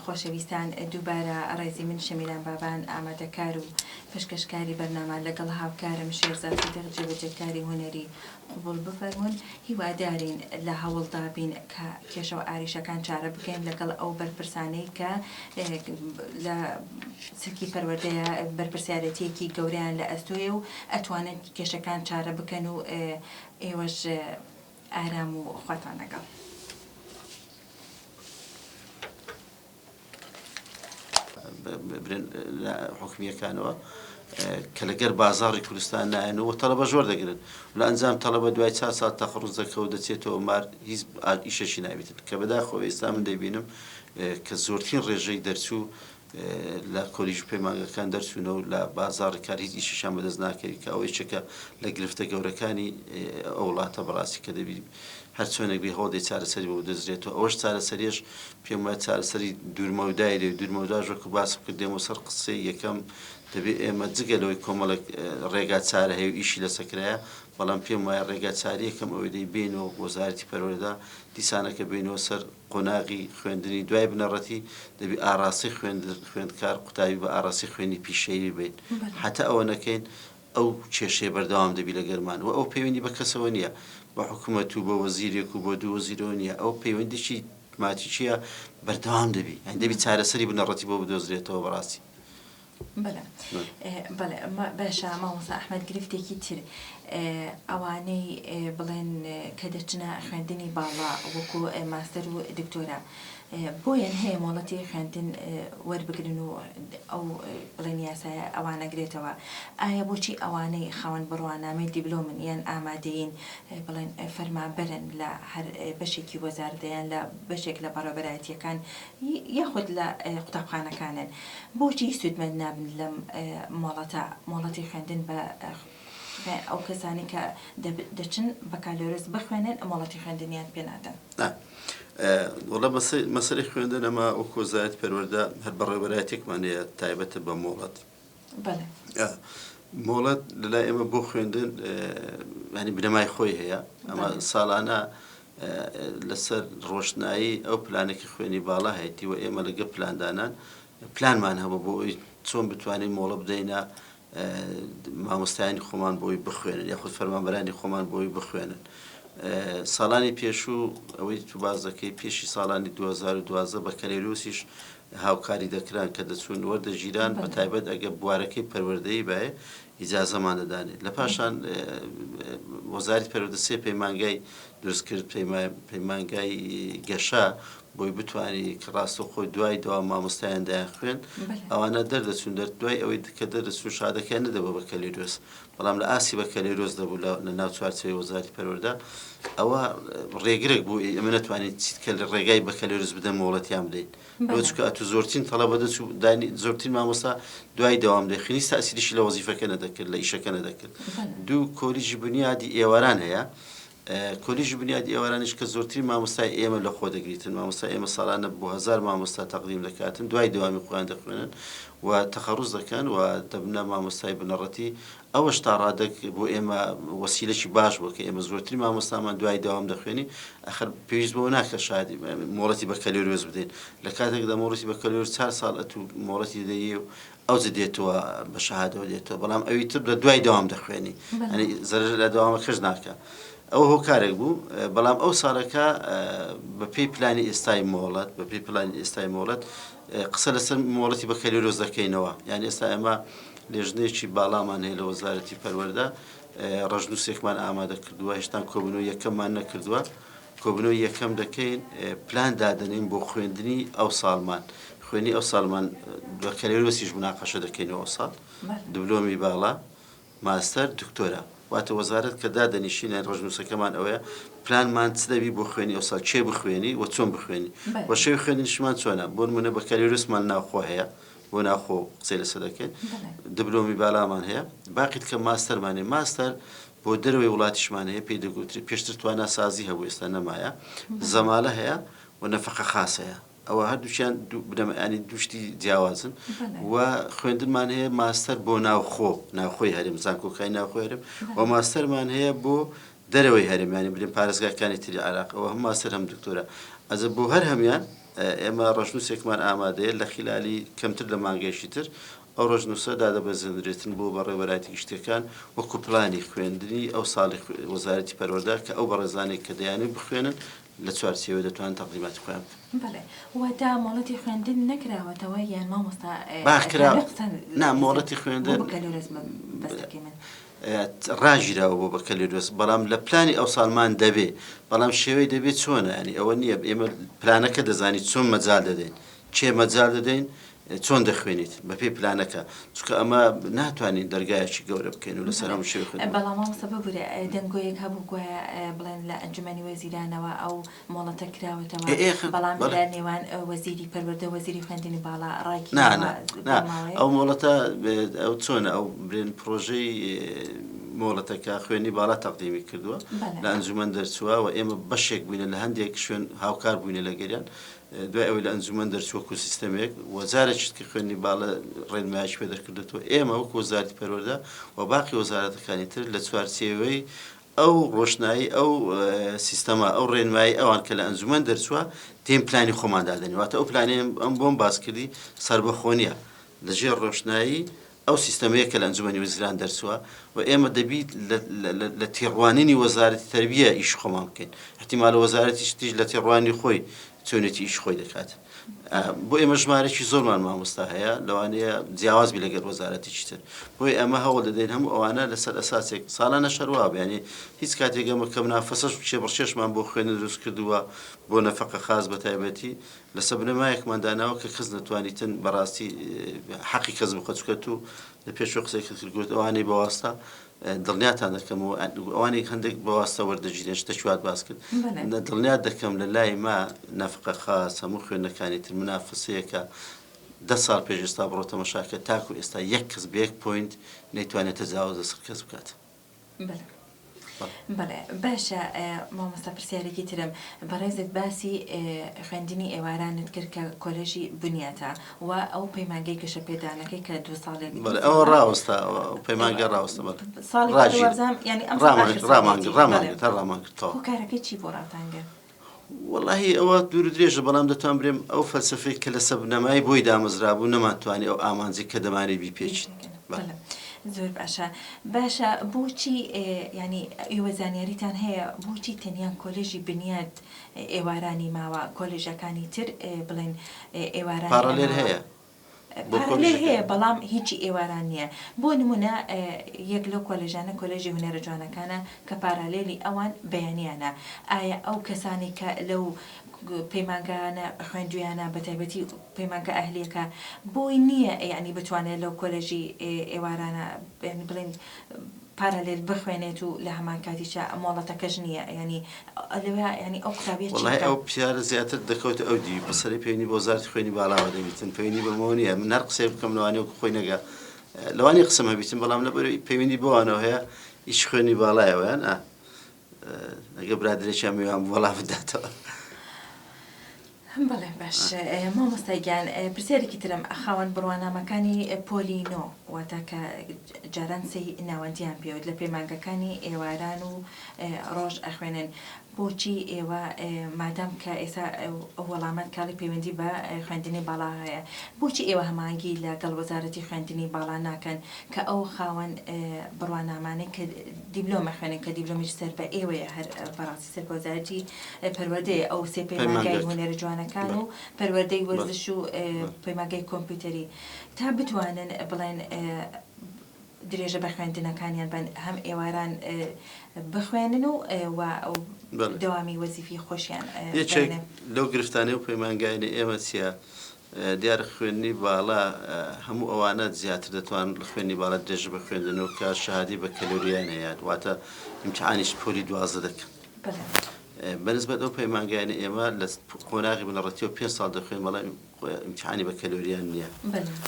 خۆشەویستان دووبارە ڕێزی من شەمیران بابان ئامادەکار و پێشکەشکاری بەرنامە لەگەڵ هاوکارم شێرزاد سدیق جێبەجێکاری هونەری قبوڵ بفەرموون هیوادارین لە هەوڵدا بین کە کێشە و ئاریشەکان چارە بکەین لەگەڵ ئەو بەرپرسانەی کە لە سلکی پەروەردەیە بەرپرسیارێتیەکی گەورەیان لە ئەستۆیە و ئەتوانن کێشەکان چارە بکەن و ئێوەش ئارام و خواتان لەگەڵ. برێن لە حکومیەکانەوە کە لەگەر بازاڕی کوردستان نایەن و تەڵەبەش وەردەگرن لە ئەنجام تەڵەبە دوای چا ساڵ تەخڕوز دەکە و دەچێتەوە مار هیچ ئیشەکی نابێتن کە بەداخەوە ئێستا من دەیبینم کە زۆرترین ڕێژەی دەرچوو لە کۆلیژ و پەیمانگەکان دەرچوونە و لە بازاڕی کار هیچ ئیشیشان بەدەست ناکەوی کە ئەوە یەکێکە لە گرفتە گەورەکانی ئەو وڵاتە بەڕاستی کە دەبی هەر چۆنێک بێ هەوڵ دەی چارەسەری بۆ بدۆزرێتەوە ئەوەش چارەسەریش پێم وایە چارەسەری دوورمەودای دەوێت دوورمەوداش وەکو باسم کرد دێمەوە سەر قسەی یەکەم دەبێ ئێمە جگە لەوەی کۆمەڵێک ڕێگا چارە هەیە و ئیشی لەسەر کرایە بەڵام پێم وایە ڕێگا چاری یەکەم ئەوەی دەی بێینەوە وەزارەتی پەروەردە دیسانەکە بێینەوە سەر قۆناغی خوێندنی دوای بنەڕەتی دەبی ئاڕاستەی خوێندکار قوتابی بە ئاڕاستەی خوێندنی پیشەیی ببەین هەتا ئەوە نەکەین ئەو کێشەیە بەردەوام دەبی لەگەرمان و ئەو پەیوەندی بە کەسەوە نییە بە حکوومەت و بە وەزیرێک و بۆ دوو وەزیرەوە نییە ئەو پەیوەندیی ماتیکیە بەردەوام دەبی یانی دەبی چارەسەری بنەڕەتی بۆ بدۆزرێتەوە بەڕاستی. بەڵێ بەڵێ باشە مامۆستا ئەحمەد گرفتێکی تر ئەوانەی بڵێن کە دەچنە خوێندنی باڵا وەکو ماستەر و دکتۆرا. بۆیان هەیە مۆڵەتی خوێندن وەربگرن و ئەو بڵێن یاسایە ئەوان ئەگرێتەوە، ئایا بۆچی ئەوانەی خاوەن بڕوانامەی دیبلۆمن یان ئامادەیین بڵێن فەرمانبەرن لە هەر بەشێکی وەزارەتە یان لە بەشێک لە بەڕێوەبەرایەتییەکان یاخود لە قوتابخانەکانن بۆچی سوودمەند نابن لەم مۆڵەتە، مۆڵەتی خوێندن بە ئەو کەسانەی کە دەچن بەکالۆرس بخوێنن مۆڵەتی خوێندنیان پێ نادەن؟ وەڵا مەسەلەی خوێندن ئەمە وەکو وەزارەتی پەروەردە هەر بەڕێوەبەرایەتێکمان هەیە تایبەتە بە مۆڵەت. مۆڵەت لەلای ئێمە بۆ خوێندن ینی بنەمای خۆی هەیە ئەمە ساڵانە لەسەر ڕۆشنایی ئەو پلانێکی خوێنی باڵا هەیەی و ئێمە لەگە پلاندانان پلانمان هەبوو بۆ ئەوی چۆن بتوانین مۆڵە بدەینە مامۆستایانی خۆمان بۆی بخوێنن یاخود فەرمانبەرانی خۆمان بۆی بخوێنن ساڵانی پێشوو ئەوەی تو باز دەکەی پێشی ساڵانی 2012 بە کەلێرۆسیش هاوکاری دەکران کە دەچوون وەردەگیران بە تایبەت ئەگە بوارەکەی پەروەردەیی بایە ئیجازەمان دەدانێت لە پاشان وەزاری پەروەردە سێ پەیمانگای دروست کرد پەیمانگای گەشە بۆی بتوانی کە ڕاستەوخۆی دوای دەوام مامۆستایان دایان خوێن ئەوانە دەردەچوون دەر دوای ئەوەی کە دەردەچوون شادەکەیان نەدەبوو بە کەلیرۆس بەڵام لە ئاستی بە کەلیرۆس دەبوو لە ناو چوارچێوەی وەزارەتی پەروەردە ئەوە ڕێگرێک بوو ئێمە نەتوانین چیت کە لە ڕێگای بە کەلیرۆس بدەن مۆڵەتیان بدەین بۆ چونکە ئەتوو زۆرترین تەڵەبە دەچوو دانی زۆرترین مامۆستا دوای دەوام دەخوێنی تاسیریشی لە وەزیفەکە نەدەکرد لە ئیشەکە نەدەکرد دوو کۆلیژی بنیادی ئێواران هەیە کۆلیژی بنیادی ئێوارانیش کە زۆرترین مامۆستای ئێمە لە خۆ دەگریتن، مامۆستای ئێمە ساڵانە بۆ هەزار مامۆستا تەقدیم دەکاتن، دوای دەوامی خۆیان دەخوێنن و تەخەڕوز دەکەن و دەبنە مامۆستای بنەڕەتی، ئەوەش تا ڕادەک بۆ ئێمە وەسیلەکی باش بووە کە ئێمە زۆرترین مامۆستامان دوای دەوام دەخوێنی، ئەخر پێویست بەوە ناکات شایەد مۆڵەتی بەکەلۆریۆس بدەین، لە کاتێکدا مۆڵەتی بەکەلۆریۆس چار ساڵ ئەتوو مۆڵەتی دەدەیێ و ئەوجە دێتەوە بە شەهادەوە دێتەوە بەڵام ئەوی تر لە دوای دەوام دەخوێنی ئەنی زەرەر لە دەوامەکەش ناکە ئەو هۆکارێک بوو بەڵام ئەو ساڵەکە بە پێی پلانی ئێستای مۆڵەت بە پێی پلانی ئێستای مۆڵەت قسە لەسەر مۆڵەتی بەکەلۆریۆس دەکەینەوە یان ئێستا ئێمە لێژنەیەکی باڵامان هەیە لە وەزارەتی پەروەردە ڕەشنووسێکمان ئامادە کردووە هێشتان کۆبوونەوە یەکەممان نەکردووە کۆبنەوەی یەکەم دەکەین پلان دادەنێین بۆ خوێندنی ئەو ساڵمان خوێنی ئەو ساڵمان بەکەلۆریۆسیش مناقەشە دەکەینەوە ئەو ساڵ دبلۆمی باڵا ماستەر دکتۆرا واتە وەزارەت کە دادەنیشین یان ڕەشنووسەکەمان ئەوەیە پلانمان چ دەبی بۆ خوێنی ئەو ساڵ کێ بخوێنی و چۆن بخوێنی و شێوی خوێندنیشمان چۆنە بۆ نمونە بەکەلۆریۆسمان ناوخۆ هەیە بۆ ناوخۆ قسەی لەسەر دەکەین دبلۆمی بالامان هەیە باقی کە ماستەرمان هەیە ماستەر بۆ دەرەوەی وڵاتیشمان هەیە پێی دەگوترێت پێشتر تواناسازی هەبوو ئێستا نەمایە زەمالە هەیە و نەفەقە خاس هەیە ئەوە هەردووکیان بنەمایانی دوشتی جیاوازن و خوێندنمان هەیە ماستەر بۆ ناوخۆ ناوخۆی هەرێم زانکۆکانی ناوخۆی هەرێم و ماستەرمان هەیە بۆ دەرەوەی هەرێم یانی بلێن پارێزگاکانی تری عێراق ئەوە هەم ماستەر هەم دکتۆرا ئەزە بۆ هەر هەمیان ئێمە ڕەشنووسێکمان ئامادەیە لە خلالی کەمتر لە مانگێکی تر ئەو ڕەشنووسە دادەبەزێنرێتن بۆ بەڕێوەبەرایەتی گشتیەکان وەکو پلانی خوێندنی ئەو ساڵی وەزارەتی پەروەردە کە ئەو بەڕێزانەی کە دەیانەوێت بخوێنن لە چوارچێوە دەتوانن تەقدیماتی خۆیان بکەن. بەڵێ واتە مۆڵەتی خوێندن نەکراوەتەوە یان مامۆستا با کرا نا مۆڵەتی خوێندن بۆ بەکالۆریۆس مەبەستەکەی من. ڕاگیراوە بۆ بەکالۆریۆس بەڵام لە پلانی ئەو ساڵمان دەبێ بەڵام شێوەی دەبێ چۆنە ینی ئەوە نییە ئێمە پلانەکە دەزانی چۆن مەجال دەدەین کێ مەجال دەدەین چۆن دەخوێنیت بەپێی پلانەکە چونکە ئەمە ناتوانین دەرگایەکی گەورە بکەین و لەسەر هەموو شێوەی خوێندن. بەڵام مامۆستا ببورە دەنگۆیەک هەبوو گوایە بڵێن لە ئەنجومەنی وەزیرانەوە ئەو مۆڵەتە کراوەتەوە بەڵام لە نێوان وەزیری پەروەردە وەزیری خوێندنی باڵا ڕاگیراوە نا ئەو مۆڵەتە ئەو چۆنە ئەو برێن پرۆژەی مۆڵەتەکە خوێنی باڵا تەقدیمی کردووە لە ئەنجومەن دەرچووە و ئێمە بەشێک بووینە لە هەندێک شوێن هاوکار بووینە لەگەریان دوای ئەوەی لە ئەنجومەن دەرچوو وەکو سیستەمێک وەزارەتی کە خوێندنی باڵا ڕێنمایەکی پێ دەرکردێتەوە ئێمە وەکو وەزارەتی پەروەردە و باقی وەزارەتەکانی تر لە چوارچێوەی ئەو ڕۆشنایی ئەو سیستەمە ئەو ڕێنمایی ئەوان کە لە ئەنجومەن دەرچووە دێن پلانی خۆمان دادەنین واتە ئەو پلانی ئەم بۆم باس کردی سەربەخۆ نییە لەژێر ڕۆشنایی ئەو سیستەمەیە کە لە ئەنجومەنی وەزیران دەرچووە و ئێمە دەبیت لە تێڕوانینی وەزارەتی تەربیە ئیش خۆمان بکەین احتیمالە وەزارەتی شتیش لە تێڕوانی خۆی چۆنێتی ئیش خۆی دەکات. بۆ ئێمە ژمارەکی زۆرمان مامۆستا هەیە لەوانەیە جیاواز بی لەگەر وەزارەتێکی تر بۆیە ئەمە هەوڵ دەدەین هەموو ئەوانە لەسەر ئەساسێک ساڵانە شەروا بیانی هیچ کاتێک ئەمە کە منافەسەش کێبڕکێشمان بۆ خوێندن دروست کردووە بۆ نەفەقە خاس بە تایبەتی لەسەر بنەمایەکمان داناوە کە کەس نەتوانیتن بەڕاستی حەقی کەس بخە چکە تو لە پێشوە قسەی کرد گوت ئەوانەی بەواستە دڵنیاتان دەکەم و ئەوانەی هەندێک بەواستە وەردەگیرێن شتەکی وات باس کرد دڵنیات دەکەم لە لای ما نەفقە خاس هەموو خوێندنەکانی تر منافسەیەکە دە ساڵ پێش ئێستا بڕۆ تەمەشاکە تاکو ئێستا یەک کەس بە یەک point نەیتوانێت تەجاوز لەسەر کەس بکات. بەڵێ باشە مامۆستا پرسیارێکی ترم بەڕێزت باسی خوێندنی ئێوارانت کرد کە کۆلێژی بنیاتە و ئەو پەیمانگەی گەشەپێدانەکەی کە دوو ساڵێک بەڵێ ئەوە ڕاوەستا پەیمانگە ڕاوەستە بەڵێ ساڵی ڕاگیر وابزانم یانی ئەم ساڵ ڕامان ئاخر ڕامان ساڵیەتی ڕامان بەڵێ گرت هەر ڕامان کرد تەواو هۆکارەکەی چی بۆ ڕاتان گرت؟ وەڵاهی ئەوە دوور و درێژە بەڵام دەتوان برێم ئەو فەلسەفەی کە لەسەر بنەمای بۆی دامەزرابوو نەمانتوانی ئەو ئامانجەی کە دەمانەوێت بیپێکین. بەڵێ زۆر باشە باشە بۆچی یانی ئێوە زانیاریتان هەیە بۆچی تەنیا کۆلێژی بنیاد ئێوارانی ماوە کۆلێژەکانی تر بڵێن ئێوارانی پاڕالێل نەماوە؟ هەیە بۆ پارالێل هەیە کۆلێژەکان. بەڵام هیچی ئێواران نییە بۆ نمونە یەک لەو کۆلێژانە کۆلێژی هونەرە جوانەکانە کە پارالێلی ئەوان بەیانیانە ئایا ئەو کەسانەی کە لەو پەیمانگایانە خوێندویانە بە تایبەتی پەیمانگا ئەهلیەکە بۆی نییە یانی بتوانێت لەو کۆلێژی ئێوارانە یانی بڵێن پارالێل بخوێنێت و لە هەمان کاتیشا مۆڵەتەکەش نییە یانی لەوێ یانی ئەو قوتابیە چی وەڵای بکات؟ ئەو پرسیارە زیاتر دەکەوتە ئەو دیو مەسەلەی پەیوەندی بە وەزارەتی خوێندنی باڵاوە دەبیتن پەیوەندی بەمەوە نییە من هەر قسەیەک بکەم لەوانەیە وەکو خۆی نەگا لەوانەیە قسەم هەبیتن بەڵام لەبەر پەیوەندی بەوانەوە هەیە ئیش خوێندنی باڵایەوەیان ئا ئەگە برادەرێکیان میوان بوو وەڵام بداتەوە. بەڵێ باش مامۆستا گیان پرسیارێکی ترم خاوەن بڕوانامەکانی پۆلی نۆ واتە کە جاران سێی ناوەندیان پێوت لە پەیمانگەکانی ئێواران و ڕۆژ ئەخوێنن بۆچی ئێوە مادام کە ئێستا ئەو وەڵامەت کاڵی پەیوەندی بە خوێندنی باڵا هەیە بۆچی ئێوە هەماهەنگی لەگەڵ وەزارەتی خوێندنی باڵا ناکەن کە ئەو خاوەن بڕوانامانەی کە دیبلۆم ئەخوێنن کە دیبلۆمیش سەر بە ئێوەیە هەر بەڕاستی سەر بە وەزارەتی پەروەردەیە ئەو سێ پەیمانگای هونەرە جوانەکان و پەروەردەی وەرزش و پەیمانگای کۆمپیوتەری تا بتوانن بڵێن درێژە بە خوێندنەکانیان بەن هەم ئێواران بخوێنن و و دەوامی وەزیفی خۆشیان یەکێک لەو گرفتانەی و پەیمانگایانی ئێمە چییە؟ دیارە خوێندنی باڵا هەموو ئەوانە زیاتر دەتوان لە خوێندنی باڵا درێژە بە خوێندن و کە شەهادەی بەکەلۆریایان هەیە واتە ئیمتحانیش پۆلی 12 دەکەن بەنسبەت ئەو پەیمانگایانە ئێمە لە قۆناغی بنەڕەتیەوە پێ ساڵ دەخوێن بەڵام ئیمتحانی بەکەلۆریان نییە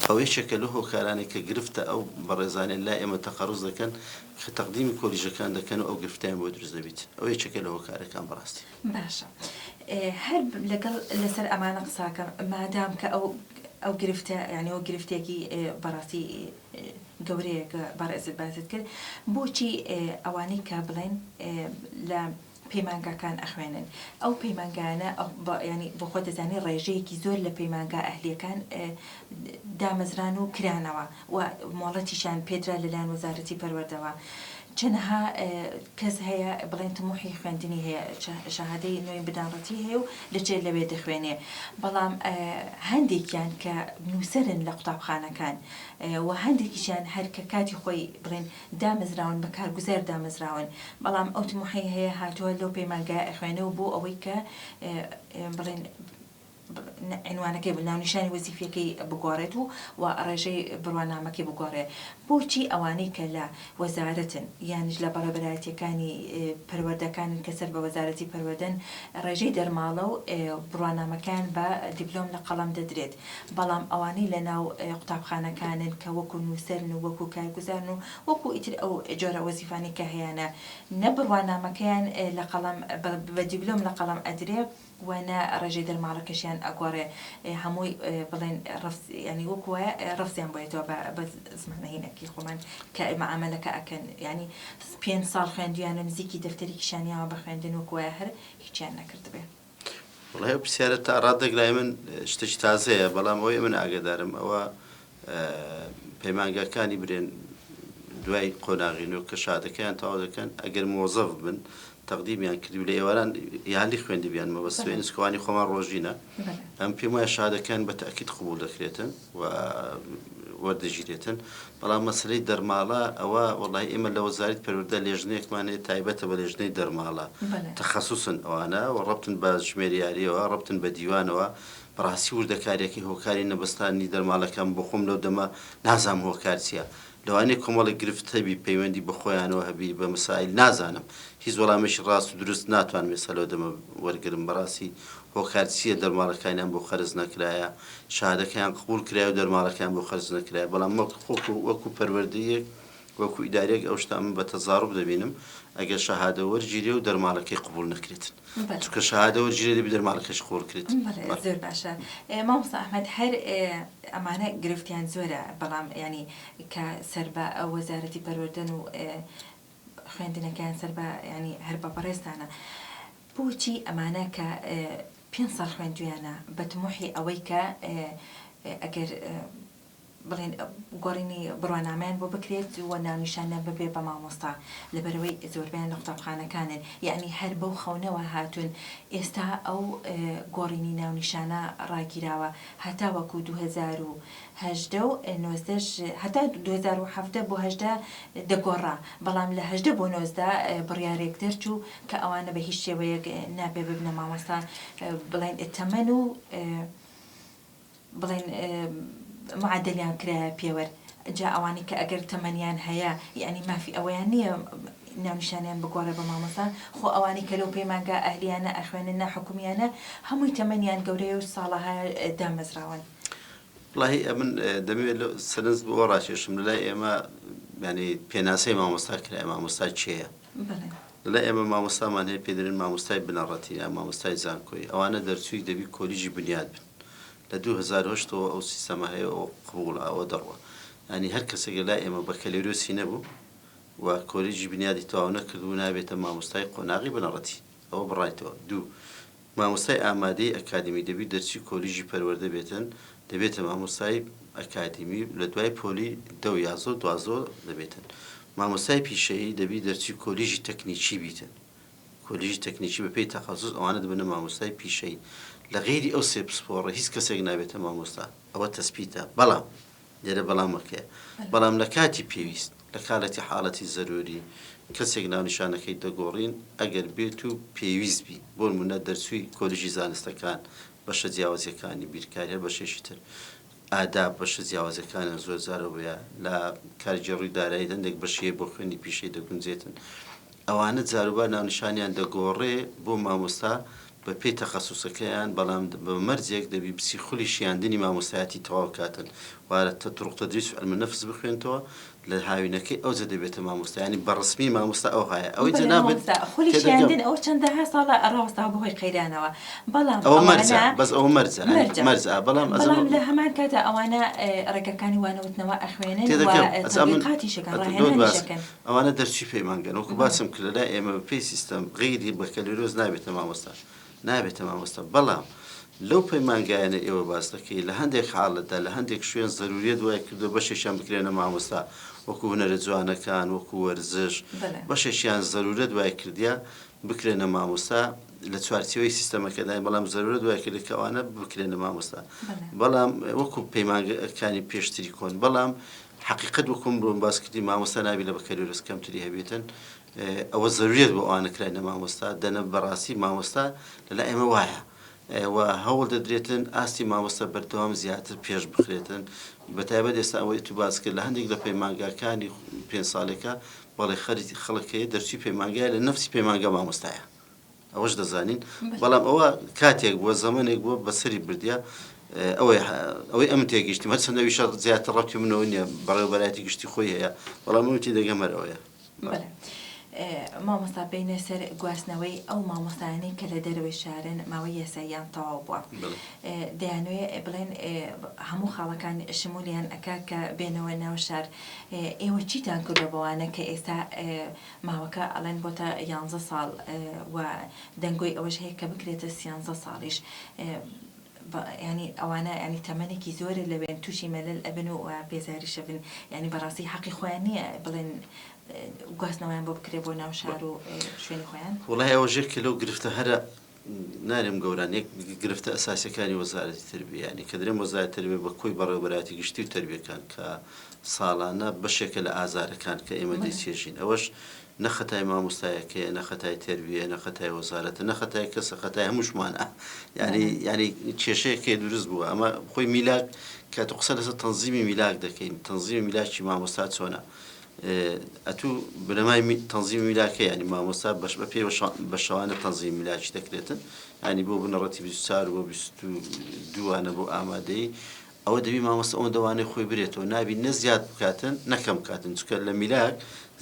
ئەو یەکێکە لەو هۆکارانەی کە گرفتە ئەو بەڕێزانەی لای ئێمە تەقەڕوز دەکەن کە تەقدیمی کۆلیژەکان دەکەن و ئەو گرفتیان بۆ دروست دەبیت ئەو یەکێکە لە هۆکارەکان بەڕاستی. باشە هەر لەگەڵ لەسەر ئەمانە قساکەم مادام کە ئەو ئەو گرفتە یعنی ئەو گرفتێکی بەڕاستی گەورەیە کە بەڕێزت باست کرد بۆچی ئەوانەی کە بڵێن لە پەیمانگاکان ئەخوێنن ئەو پەیمانگایانە یانی بۆ خۆت دەزانی ڕێژەیەکی زۆر لە پەیمانگا ئەهلیەکان دامەزران و کرانەوە و مۆڵەتیشیان پێدرا لەلایەن وەزارەتی پەروەردەوە چەنەها کەس هەیە بڵێن تموحی خوێندنی هەیە شەهادەی نوێی بنەڕەتی هەیە و دەچێت لەوێ دەخوێنێ بەڵام هەندێکیان کە نووسەرن لە قوتابخانەکان و هەندێکیشیان هەر کە کاتی خۆی بڵێن دامەزراون بە کارگوزار دامەزراون بەڵام ئەو تموحەی هەیە هاتووە لەو پەیمانگایە ئەخوێنێ و بۆ ئەوەی کە بڵێن عینوانەکەی ناونیشانی وەزیفیەکەی بگۆڕێت و و ڕێژەی بڕوانامەکەی بگۆڕێ بۆچی ئەوانەی کە لە وەزارەتن یانیش لە بەڕێوەبەرایەتیەکانی پەروەردەکانن کە سەر بە وەزارەتی پەروەردەن ڕێژەی دەرماڵە و بڕوانامەکەیان بە دیبلۆم لە قەڵەم دەدرێت بەڵام ئەوانەی لە ناو قوتابخانەکانن کە وەکو نووسەرن و وەکو کارگوزارن و وەکو ئیتر ئەو جۆرە وەزیفانەی کە هەیانە نە بڕوانامەکەیان لە قەڵەم بە دیبلۆم لە قەڵەم ئەدرێ و نە ڕێژەی دەرماڵەکەشیان ئەگۆڕێ هەمووی بڵێن ڕەفز یانی وەکو وایە ڕەفزیان بۆیەتەوە بە بە زمانە هینەکەی خۆمان کە مەعامەلەکە ئەکەن یانی پێنج ساڵ خوێندویانە نزیکی دەفتەرێکیشیان یاوە بە خوێندن وەکو وایە هەر هیچیان نەکردبێ. وەڵای ئەو پرسیارە تا ڕادەک لای من شتێکی تازەیە بەڵام ئەوەی من ئاگادارم ئەوە پەیمانگاکانی برێن دوای قۆناغی نۆ کە شادەکەیان تەواو دەکەن ئەگەر مۆزەف بن تەقدیمیان کردبی لە ئێواران یالی خوێندبیان مەبەست سوێنس کەوانی خۆمان ڕۆژینە ئەم پێم وایە شادەکان بە تەئکید قبوڵ دەکرێتن و وەردەگیرێتن بەڵام مەسەلەی دەرماڵە ئەوە وەڵی ئێمە لە وەزارەتی پەروەردە لێژنەیەکمان هەیە تایبەتە بە لێژنەی دەرماڵە تەخەسوسن ئەوانە و ڕەبتن بە ژمێریاریەوە ڕەبتن بە دیوانەوە بەڕاستی وردەکاریەکەی هۆکاری نەبەستانی دەرماڵەکەم بۆ خۆم لەو دەمە نازانم هۆکار چییە لەوانەیە کۆمەڵێک گرفت هەبی پەیوەندی بە خۆیانەوە هەبی بە مەسائیل نازانم هیچ وەڵامێکی ڕاست و دروست ناتوانم ئێستا لەو دەمە وەرگرم بەڕاستی هۆکار چییە دەرماڵەکانیان بۆ خەرج نەکرایە شەهادەکەیان قبوڵ کرایە و دەرماڵەکەیان بۆ خەرج نەکرایە بەڵام وەک خۆکو وەکو پەروەردەیەک وەکو ئیدارەیەک ئەو شتە من بە تەزاروب دەبینم ئەگەر شەهادە وەرگیرێ و دەرماڵەکەی قبوڵ نەکرێتن چونکە شەهادە وەرگیرێ دەبی دەرماڵەکەش قبوڵ کرێت. بەڵێ زۆر باشە مامۆستا ئەحمەد هەر ئەمانە گرفتیان زۆرە بەڵام یانی کە سەر بە وەزارەتی پەروەردەن و خوێندنەکەیان سەر بە ینی هەر بە بەڕێزتانە بۆچی ئەمانە کە پێ ساڵ خوێندویانە بە تموحی ئەوەی کە ئەگەر بڵێن گۆڕینی بڕوانامەیان بۆ بکرێت و ناونیشانیان ببێ بە مامۆستا لەبەرئەوەی زۆربەیان لە قوتابخانەکانن یەعنی هەر بەو خەونەوە هاتوون ئێستا ئەو گۆڕینی ناونیشانە ڕاگیراوە هەتاوەکو 2018 و 19 هەتا 2017 بۆ 18 دەگۆڕا بەڵام لە 18 بۆ 19 بڕیارێک دەرچوو کە ئەوانە بە هیچ شێوەیەک نابێ ببنە مامۆستا بڵێن تەمەن و بڵێن معەدەلیان کرایە پێوەر جا ئەوانەی کە ئەگەر تەمەنیان هەیە یەعنی مافی ئەوەیان نییە ناونیشانیان بگۆڕێ بە مامۆستا خۆ ئەوانەی کە لەو پەیمانگا ئەهلیانە ئەخوێنن نا حکومیانە هەمووی تەمەنیان گەورەیە و ساڵەها دامەزراون. وەڵاهی ئەمن دەمەوێت لەو سەرنج بۆ ئەوە ڕاکێشم لەلای ئێمە یانی پێناسەی مامۆستا کرایە مامۆستا کێیە؟ بەڵێ. لەلای ئێمە مامۆستامان هەیە پێ دەرێن مامۆستای بنەڕەتی یا مامۆستای زانکۆیی ئەوانە دەرچووی دەبی کۆلیژی بنیاد بن لە 2008 ەوە ئەو سیستەمە هەیە و قبوڵە ئەوە دەڕوا یانی هەر کەسێک لە لای ئێمە بەکەلۆریۆسی نەبوو و کۆلیژی بنیادی تەواو نەکردبوو نابێتە مامۆستای قۆناغی بنەڕەتی ئەوە بڕایتەوە دوو مامۆستای ئامادەی ئەکادیمی دەبی دەرچی کۆلیژی پەروەردە بێتن دەبێتە مامۆستای ئەکادیمی لە دوای پۆلی دە و یازدە و دوازدە دەبێتن مامۆستای پیشەیی دەبی دەرچی کۆلیژی تەکنیکی بیتن کۆلیژی تەکنیکی بە پێی تەخەسوس ئەوانە دەبنە مامۆستای پیشەیی لە غەیری ئەو سێ پسپۆڕە هیچ کەسێک نابێتە مامۆستا ئەوە تەسپیتە بەڵام لێرە بەڵامەکەیە بەڵام لە کاتی پێویست لە کالەتی حاڵەتی زەروری کەسێک ناونیشانەکەی دەگۆڕین ئەگەر بێت و پێویست بی بۆ نمونە دەرچووی کۆلیژی زانستەکان بەشە جیاوازیەکانی بیرکاری هەر بەشێکی تر ئاداب بەشە جیاوازەکانیان زۆر جارەوەیە لە کارگێڕی دارایی هەندێک بەشی هەیە بۆ خوێندنی پیشەی دەگونجێتن ئەوانە جاروبار ناونیشانیان دەگۆڕێ بۆ مامۆستا بە پێی تەخەسوسەکەیان بەڵام بە مەرجێک دەبی بچی خولی شیاندنی مامۆستایەتی تەواو کاتن وارە طرق تدریس و علم النفس بخوێنتەوە لە هاوینەکەی ئەوجە دەبێتە مامۆستا یانی بە ڕسمی مامۆستا ئەوهایە ئەوەی بەلێ جەنابت مامۆستا خولی تێدەگەم شیاندن ئەوە چەندەها ساڵە ڕاوەستاوە بەهۆی قەیرانەوە بەڵام ئەوە مەرجە ئەوانە بەس ئەوە مەرجە یانی مەرجە مەرجە بەڵام ئەزم بەڵام لە هەمان کاتا ئەوانە ڕێگاکانی وانەوتنەوە ئەخوێنن و تێدەگەم ئەزا من تەتبیقاتیش ئەکەن لۆت ڕاهێنانیش باس ئەکەن. ئەوانە دەرچووی پەیمانگەن وەکو بەڵێ. باسم کرد لەلای ئێمە بەپێی سیستەم غەیری بەکەلۆریۆس نابێتە مامۆستا نابێتە مامۆستا بەڵام لەو پەیمانگایانە ئێوە باس دەکەی لە هەندێک حاڵەتدا لە هەندێک شوێن زەروریەت وای کردووە بەشێکیان بکرێنە مامۆستا وەکو هونەرە جوانەکان وەکو وەرزش بەڵێ. بەشێکیان زەرورەت وای کردیە بکرێنە مامۆستا لە چوارچێوەی سیستەمەکەداین بەڵام زەرورەت وای کردی کە ئەوانە بکرێنە مامۆستا بەڵێ. بەڵام وەکو پەیمانگەکانی پێشتری کۆن بەڵام حەقیقەت وەکو مرۆم باس کردی مامۆستا نابی لە بەکەلۆریۆس کەمتری هەبێتن ئەوە زەروریەت بۆ ئەوانە کراینە مامۆستا دەنە بەڕاستی مامۆستا لەلای ئێمە وایە و هەوڵ دەدرێتن ئاستی مامۆستا بەردەوام زیاتر پێش بخرێتن بەتایبەت ئێستا ئەوەی تو باس کرد لە هەندێک لە پەیمانگاکانی پێنج ساڵێکە بەڵێ خەریکی خەڵک هەیە دەرچووی پەیمانگایە لە نەفسی پەیمانگا مامۆستایە ئەوەش دەزانین بەڵام ئەوە کاتێک بووە زەمەنێک بووە بەسەری بردیە ئەوەی ئەوەی ئەم تێگەیشتم هەرچەندە ئەویشە زیاتر ڕەتی منەوە نییە بەڕێوەبەرایەتی گشتی خۆی هەیە بەڵام من تێدەگەم هەر ئەوەیە. بەڵێ مامۆستا بینە سەر گواستنەوەی ئەو مامۆستایانەی کە لە دەرەوەی شارن ماوەی یاساییان تەواو بووە دەیانوێ بڵێن هەموو خاڵەکان شمولیان ئەکا کە بێنەوە ناو شار ئێوە چیتان کردوە بەوانە کە ئێستا ماوەکە ئەڵێن بۆتە یانزە ساڵ و دەنگۆی ئەوەش هەیە کە بکرێتە سیانزە ساڵیش ینی ئەوانە ینی تەمەنێکی زۆرە لەوێن تووشی مەلەل ئەبن و بێزاریش ئەبن ینی بەڕاستی حەقی خۆیان نییە بڵێن. گواستنەوەیان بۆ بکرێ بۆ ناو شار و شوێنی خۆیان؟ وەڵای ئەوە ژێر کە لەو گرفتە هەرە نارێم گەوران یەک گرفتە ئەساسیەکانی وەزارەتی تربیە یانی کە درێم وەزارەتی تربیە بە کۆی بەڕێوەبەرایەتی گشتی و تربیەکان کە ساڵانە بەشێکە لە ئازارەکان کە ئێمە دەیچێژین ئەوەش نە خەتای مامۆستایەکەیە نە خەتای تربیە نە خەتای وەزارەتە نە خەتای کەسە خەتای هەمووشمانە یانی یانی کێشەیەک هەیە دروست بووە ئەمە خۆی میلاک کە تۆ قسە لەسەر تەنزیمی میلاک دەکەین تەنزیمی میلاکی مامۆستا چۆنە ئەتوو بنەمای تەنزیمی میلاک هەیە یانی مامۆستا بەش بە پێی بە شەوانە تەنزیمی میلاکی دەکرێتن یانی بۆ بنەڕەتی 24 بۆ 22 وانە بۆ ئامادەی ئەوە دەبی مامۆستا ئەوەندە وانەی خۆی برێتەوە نابی نە زیاد بکاتن نە کەم بکاتن چونکە لە میلاک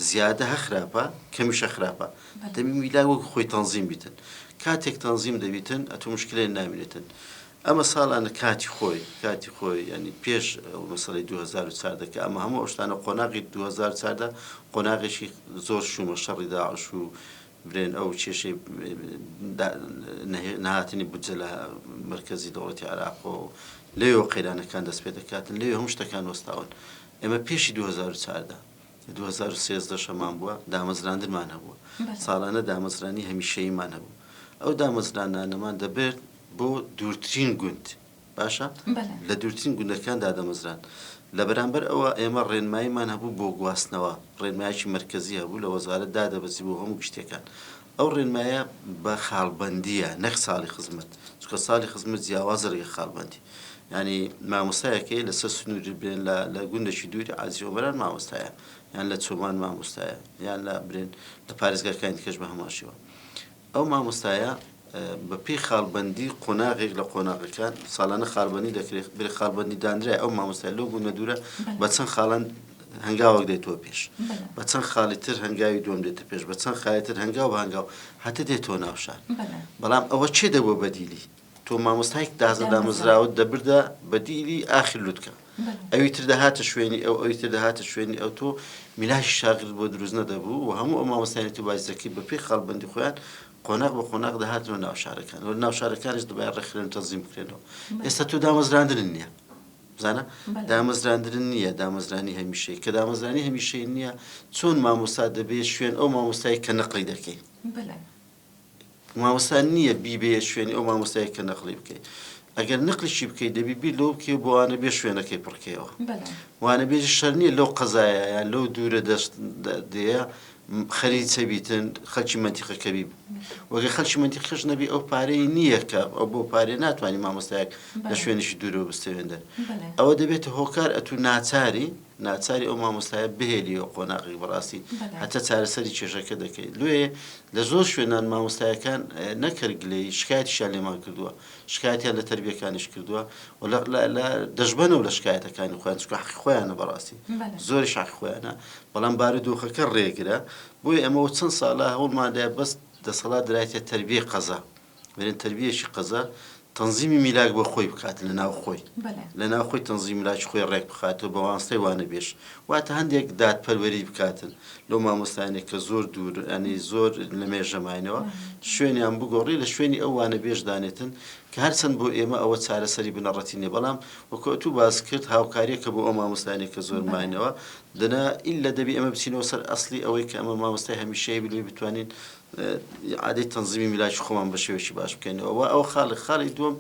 زیادە هە خراپە کەمیشە خراپە دەبی میلاک وەک خۆی تەنزیم بیتن کاتێک تەنزیم دەبیتن ئەتوو مشکلێ نامینێتن ئەمە ساڵانە کاتی خۆی کاتی خۆی یانی پێش ئەو مەسەلەی 2014 کە ئەمە هەموو ئەو شتانە قۆناغی 2014 قۆناغێکی زۆر شوومە شەڕی داعش و برێن ئەو کێشەی نەهاتنی بودجە لە مەرکەزی دەوڵەتی عێراق و لەوێ قەیرانەکان دەست پێ دەکاتن لەوێ هەموو شتەکان وەستاون ئێمە پێشی 2014 2013 شەمان بووە دامەزراندنمان هەبووە ساڵانە دامەزرانی هەمیشەییمان هەبوو ئەو دامەزرانانەمان دەبرد بۆ دوورترین گوند باشە لە دوورترین گوندەکان دادەمەزران لە بەرامبەر ئەوە ئێمە ڕێنماییمان هەبوو بۆ گواستنەوە ڕێنمایەکی مەرکەزی هەبوو لە وەزارەت دادەبەزی بۆ هەموو گشتیەکان ئەو ڕێنمایە بە خاڵبەندیە نەک ساڵی خزمەت چونکە ساڵی خزمەت جیاوازە لەگەڵ خاڵبەندی یانی مامۆستایەک هەیە لەسەر سنووری برێن لە لە گوندێکی دووری عازی ئۆمەران مامۆستایە یان لە چۆمان مامۆستایە یان لە برێن لە پارێزگاکانی دیکەش بە هەمان شێوە ئەو مامۆستایە بە پێی خاڵبەندی قۆناغێک لە قۆناغەکان ساڵانە خاڵبەندی دەکرێت برێ خاڵبەندی دانرای ئەو مامۆستای لەو گوندە دوورە بە چەند خاڵان هەنگاوەک دێتەوە پێش بە چەند خاڵی تر هەنگاوی دووەم دێتە پێش بە چەند خاڵی تر هەنگاو بە هەنگاو هەتە دێتەوە ناو شار بەڵام ئەوە چێ دەبووە بەدیلی تۆ مامۆستایەک تازە دامەزراوت دەبردە بەدیلی ئاخر لوتکە ئەوی تر دەهاتە شوێنی ئەو ئەوی تر دەهاتە شوێنی ئەو تۆ میلاکی شاگرد بۆ دروست نەدەبوو و هەموو ئەو مامۆستایانی تو باسی دەکەی بە پێی خاڵبەندی خۆیان قۆناغ بە قۆناغ دەهاتنەوە ناو شارەکان و ناو شارەکانیش دەبایە ڕێکخرێن و تەنزیم بکرێنەوە ئێستا تۆ دامەزراندنت نییە بزانە دامەزراندن نییە دامەزرانی هەمیشەی کە دامەزرانی هەمیشەی نییە چۆن مامۆستا دەبێت شوێن ئەو مامۆستای کە نەقلی دەکەی مامۆستا نییە بیبەیە شوێنی ئەو مامۆستایە کە نەقلی بکەیت ئەگەر نەقلیشی بکەیت دەبی بیر لەوە بکەی بۆ وانە بێ شوێنەکەی پڕکەیەوە وانە بێژی شەر نییە لەو قەزایە یان لەو دوورە دەست دێیە خەریچە بیتن خەلکی مەنتیقەکە بی وەگە خەلکی مەنتیقەش نەبی ئەو پارەی نییە کە ئەو بۆ پارێ ناتوانانی مامۆستایەک لە شوێنیشی دوورەوە بستێنێ ئەوە دەبێتە هۆکار ئەتوو ناچاری ناچاری ئەو مامۆستایە بهێلیەوە قۆناغێک بەڕاستی هەتا چارەسەری کێشەکە دەکەیت لێ لە زۆر شوێنان مامۆستایەکان نەکرد گلەیی شکایەتیشیان لێمان کردووە شکایەتیان لە تەربیەکانیش کردووە و لە دەشبەنەوە لە شکایەتەکانی خۆیان چونکە حەقی خۆیانە بەڕاستی زۆریش حەقی خۆیانە بەڵام بارودۆخەکە ڕێگرە بۆیە ئەمەوە چەند ساڵە هەوڵماندا بەس دەسەڵات درایتە تەربیەی قەزا بەرێن تەربیەکی قەزا تەنزیمی میلاک بۆ خۆی بکات لە ناو خۆی لە ناو خۆی تەنزیمی میلاکی خۆی ڕێک بخاتەوە بە واستەی وانەبێژ واتە هەندێک دادپەروەری بکاتن لەو مامۆستایانێک کە زۆر دوور ئەنی زۆر لە مێژە ماینەوە شوێنیان بگۆڕی لە شوێنی ئەو وانەبێژ دانێتن کە هەرچەند بۆ ئێمە ئەوە چارەسەری بنەڕەتی نیە بەڵام وەکو ئەتوو باس کرد هاوکاریەکە بۆ ئەو مامۆستایانێک کە زۆر ماینەوە دەنا ئیلا دەبی ئێمە بچینەوە سەر ئەسلی ئەوەی کە ئەمە مامۆستای هەمیشەیی بلوی بتوانین ئیعادەی تەنزیمی میلاکی خۆمان بە شێوەیەکی باش بکەینەوە و ئەوە خاڵێک خاڵی دووەم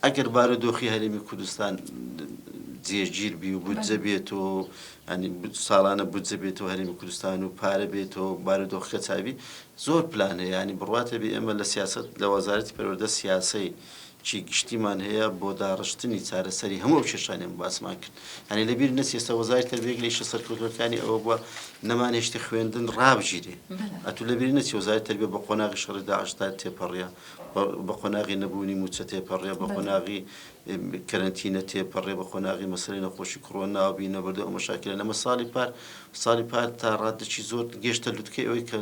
ئەگەر بارودۆخی هەرێمی کوردستان جێگیر بی و بودجە بێتەوە ینی ساڵانە بودجە بێتەوە هەرێمی کوردستان و پارە بێتەوە بارودۆخەکە چاوی زۆر پلان هەیە ینی بڕواتە بێ ئێمە لە سیاست لە وەزارەتی پەروەردە سیاسەی چی گشتیمان هەیە بۆ داڕشتنی چارەسەری هەموو ئەو کێشانەی ئێمە باسمان کرد یانی لەبیر نەچێ ئێستا وەزارەتی تەربیە یەک لە ئیشە سەرکەوتووەکانی ئەوە بووە نەمانهێشتی خوێندن ڕابگیرێ ئەتوو لەبیر نەچێ وەزارەتی تەربیە بە قۆناغی شەڕی داعشدا تێپەڕیە بە قۆناغی نەبوونی مووچە تێپەڕیە بە قۆناغی کەرەنتینە تێپەڕێ بە قۆناغی مەسەلەی نەخۆشی کڕۆنا و بینەبردە ئەو مەشاکلە نەمە ساڵی پار ساڵی پار تا ڕادەکی زۆر گەشتە لوتکەی ئەوەی کە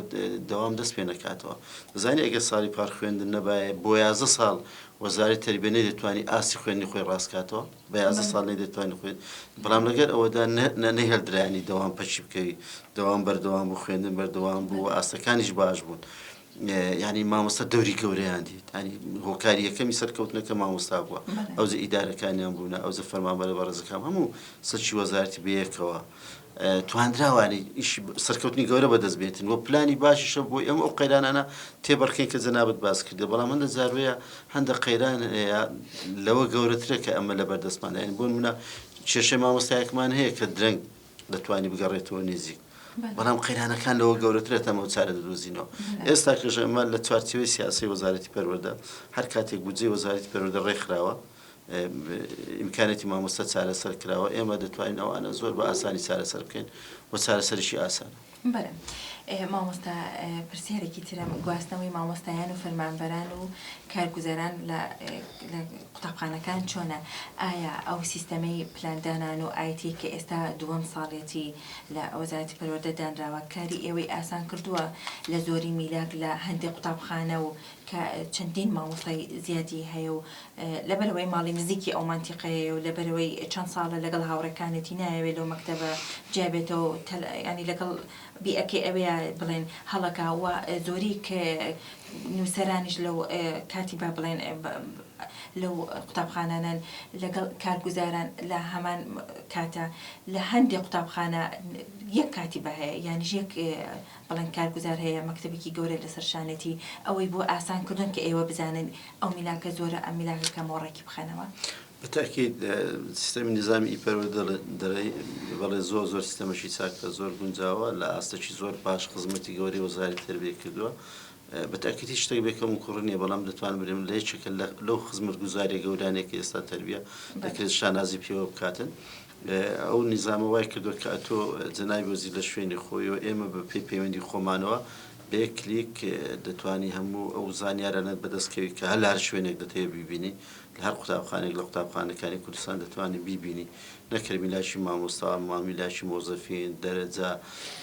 دەوام دەست پێ نەکاتەوە دەزانی ئەگەر ساڵی پار خوێندن نەبایە بۆ 11 ساڵ وەزارەتی تەربیە نەیدەتوانی ئاستی خوێندنی خۆی ڕاست کاتەوە بە 11 ساڵ نەیدەتوانی خوێند بەڵام لەگەر ئەوەدا نەهێڵدرایانی دەوام پەکی بکەوی دەوام بەردەوام بوو خوێندن بەردەوام بوو و ئاستەکانیش باش بوون یانی مامۆستا دەوری گەورەیان دیت ینی هۆکاری یەکەمی سەرکەوتنەکە مامۆستا بووە ئەوجە ئیدارەکانیان بوونە ئەوجە فەرمانبەرە بەڕێزەکان هەموو سەرچی وەزارەتی بەیەکەوە. توانراوانی ئیشی سەرکەوتنی گەورە بەدەست بێتن و پلانی باشیشە بۆی ئەم ئەو قەیرانانە تێبەرکەین کە جەنابت باس کردێ بەڵام هەندە جاروەیە هەندە قەیران هەیە لەوە گەورەترە کە ئەمە لە بەردەستمان یعنی بۆ نمونە کێشەی مامۆستایەکمان هەیە کە درەنگ دەتوانی بگەڕێتەوە نزیک بەڵام قەیرانەکان لەوە گەورەترە تەمە چارە دەدۆزینەوە ئێستا کەش ئەمە لە چوارچێوەی سیاسی وەزارەتی پەروەردە هەر کاتێک بودجەی وەزارەتی پەروەردە ڕێکخراوە ئیمکانێتی مامۆستا چارەسەر کراوە ئێمە دەتوانین ئەوانە زۆر بە ئاسانی چارەسەر بکەین و چارەسەرشی ئاسانە. بەڵێ مامۆستا پرسیارێکی ترم گواستنەوەی مامۆستایان و فەرمانبەران و کارگوزاران لە قوتابخانەکان چۆنە ئایا ئەو سیستەمەی پلاندانان و ئایتی کە ئێستا دووەم ساڵێتی لە وەزارەتی پەروەردە دانراوە کاری ئێوەی ئاسان کردووە لە زۆری میلاک لە هەندێک قوتابخانە و کە چەندین مامۆستای زیادی هەیە و لەبەرئەوەی ماڵی نزیکی ئەو مەنتیقەیەیە و لەبەرئەوەی چەند ساڵە لەگەڵ هاوڕێکانێتی نایەوێ لەو مەکتەبە جیا بێتەوە تەل یانی لەگەڵ بیئەکەی ئەوێیا بڵێن هەڵەکا و زۆری نووسەرانیش لەو کاتی با بڵێن لەو قوتابخانانەن لەگەڵ کارگوزاران لە هەمان کاتە لە هەندێک قوتابخانە یەک کاتیبە هەیە یانیش یەک بڵێن کارگوزار هەیە مەکتەبێکی گەورە لەسەر شانێتی ئەوەی بۆ ئاسان کردوون کە ئێوە بزانن ئەو میلاکە زۆرە ئەم میلاکە کەمەوە ڕێکی بخەنەوە. بە تەئکید سیستەمی نیزامی ئی پەروەردە دەرەی بەڵێ زۆر زۆر سیستەمەکی چاکە زۆر گونجاوە لە ئاستەکی زۆر باش خزمەتی گەورەی وەزاری تەربیە کردووە بە تەئکید هیچ شتێک بێ کەم و کوڕی نییە بەڵام دەتوانم بلێم لە یەکێکە لەو خزمەتگوزاریە گەورانەیە کە ئێستا تەربیە دەکرێت شانازی پێوە بکاتن. ئەو نیزامە وای کردووە کە ئەتۆ جەنابی وەزیر لە شوێنی خۆی و ئێمە بە پێی پەیوەندی خۆمانەوە بە یەک کلیک دەتوانی هەموو ئەو زانیارانەت بەدەست کەوی کە هەر لە هەر شوێنێک دەتەوێت بیبینی لە هەر قوتابخانێک لە قوتابخانەکانی کوردستان دەتوانی بیبینی نەک هەر میلاکی مامۆستا میلاکی مۆزەفین دەرەجە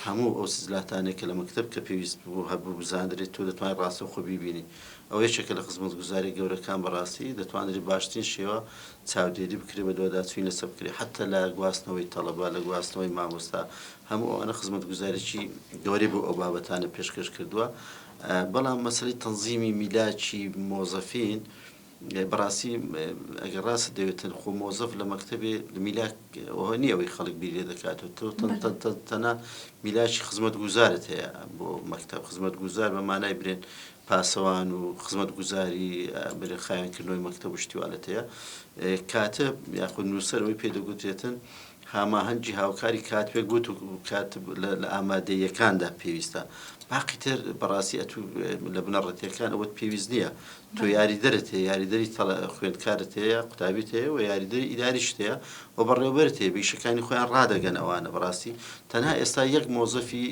هەموو ئەو سجلاتانەی کە لە مەکتەب کە پێویست بوو هەبوو بزاندرێت تۆ دەتوانیت ڕاستەوخۆ بیبینی ئەوە یەکێکە لە خزمەتگوزاریە گەورەکان بەڕاستی دەتوانرێت باشترین شێوە چاودێری بکرێت بەدواداچووی لەسەر بکرێت حەتتا لە گواستنەوەی تەڵەبە لە گواستنەوەی مامۆستا هەموو ئەوانە خزمەتگوزاریی گەورەی بۆ ئەو بابەتانە پێشکەش کردووە بەڵام مەسەلەی تەنزیمی میلاکی مۆزەفین بەڕاستی ئەگەر ڕاست دەوێتن خۆ مۆزەف لە مەکتەبێ میلاک ئەوە نییە ئەوەی خەڵک بیر لێ دەکاتەوە تۆ تەنها میلاکی خزمەتگوزارت هەیە بۆ مەکتەب خزمەتگوزار بە مانای برێن پاسەوان و خزمەتگوزاری برێ خاوێنکردنەوەی مەکتەب و شتی والت هەیە کاتب یاخود نووسەر ئەوەی پێ دەگوترێتن هاماهەنگی هاوکاری کاتبێک بوت و کاتب لە ئامادەییەکاندا پێویستە باقی تر بەڕاستی ئەتوو لە بنەڕەتیەکان ئەوەت پێویست نییە تۆ یاریدەرت هەیە یاریدەری خوێندکارت هەیە قوتابیت هەیە و یاریدەری ئیداریشت هەیە و بەڕێوەبەرت هەیە بە ئیشەکانی خۆیان ڕادەگەن ئەوانە بەڕاستی تەنها ئێستا یەک مۆزەفی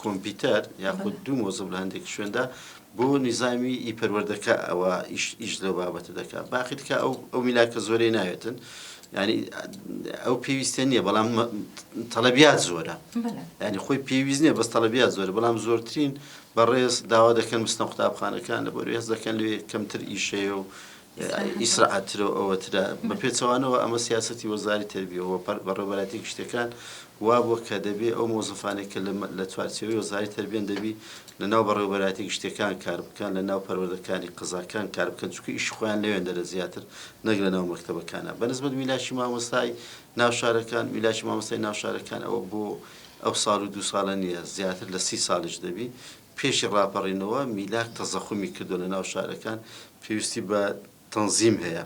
کۆمپیوتەر یاخود دوو مۆزەف لە هەندێک شوێندا بۆ نیزامی ئی پەروەردەکە ئەوە ئیش ئیش لەو بابەتە دەکات باقی تکا ئەو ئەو میلاکە زۆرەی ناوێتن ینی ئەو پێویستە نییە بەڵام تەڵەبیات زۆرە ینی خۆی پێویست نییە بەس تەڵەبیات زۆرە بەڵام زۆرترین بەڕێز داوا دەکەن بچنە قوتابخانەکان لە بەروی هەست دەکەن لێ کەمتر ئیشەیە و ئیسراعەترە و ئەوەترە بە پێچەوانەوە ئەمە سیاسەتی وەزاری تەربیە و بەڕێوەبەرایەتی گشتیەکان وابووە کە دەبێ ئەو مۆزەفانەی کە لە چوارچێوەی وەزاری تەربیەن دەبی لە ناو بەڕێوەبەرایەتی گشتیەکان کار بکەن لە ناو پەروەردەکانی قەزاکان کار بکەن چونکە ئیشی خۆیان لەوێندەرە زیاتر نەک لە ناو مەکتەبەکانە بە نسبەت میلاکی مامۆستای ناو شارەکان میلاکی مامۆستای ناو شارەکان ئەوە بۆ ئەو ساڵ و دوو ساڵە نییە زیاتر لە سی ساڵیش دەبی پێشی ڕاپەڕینەوە میلاک تەزەخومی کردوە لە ناو شارەکان پێویستی بە تەنزیم هەیە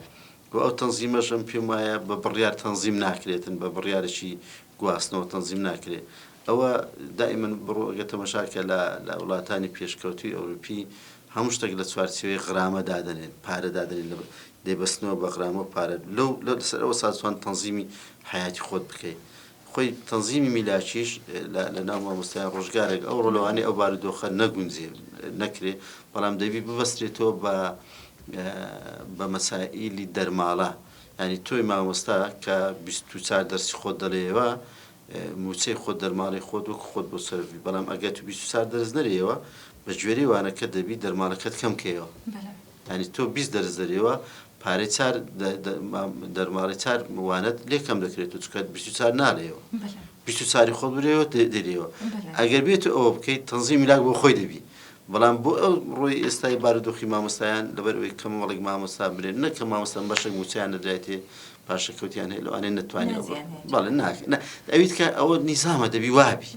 و ئەو تەنزیمەش ئەم پێم وایە بە بڕیار تەنزیم ناکرێتن بە بڕیارێکی گواستنەوە تەنزیم ناکرێ ئەوە دائیمەن بڕۆ ئەگەر تەمەشا کە لە لە وڵاتانی پێشکەوتوی ئەوروپی هەموو شتێک لە چوارچێوەی غرامە دادەنێن پارە دادەنێن لە دەیبەستنەوە بە غرامە و پارە لەو لەسەر ئەوە سازوان تەنزیمی حەیاتی خۆت بکەیت خۆی تەنزیمی میلاکیش لە ناو مامۆستایان ڕۆژگارێک ئەوڕۆ لەوانەیە ئەو بارودۆخە نەگونجێ نەکرێ بەڵام دەبی ببەسترێتەوە بە بە مەسائیلی دەرماڵە یانی تۆی مامۆستا کە 24 دەرسی خۆت دەڵێیەوە موچەی خۆت دەرماڵی خۆت وەک خۆت بۆ سەرفی بەڵام ئەگەر تو 24 دەرس نەرێیەوە بە گوێرەی وانەکە دەبی دەرماڵەکەت کەم کەیەوە یانی تۆ 20 دەرس دەرێەوە پارەی چار دەرماڵەی چار وانەت لێ کەم دەکرێت و چکە 24 نالێەوە 24 خۆت برێەوە دەرێەوە ئەگەر بێت ئەوە بکەیت تەنزیمی میلاک بۆ خۆی دەبی بەڵام بۆ ئەو ڕۆی ئێستای بارودۆخی مامۆستایان لەبەر ئەوەی کەمەڵێک مامۆستا برێن نەکە مامۆستا بەشێک موچیان نەدرایتێ 50. پاشەکەوتیان هەیە لەوانەیە نەتوانێت بەڵێ ناکە ئەویت کە ئەوە نیزامە دەبی وابی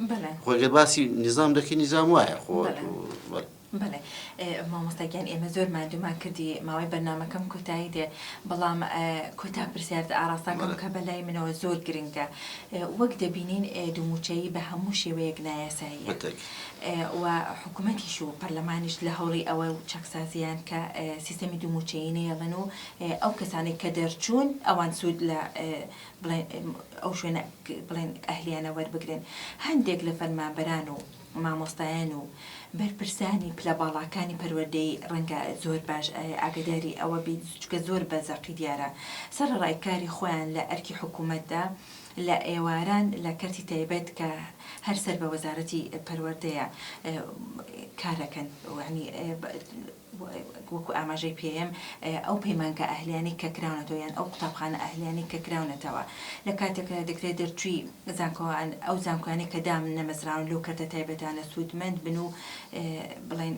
خۆگەر باسی نیزام دەکەی نیزام وایە خۆ بەڵێ مامۆستا گیان ئێمە زۆر ماندوومان کردی ماوەی بەرنامەکەم کۆتایی دێ بەڵام کۆتا پرسیارت ئاراستاکەم کە بەلای منەوە زۆر گرنگە وەک دەبینین دووموچەیی بە هەموو شێوەیەک نایاساییە و حکوومەتیش و پەرلەمانیش لە هەوڵی ئەوە و چاکسازیان کە سیستەمی دووموچەیی نەیەڵن و ئەو کەسانەی کە دەرچوون ئەوان سوود لە بڵێن ئەو شوێنە بڵێن ئەهلیانە وەربگرن هەندێک لە فەرمانبەران و مامۆستایان و بەرپرسانی پلە باڵاکانی پەروەردەیی ڕەنگە زۆر باش ئاگەداری ئەوە بیت چونکە زۆر بە زەقی دیارە سەرەڕای کاری خۆیان لە ئەرکی حکوومەتدا لە ئێواران لە کەرتی تایبەت کە هەر سەر بە وەزارەتی پەروەردەیە کارەکەن یانی وەکو ئاماژەی پێیەم ئەو پەیمانگا ئەهلیانەی کە کراونەتەوە یان ئەو قوتابخانە ئەهلیانەی کە کراونەتەوە لە کاتێکدا دەکرێت دەرچووی زانکۆوان ئەو زانکۆیانەی کە دام نەمەزراون لەو کەرتە تایبەتانە سوودمەند بن و بڵێن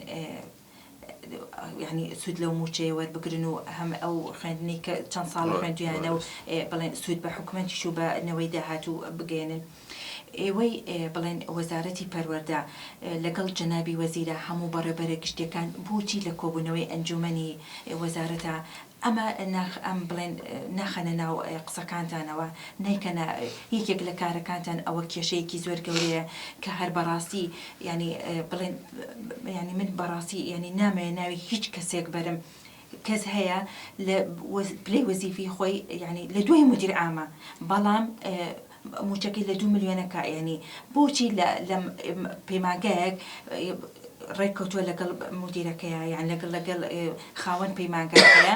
یعنی سوود لەو مووچەیە وەربگرن و هەم ئەو خوێندنی کە چەند ساڵ خوێندویانە و بڵێن سوود بە حکومەتیش و بە نەوەی داهاتوو بگەێنن. ئێوەی بڵێن وەزارەتی پەروەردە لەگەڵ جەنابی وەزیرا هەموو بەڕێوبەرە گشتیەکان بۆچی لە کۆبوونەوەی ئەنجومەنی وەزارەتا ئەمە ناخ ئەم بڵێن ناخەنە ناو قسەکانتانەوە نایکەنە یەکێک لە کارەکانتان ئەوە کێشەیەکی زۆر گەورەیە کە هەر بەڕاستی یانی بڵێن یانی من بەڕاستی یانی نامەوێ ناوی هیچ کەسێک بەرم کەس هەیە لە پلەی وەزیفی خۆی یانی لە دوای مدیر عامە بەڵام موچەکەی لە دوو ملیۆنەکە یانی بۆچی لە لەم پەیمانگایەک ڕێککەوتووە لەگەڵ مدیرەکەیە یان لەگەڵ لەگەڵ خاوەن پەیمانگاکەیە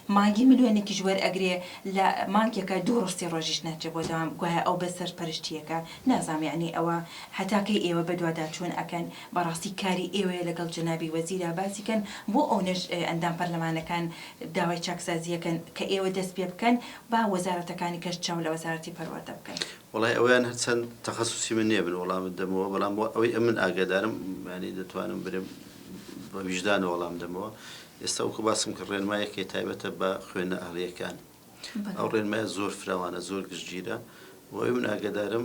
مانگی ملیۆنێکیش وەرئەگرێ لە مانگێکە دوو ڕۆژ سێ ڕۆژیش ناچێ بۆ دەوام گوایە ئەو بە سەرپەرشتیەکە نازانم یەعنی ئەوە هەتا کەی ئێوە بەدواداچوون ئەکەن بەڕاستی کاری ئێوەیە لەگەڵ جەنابی وەزیرا باسی کەن بۆ ئەونەش ئەندام پەرلەمانەکان داوای چاکسازیەکەن کە ئێوە دەست پێ بکەن با وەزارەتەکانی کەش چاو لە وەزارەتی پەروەردە بکەن. وەڵای ئەوەیان هەرچەند تەخەسوسی من نیە من وەڵامت دەمەوە بەڵام ئەوەی ئەمن ئاگادارم یانی دەتوانم برێم بە ویژدانەوە وەڵام دەمەوە ئێستا وەکو باسم کرد ڕێنمایەک هەیە تایبەتە بە خوێندنە ئەهلییەکان ئەو ڕێنمایە زۆر فراوانە زۆر گشتگیرە و ئەوی من ئاگادارم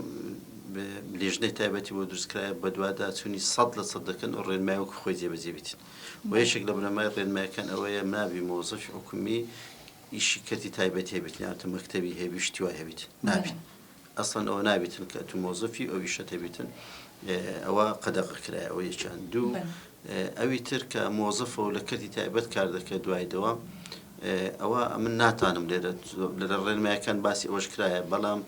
لیژنەی تایبەتی بۆ دروستکرایە بەدواداچوونی 100% دەکەن و ڕێنمای وەکو خۆی جێبەجێ بیتن و یەکێک لە بنەمای ڕێنمایەکان ئەوەیە نابی مۆزەفی حکومی ئیشی کەرتی تایبەتی هەبیت یان مەکتەبی هەبی شتی وای هەبیت نابیت ئەسڵەن ئەوە نابیتن کە ئەتوو مۆزەفی ئەو ئیشەت هەبیتن ئەوە قەدەغە کرایە ئەوە یەکیان دوو ئەوی تر کە مۆزەفە و لە کەرتی تایبەت کار دەکە دوای دەوام ئەوە من ناتانم لێرە لە ڕێنمایەکان باسی ئەوەش کرایە بەڵام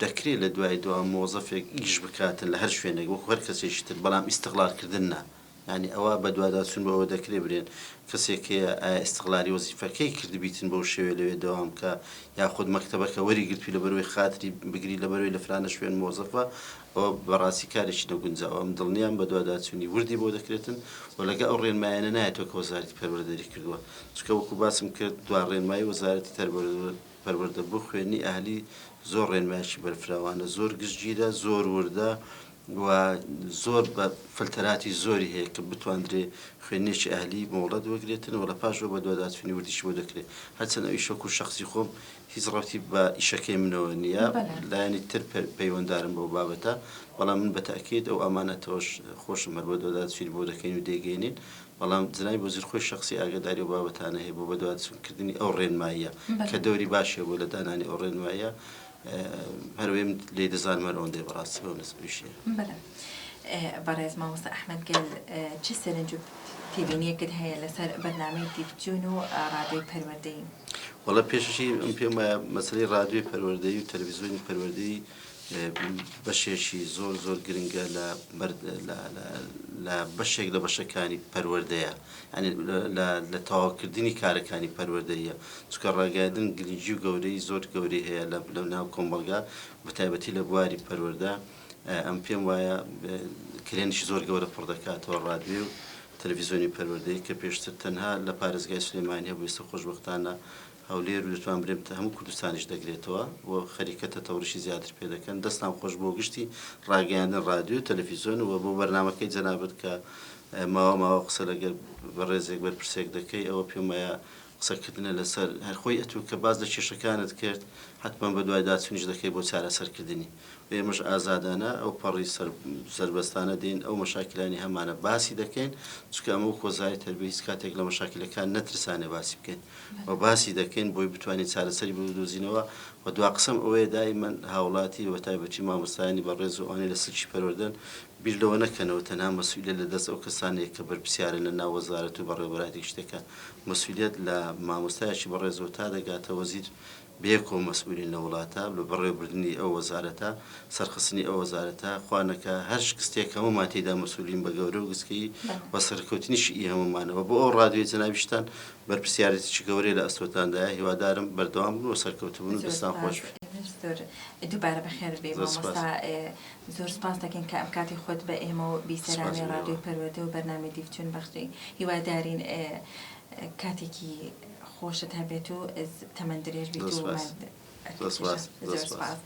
دەکرێت لە دوای دوام مۆزەفێک ئیش بکاتن لە هەر شوێنێک وەکو هەر کەسێکی تر بەڵام ئیستغلالکردن نا یانی ئەوە بەدواداچوون بۆ ئەوە دەکرێ برێن کەسێک هەیە ئایا ئیستغلالی وەزیفەکەی کردبیتن بەو شێوەیە لەوێ دەوام بکا یاخود مەکتەبەکە وەری گرتوی لەبەرئەوەی خاتری بگری لەبەرئەوەی لە فلانە شوێن مۆزەفە ئەوە بەڕاستی کارێکی نەگونجاوە من دڵنیام بەدواداچوونی وردی بۆ دەکرێتن و لەگە ئەو ڕێنمایانە نایەتەوە کە وەزارەتی پەروەردە دەریکردووە چونکە وەکو باسم کرد دوا ڕێنمایی وەزارەتی پەروەردە بۆ خوێندنی ئەهلی زۆر ڕێنمایەکی بەرفراوانە زۆر گشتگیرە زۆر وردە و زۆر بە فلتەراتی زۆری هەیە کە بتواندرێ خوێندنێکی ئەهلی مۆڵەت وەگرێتن و لە پاشەوە بەدواداچوونی وردیشی بۆ دەکرێ هەرچەند ئەویش وەکو شەخسی خۆم هیچ ڕەبتی بە ئیشەکەی منەوە نییە لایەنی تر پەیوەندارم بەو بابەتە بەڵام من بە تەئکید ئەو ئامانەتەوەش خۆشم هەر بەدواداچوونی بۆ دەکەین و دەیگەینین بەڵام جەنابی وەزیر خۆی شەخسی ئاگاداری ئەو بابەتانە هەیە بۆ بەدواداچوون کردنی ئەو ڕێنماییە کە دەوری باشی هەبوو لە دانانی ئەو ڕێنماییە هەروەی من لێی دەزانم هەر ئەوەندەیە بەڕاستی بەو نسبەیشیە. بەڵێ بەڕێز مامۆستا ئەحمەد گەل چ سەرنج و تێبینیەکت هەیە لەسەر بەرنامەی تیڤتیون و ڕادیۆی پەروەردەیی؟ وەڵا پێشەکی من پێم وایە مەسەلەی ڕادیۆی پەروەردەیی و تەلەڤیزیۆنی پەروەردەیی بەشێکی زۆر زۆر گرنگە لە لە بەشێک لە بەشەکانی پەروەردەیە یانی لە تەواوکردنی کارەکانی پەروەردەییە چونکە ڕاگەیاندن گرنگی و گەورەی زۆر گەورەی هەیە لە ناو کۆمەڵگا بەتایبەتی لە بواری پەروەردە ئەم پێم وایە کلێنیی زۆر گەورە پڕ دەکاتەوە ڕادیۆ و تەلەڤیزیۆنی پەروەردەیی کە پێشتر تەنها لە پارێزگای سلێمانی هەبوو ئێستا خۆشبەختانە هەولێر و دەتوان برێم هەموو کوردستانیش دەگرێتەوە و خەریکە تەتەوریشی زیاتر پێ دەکەن دەستان خۆش بۆ گشتی ڕاگەیاندن ڕادیۆ و تەلەفیزیۆن و بۆ بەرنامەکەی جەنابت کە ماوە ماوە قسە لەگەر بەڕێزێک بەرپرسێک دەکەی ئەوە پێم وایە قسەکردنە لەسەر هەر خۆی ئەتوو کە باس لە کێشەکانت کرد حەتمەن بەدواداچوونیش دەکەی بۆ چارەسەرکردنی و ئێمەش ئازادانە ئەو پەڕی سەربەستانە دێین ئەو مەشاکیلانی هەمانە باسی دەکەین چونکە ئەمە وەک وەزارەتی تەربیە هیچ کاتێک لە مەشاکیلەکان نەترسانێ باسی بکەین و باسی دەکەین بۆی بتوانین چارەسەری بدۆزینەوە و دوا قسەم ئەوەیە دایمەن هاوڵاتی و بەتایبەتی مامۆستایانی بەڕێز و ئەوانەی لە سلکی پەروەردەن بیر لەوە نەکەنەوە تەنها مەسئولیەت لە دەست ئەو کەسانەیە کە بەرپرسیارن لە ناو وەزارەت و بەڕێوەبەرایەتی گشتیەکان مەسئولیەت لە مامۆستایەکی بەڕێزەوە تا دەگاتە وەزیر بەیەکەوە مەسئولین لە وڵاتە لە بەڕێوەبردنی ئەو وەزارەتە سەرخستنی ئەو وەزارەتە خوا نەکا هەر شکستێک هەموومان تێیدا مەسئولین بە گەورە و گچکەیی و سەرکەوتنیشی ئی هەموومانە و بۆ ئەو ڕادیۆی جەنابیشتان بەرپرسیارێتیی گەورەی لە ئەستۆتاندایە هیوادارم بەردەوام بن و سەرکەوتوو بن و زۆر دەستان سپاس خۆش بێ. ئێمەش زۆر دووبارە بەخێر بێی زۆر سپاس. مامۆستا زۆر سپاس دەکەین کە ئەم کاتی خۆت بە ئێمە و سپاس بیسەرانی بۆ ئێوە. ڕادیۆی پەروەردە و بەرنامەی دیفچون بەخشی هیوادارین کاتێکی خۆشت هەبێت و تەمەن درێژ بیت زۆر و سپاس. زۆر سپاس. زۆر زۆر سپاس. سپاس.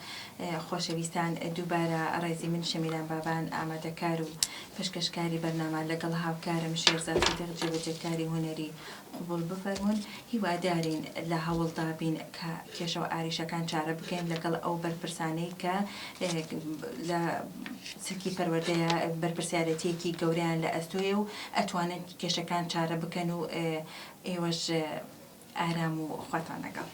خۆشەویستان دووبارە ڕێزی من شەمیران بابان ئامادەکار و پێشکەشکاری بەرنامە لەگەڵ هاوکارم شێرزاد سدیق جێبەجێکاری هونەری قبوڵ بفەرموون هیوادارین لە هەوڵدا بین کە کێشە و ئاریشەکان چارە بکەین لەگەڵ ئەو بەرپرسانەی کە لە سلکی پەروەردەیە بەرپرسیارێتیەکی گەورەیان لە ئەستۆیە و ئەتوانن کێشەکان چارە بکەن و ئێوەش ئارام و خواتان لەگەڵ.